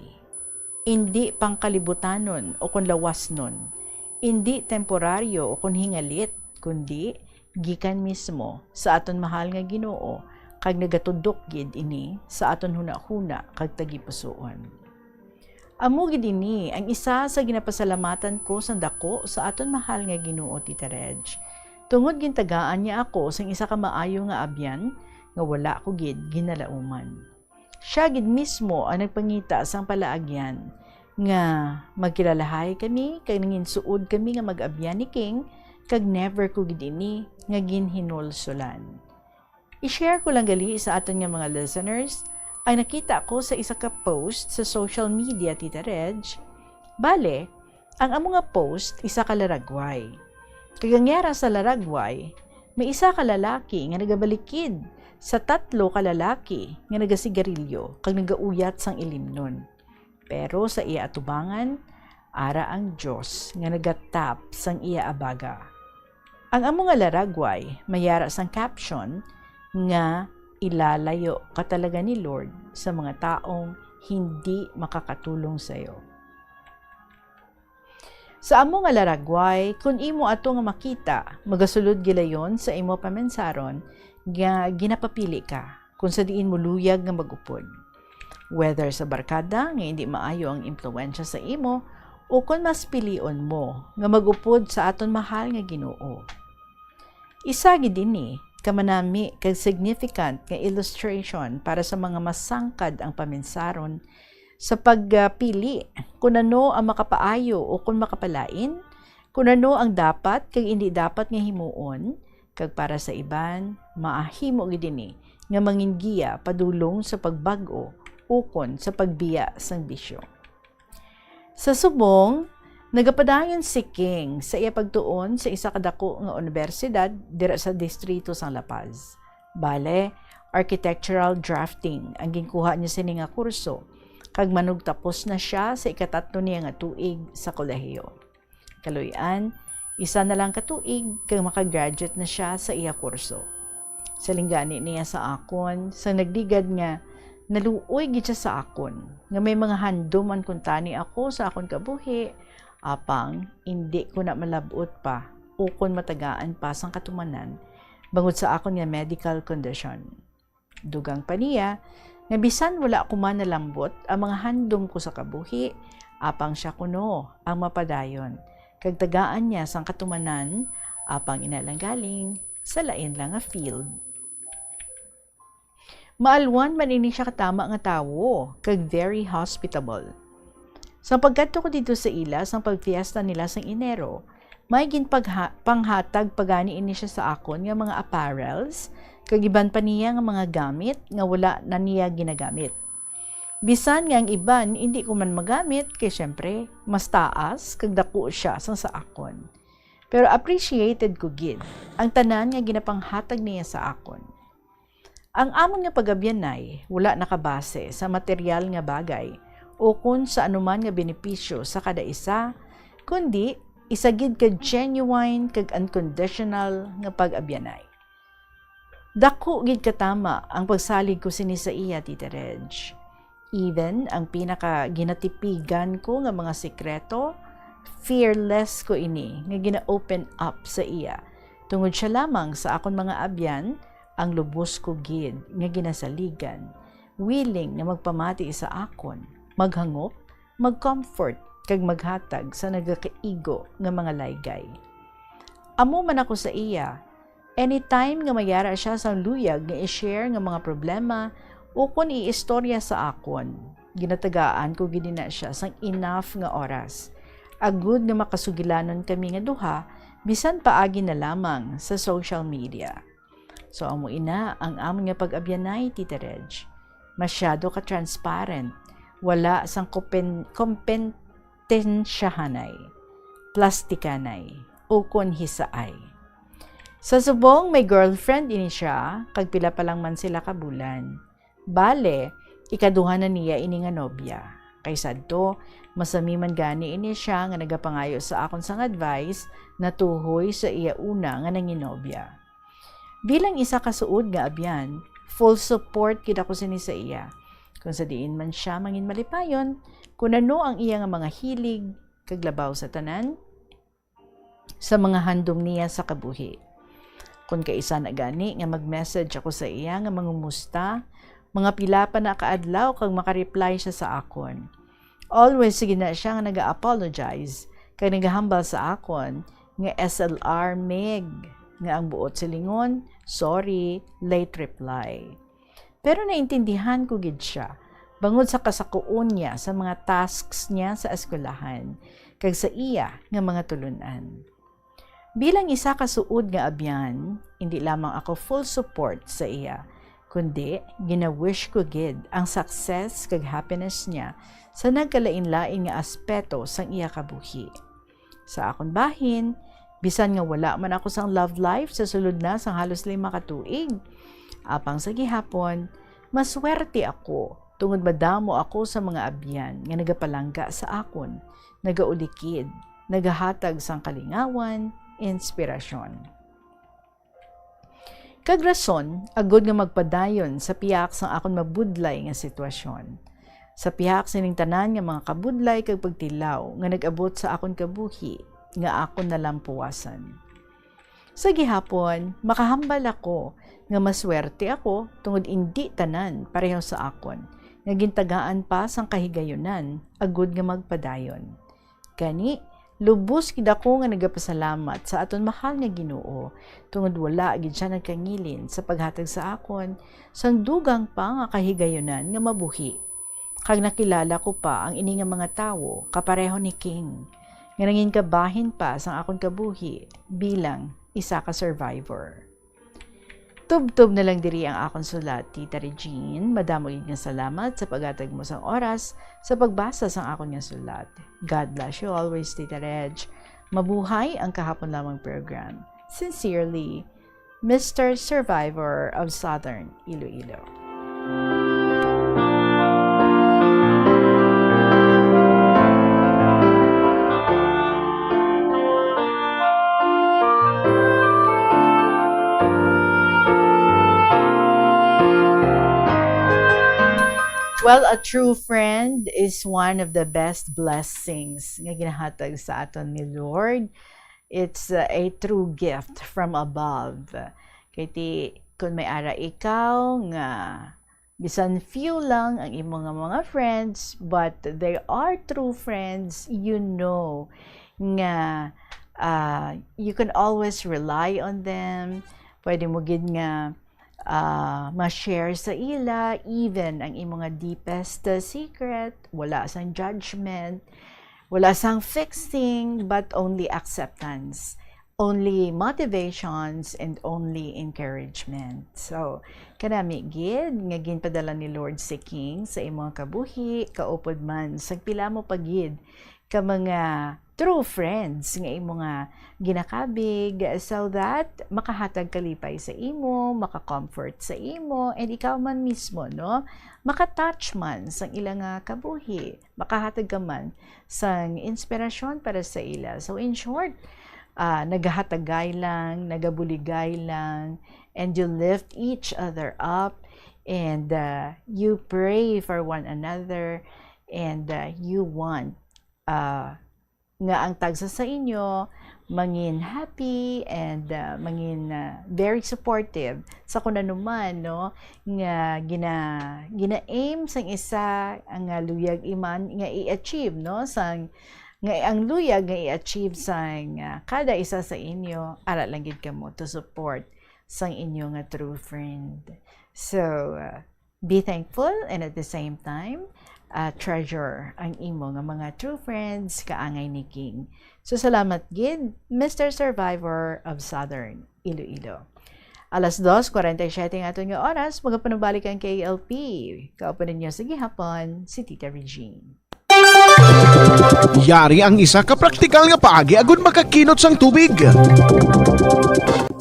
Indi pangkalibutanon o kon lawasnon, indi temporaryo o kon hingalit, kundi gikan mismo sa aton mahal nga Ginoo, kag nagatudok gid ini sa aton hunahuna kag tagipusoon. Amo gid ini ang isa sa ginapasalamatan ko sang daku sa aton mahal nga Ginoo, Tita Reg, tungod gintagaan niya ako sang isa ka maayo nga abyan nga wala ko gid ginalauman. Siya gid mismo ang nagpangita sang palaagyan nga magkilalahay kami kag nanginsuod kami nga mag-abyan ni King, kag never ko gid ini nga ginhinulsolan. I-share ko lang gali sa aton nga mga listeners ang nakita ko sa isa ka post sa social media, Tita Reg. Bale, ang amo nga post, isa ka laragway. Kag ang yara sa laragway, may isa ka lalaki nga nagabalikid sa tatlo ka lalaki nga nagasigarilyo kag nagauyat sang ilimnon. Pero sa iya atubangan, ara ang Dios nga nagatap sang iya abaga. Ang amo nga laragway may yara sang caption nga, "Ilalayo ka talaga ni Lord sa mga taong hindi makakatulong sa iyo." Sa amo nga laragway, kun imo ato nga makita, magasulod gilayon sa imo pamensaron nga ginapapili ka kon sa diin mo luyag nga mag-upod. Whether sa barkada nga indi maayo ang impluwensya sa imo, o kon mas pilion mo nga mag-upod sa aton mahal nga Ginoo. Isa gid ini ka manami kag significant nga illustration para sa mga masangkad ang pamensaron sa pagpili kon ano ang makapaayo o kon makapalain, kon ano ang dapat kag indi dapat nga himuon, kag para sa iban, mahimo gid ini nga mangin giya padulong sa pagbag-o ukon sa pagbiya sang bisyo. Sa subong, nagapadayon si King sa iya pagtuon sa isa ka dako nga unibersidad dira sa distrito sang La Paz. Bale, architectural drafting ang ginkuha niya sini nga kurso, kag manugtapos na sia sa ikatatlo niya nga tuig sa kolehiyo. Kaluy-an, isa na lang ka tuig kag makagraduate na sia sa iya kurso. Siling gani niya sa akon sang nagligad nga naluoy gid sia sa akon, nga may mga handom man kuntani ako sa akon kabuhi, apang indi ko na malab-ot pa ukon matagaan pa sang katumanan bangod sa akon nga medical condition. Dugang pa niya nga bisan wala ko man nalambot ang mga handom ko sa kabuhi, apang sia kuno ang mapadayon, kag tagaan niya sang katumanan, apang ina lang galing sa lain lang nga field. Maalwan man ini sia katama nga tawo, kag very hospitable. Sang pagkadto ko didto sa ila sang pagfiesta nila sang Enero, may ginpagha-, panghatag pa gani ini sia sa akon nga mga apparels, kag iban pa niya nga mga gamit nga wala na niya ginagamit. Bisan nga ang iban indi ko man magamit, kay siyempre, mas taas kag dako sia sang sa akon. Pero appreciated ko gid ang tanan nga ginapanghatag niya sa akon. Ang amon nga pag-abyanay wala nakabase sa material nga bagay ukon sa anuman nga benepisyo sa kada isa, kundi isa gid ka genuine kag unconditional nga pag-abyanay. Daku gid katama ang pagsalig ko sini sa iya, Tita Reg. Even ang pinakaginatipigan ko nga mga sikreto, fearless ko ini nga gina-open up sa iya, tungod sia lamang sa akon mga abyan, ang lubos ko gid nga ginasaligan, willing nga magpamati sa akon, maghangop, mag-comfort, kag maghatag sa nagakaigo nga mga laygay. Amo man ako sa iya, anytime nga may ara sia sang luyag nga i-share nga mga problema ukon iistorya sa akon, ginatagaan ko gid na sia sang enough nga oras, agud nga makasugilanon kami nga duha, bisan paagi na lamang sa social media. So, amo ina ang amon nga pag-abyanay, Tita Reg. Masyado ka transparent, wala sang kompen-, kompetensyahanay, plastikanay, ukon hisaay. Sa subong, may girlfriend ini sia, kag pila pa lang man sila ka bulan. Bale, ikaduha na niya ini nga nobya. Kay sadto, masami man gani ini sia nga nagapangayo sa akon sang advice natuhoy sa iya una nga nanginobya. Bilang isa ka suod nga abyan, full support gid ako sini sa iya. Kung sa diin man sia mangin malipayon, kun ano ang iya nga mga hilig, kag labaw sa tanan, sa mga handom niya sa kabuhi. Kon kaisa na gani nga mag-message ako sa iya nga mangumusta, mga pila pa na ka adlaw kag maka-reply sia sa akon. Always sige na sia nga naga-apologize kag nagahambal sa akon nga S L R, Mig. nga ang buot silingon, "Sorry, late reply." Pero naintindihan ko gid sia bangod sa kasakuon niya sa mga tasks niya sa eskwelahan kag sa iya nga mga tulun-an. Bilang isa ka suod nga abyan, indi lamang ako full support sa iya, kundi gina-wish ko gid ang success kag happiness niya sa nagkalain-lain nga aspeto sang iya kabuhi. Sa akon bahin, bisan nga wala man ako sang love life sa sulod na sang halos lima ka tuig, apang sa gihapon, maswerte ako tungod madamo ako sa mga abyan nga nagapalangga sa akon, nagaulikid, nagahatag sang kalingawan, inspirasyon. Kag rason, agod nga magpadayon sa pihak sang akon mabudlay nga sitwasyon, sa pihak sining tanan nga mga kabudlay kag pagtilaw nga nag-abot sa akon kabuhi nga akon nalampuwasan. Sa gihapon, makahambal ako nga maswerte ako tungod indi tanan pareho sa akon nga gintagaan pa sang kahigayunan agud nga magpadayon. Gani, lubos gid ako nga nagapasalamat sa aton mahal nga Ginoo, tungod wala gid sia nagkangilin sa paghatag sa akon sang dugang pa nga kahigayunan nga mabuhi. Kag nakilala ko pa ang ini nga mga tawo kapareho ni King, nga nangin kabahin pa sang akon kabuhi bilang isa ka survivor. Tubtob na lang diri ang akon sulat, Tita Regine. Madamo gid nga salamat sa paghatag mo sang oras sa pagbasa sang akon nga sulat. God bless you always, Tita Reg. Mabuhay ang Kahapon Lamang program. Sincerely, Mister Survivor of Southern Iloilo. Well, a true friend is one of the best blessings nga ginahatag sa aton ni Lord. It's, uh, a true gift from above. Kay ti, kung may ara ikaw nga bisan few lang ang imo nga mga friends, but they are true friends, you know nga, ah, you can always rely on them. Pwede mo gid nga, ah, ma-share sa ila even ang imo nga deepest, uh, secret. Wala sang judgment, wala sang fixing, but only acceptance, only motivations, and only encouragement. So, kanami gid nga ginpadala ni Lord si King sa imo nga kabuhi, kaupod man sang pila mo pa gid ka mga true friends nga imo nga ginakabig, so that makahatag kalipay sa imo, maka-comfort sa imo, and ikaw man mismo, no, maka-touch man sang ila nga kabuhi, makahatag ka man sang inspirasyon para sa ila. So, in short, ah, nagahatagay lang, nagabuligay lang, and you lift each other up, and, ah, you pray for one another, and, ah, you want, ah, nga ang tagsa sa inyo mangin happy and, ah, mangin, ah, very supportive sa kun ano man, no, nga gina-, gina-aim sang isa nga luyag iman nga i-achieve, no, sang, nga ang luyag nga i-achieve sang, ah, kada isa sa inyo, ara lang gid kamo to support sang inyo nga true friend. So, ah, be thankful and at the same time, ah, treasure ang imo nga mga true friends, kaangay ni King. So, salamat gid, Mister Survivor of Southern Iloilo. Alas dos kwarenta y siyete ang aton nga oras, magapanumbalik ang K L P. Kaupo ninyo sa gihapon, si Tita Regine. Yari ang isa ka praktikal nga paagi agud makakinot sang tubig.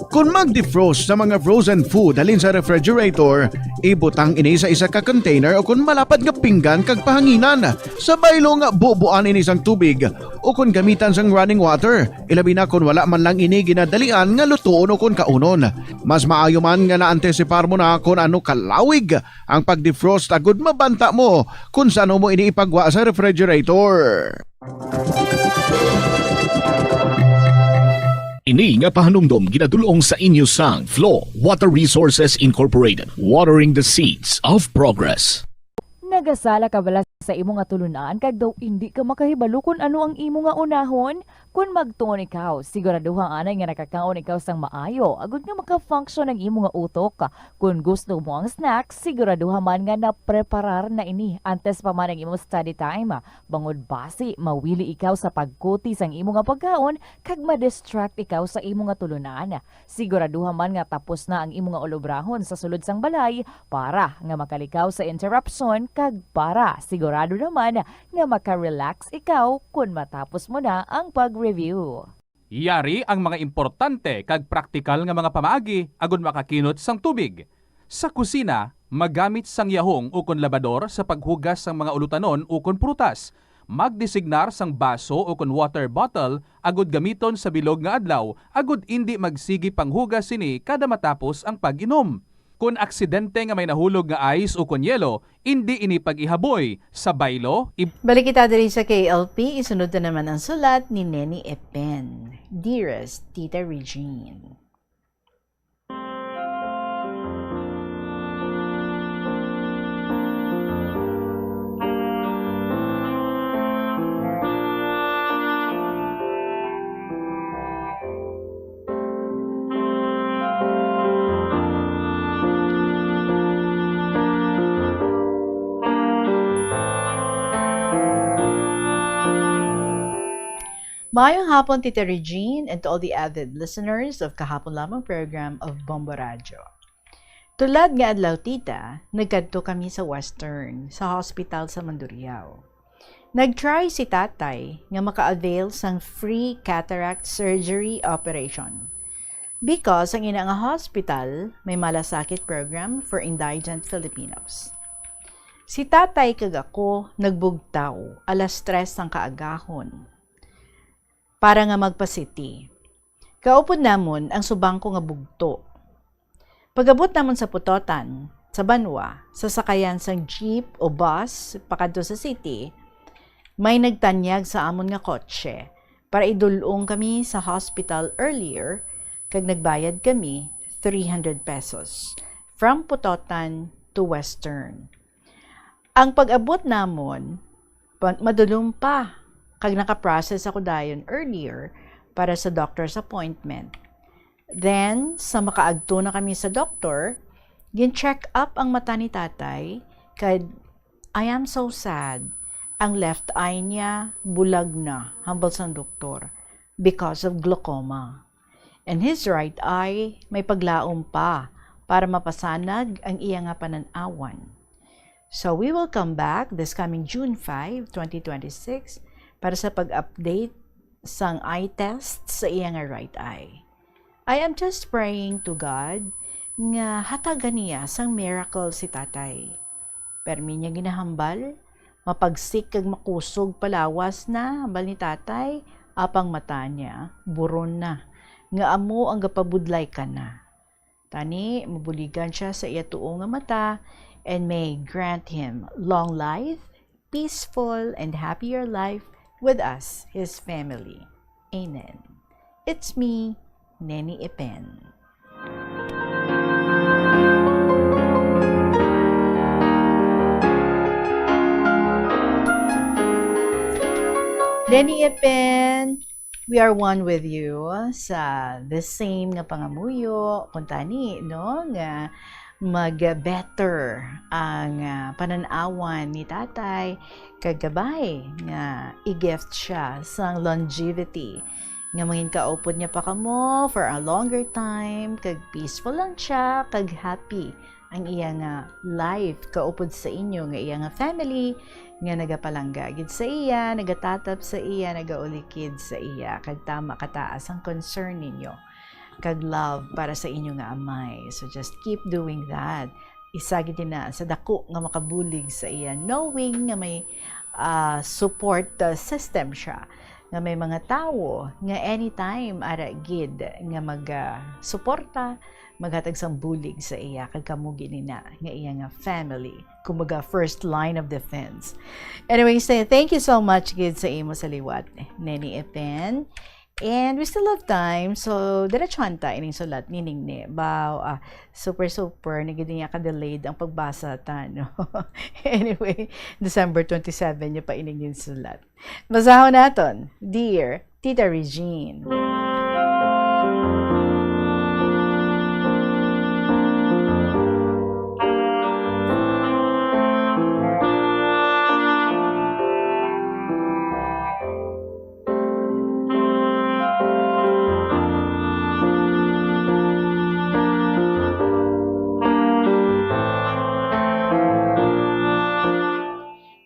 Kon mag-defrost sa mga frozen food halin sa refrigerator, ibutang ini sa isa ka container o kon malapad nga pinggan kag pahanginan. Sa baylo nga bubuan ini sang tubig o kon gamitan sang running water, ilabi na kon wala man lang ini ginadalian nga lutuon o kon kaunon. Mas maayo man nga naantisipar mo na kon ano kalawig ang pag-defrost agud mabanta mo kon sa ano mo ini ipagwa sa refrigerator. Ini nga pahanumdom ginadul-ong sa inyo sang Flow Water Resources Incorporated, watering the seeds of progress. Nagasala ka bala sa imo nga tulun-an kag daw indi ka makahibalo kon ano ang imo nga unahon? Kon magtuon ikaw, siguraduha anay nga nakakaon ikaw sang maayo, agud nga maka-function ang imo nga utok. Kon gusto mo ang snack, siguraduha man nga napreparar na ini antes pa man ang imo study time, bangod basi mawili ikaw sa pagkuti sang imo nga pagkaon kag ma-distract ikaw sa imo nga tulunan. Siguraduha man nga tapos na ang imo nga ulobrahon sa sulod sang balay para nga makalikaw sa interruption kag para sigurado naman nga maka-relax ikaw kon matapos mo na ang pag-review. Yari ang mga importante kag praktikal nga mga pamaagi agud makakinot sang tubig. Sa kusina, magamit sang yahong ukon labador sa paghugas sang mga ulutanon ukon prutas. Magdesignar sang baso ukon water bottle agud gamiton sa bilog nga adlaw agud indi magsigi panghugas sini kada matapos ang pag-inom. Kon aksidente nga may nahulog nga ice ukon yelo, indi ini pag-ihaboy. Sa baylo, ib- Balik kita diri sa K L P, isunod na naman ang sulat ni Neni Epen. Dearest Tita Regine. Maayong hapon, Tita Regine, and to all the avid listeners of Kahapon Lamang program of Bombo Radyo. Tulad nga adlaw, Tita, nagkadto kami sa Western, sa hospital sa Mandurriao. Nag-try si Tatay nga maka-avail sang free cataract surgery operation because ang ina nga hospital may malasakit program for indigent Filipinos. Si Tatay kag ako nagbugtaw alas tres sang kaagahon para nga magpa-C T. Kaupod namon ang subang ko nga bugto. Pag-abot namon sa Pototan, sa banwa, sa sakayan sang jeep o bus pakadto sa city, may nagtanyag sa amon nga kotse para idul-ong kami sa hospital earlier, kag nagbayad kami three hundred pesos from Pototan to Western. Ang pag-abot namon, pa-, madulom pa, kag naka-process ako dayon earlier para sa doctor's appointment. Then, sa makaagto na kami sa doktor, gin-check up ang mata ni Tatay, kag, I am so sad, ang left eye niya bulag na, hambal sang doktor, because of glaucoma. And his right eye may paglaom pa para mapasanag ang iya nga panan-awan. So, we will come back this coming June five, twenty twenty-six, para sa pag-update sang eye test sa iya nga right eye. I am just praying to God nga hatagan niya sang miracle si Tatay. Permi niya ginahambal, mapagsik kag makusog pa lawas na, hambal ni Tatay, apang mata niya buron na, nga amo ang gapabudlay kana. Tani, mabuligan sia sa iya tuo nga mata, and may grant him long life, peaceful and happier life with us, his family. Amen. It's me, Neni Epen. Neni Epen, we are one with you sa the same nga pangamuyo, kuntani, no, nga mag-better ang, ah, panan-awan ni Tatay, kag kabay nga i-gift siya sang longevity, nga mangin kaupod niya pa kamo for a longer time, kag peaceful lang siya, kag happy ang iya nga life kaupod sa inyo nga iya nga family, nga nagapalangga gid sa iya, nagatatap sa iya, nagaulikid sa iya, kag tama kataas ang concern ninyo kag love para sa inyo nga amay. So just keep doing that. Isa gid na sa dako nga makabulig sa iya, knowing nga may, ah, support, ah, system siya, nga may mga tawo nga anytime ara gid nga mag, ah, suporta, maghatag sang bulig sa iya, kag kamo gid na nga iya nga family, kumbaga, first line of defense. Anyway, say thank you so much gid sa imo sa liwat, Neni Epen. And we still have time, so diretsuhan ta ining sulat ni Ningne. Wow, ah, super, super, nagid niya ka-delayed ang pagbasa ta, no? Anyway, December twenty-seven niya pa ining sulat. Basahon naton. Dear Tita Regine.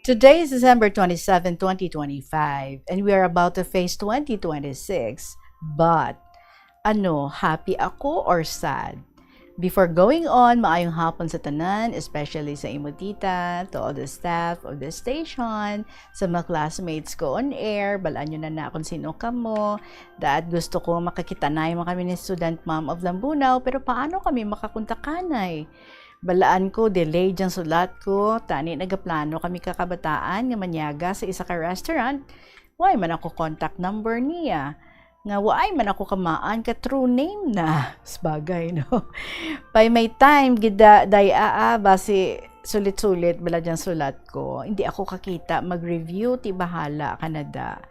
Today is December twenty-seven, twenty twenty-five, and we are about to face twenty twenty-six. But, ano, happy ako or sad? Before going on, maayong hapon sa tanan, especially sa imo tita, to all the staff of the station, sa mga classmates ko on air, balaan nyo na na kung sino kamo. Daat gusto ko makakita na yung mga kami ni student mom of Lambunao, pero paano kami makakontakanay? Balaan ko, delayed ang sulat ko, tani nagaplano kami ka kabataan nga manyaga sa isa ka restaurant. Way man ako contact number niya. Nga way man ako kamaan ka true name na. Sabagay, no? Pay may time, gida, day, aa, basi sulit-sulit, bala dyan sulat ko. Hindi ako kakita, mag-review, ti bahala ka na da.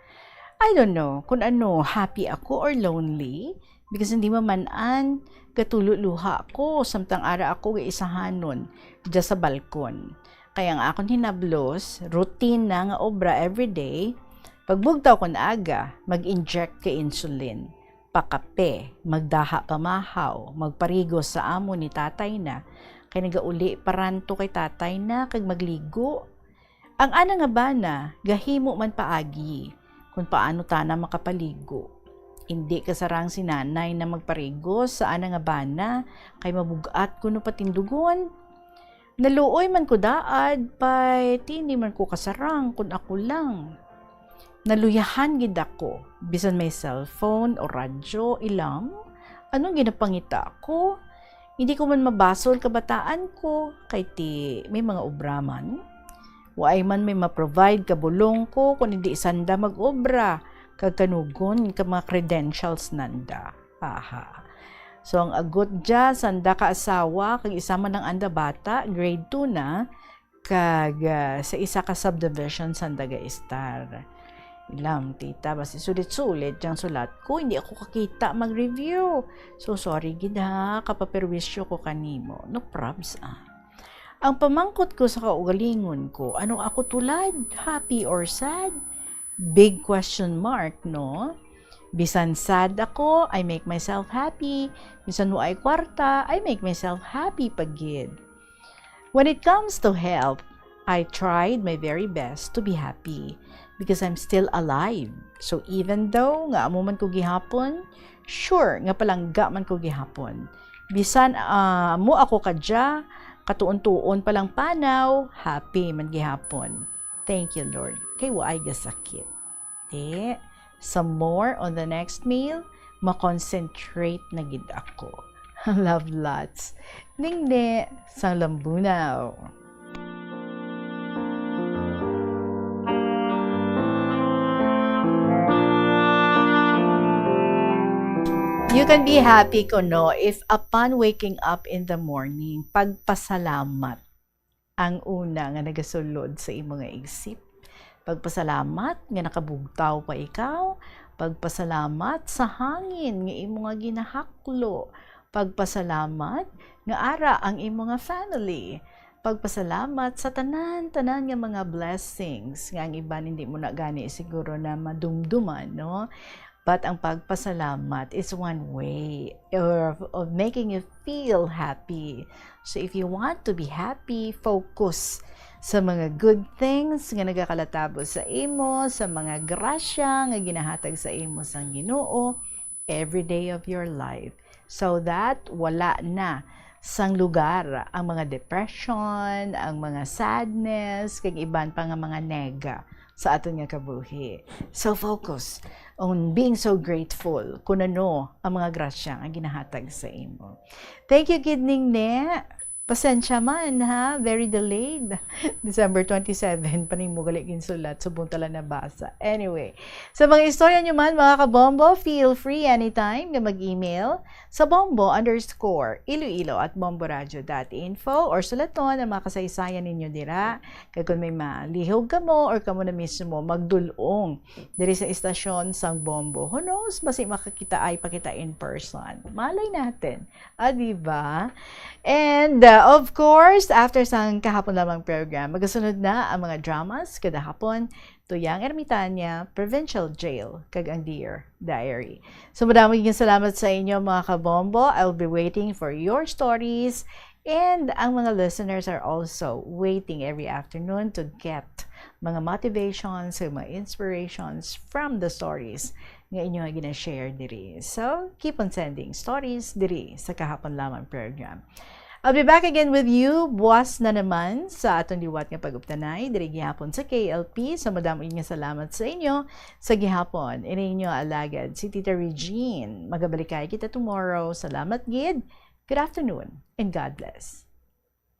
I don't know kung ano, happy ako or lonely. Because hindi maman-an, gatulo luha ko, samtang ara ako gaisahanon, dya sa balkon. Kaya ang akon hinablos, routine na nga obra everyday, pagbugtaw kon aga, mag-inject ka insulin, pakape, magdaha pamahaw, magparigos sa amo ni tatay na, kay nagauli paranto kay tatay na, kag magligo. Ang ana nga bana gahimo man paagi kon paano tana makapaligo. Indi kasarang si nanay na magparigos sa ana nga bana kay mabug-at kuno patindugon. Naluoy man ko daad, pay ti indi man ko kasarang kon ako lang. Naluyahan gid ako, bisan may cellphone o radyo, ilam, anong ginapangita ko? Hindi ko man mabasol kabataan ko, kay ti may mga obra man. Waay man may ma-provide ka bulong ko, kun hindi sanda mag-obra, kag kanugon ka mga credentials nanda. Aha. So, ang agot dya, sanda ka asawa, kag isa man ang anda bata, grade two na, kag, ah, sa isa ka subdivision sanda ga-estar. Ilam, tita, basi sulit-sulit yang sulat ko, hindi ako kakita mag-review. So, sorry gid ha, kapaperwisyo ko kanimo. No probs, ah. Ang pamangkot ko sa kaugalingon ko, ano ako tulad? Happy or sad? Big question mark, no? Bisan sad ako, I make myself happy. Bisan waay kwarta, I make myself happy pa gid. When it comes to health, I tried my very best to be happy because I'm still alive. So even though nga amo man ko gihapon, sure nga palangga man ko gihapon. Bisan, ah, amo ako kadya, katuon-tuon pa lang panaw, happy man gihapon. Thank you, Lord. Kay waay gasakit. Te, some more on the next meal, makonsentrate na gid ako. Love lots. Ningni, sang Lambunao. You can be happy kuno if upon waking up in the morning, pagpasalamat ang una nga nagasulod sa imo nga isip. Pagpasalamat nga nakabugtaw pa ikaw. Pagpasalamat sa hangin nga imo nga ginahaklo. Pagpasalamat nga ara ang imo nga family. Pagpasalamat sa tanan-tanan nga mga blessings nga ang iban hindi mo na gani siguro na madumduman, no? But ang pagpasalamat is one way of, of making you feel happy. So if you want to be happy, focus sa mga good things nga nagakalatabo sa imo, sa mga grasya nga ginahatag sa imo sang Ginoo every day of your life, so that wala na sang lugar ang mga depression, ang mga sadness, kag iban pa nga mga nega sa aton nga kabuhi. So focus on being so grateful kung ano ang mga grasya nga ginahatag sa imo. Thank you gid, Ningni. Pasensya man, ha? Very delayed. December twenty-seven pa nimo gali ginsulat, subong ta lang nabasa. Anyway, sa mga istorya nyo man, mga kabombo, feel free anytime nga mag-email sa bombo underscore iloilo at bomboradio dot info or sulaton ang mga kasaysayan ninyo dira. Kag kung may malihog kamo or kamo na mismo magdul-ong diri sa istasyon sang Bombo, who knows, basi makakita ay pa kita in person. Malay natin. Ah, di ba? And, uh, of course, after sang kahapon lamang program, magasunod na ang mga dramas kada hapon, Tuyang Ermitania, Provincial Jail, kag ang Dear Diary. So, madamo nga salamat sa inyo, mga kabombo. I'll be waiting for your stories. And ang mga listeners are also waiting every afternoon to get mga motivations, mga inspirations from the stories nga inyo nga gina-share diri. So, keep on sending stories diri sa Kahapon Lamang program. I'll be back again with you buwas na naman sa aton liwat nga pag-uptanay diri gihapon sa K L P. So, madamo nga salamat sa inyo sa gihapon. Ini inyo alagad, si Tita Regine. Magabalikay kita tomorrow. Salamat gid. Good afternoon and God bless.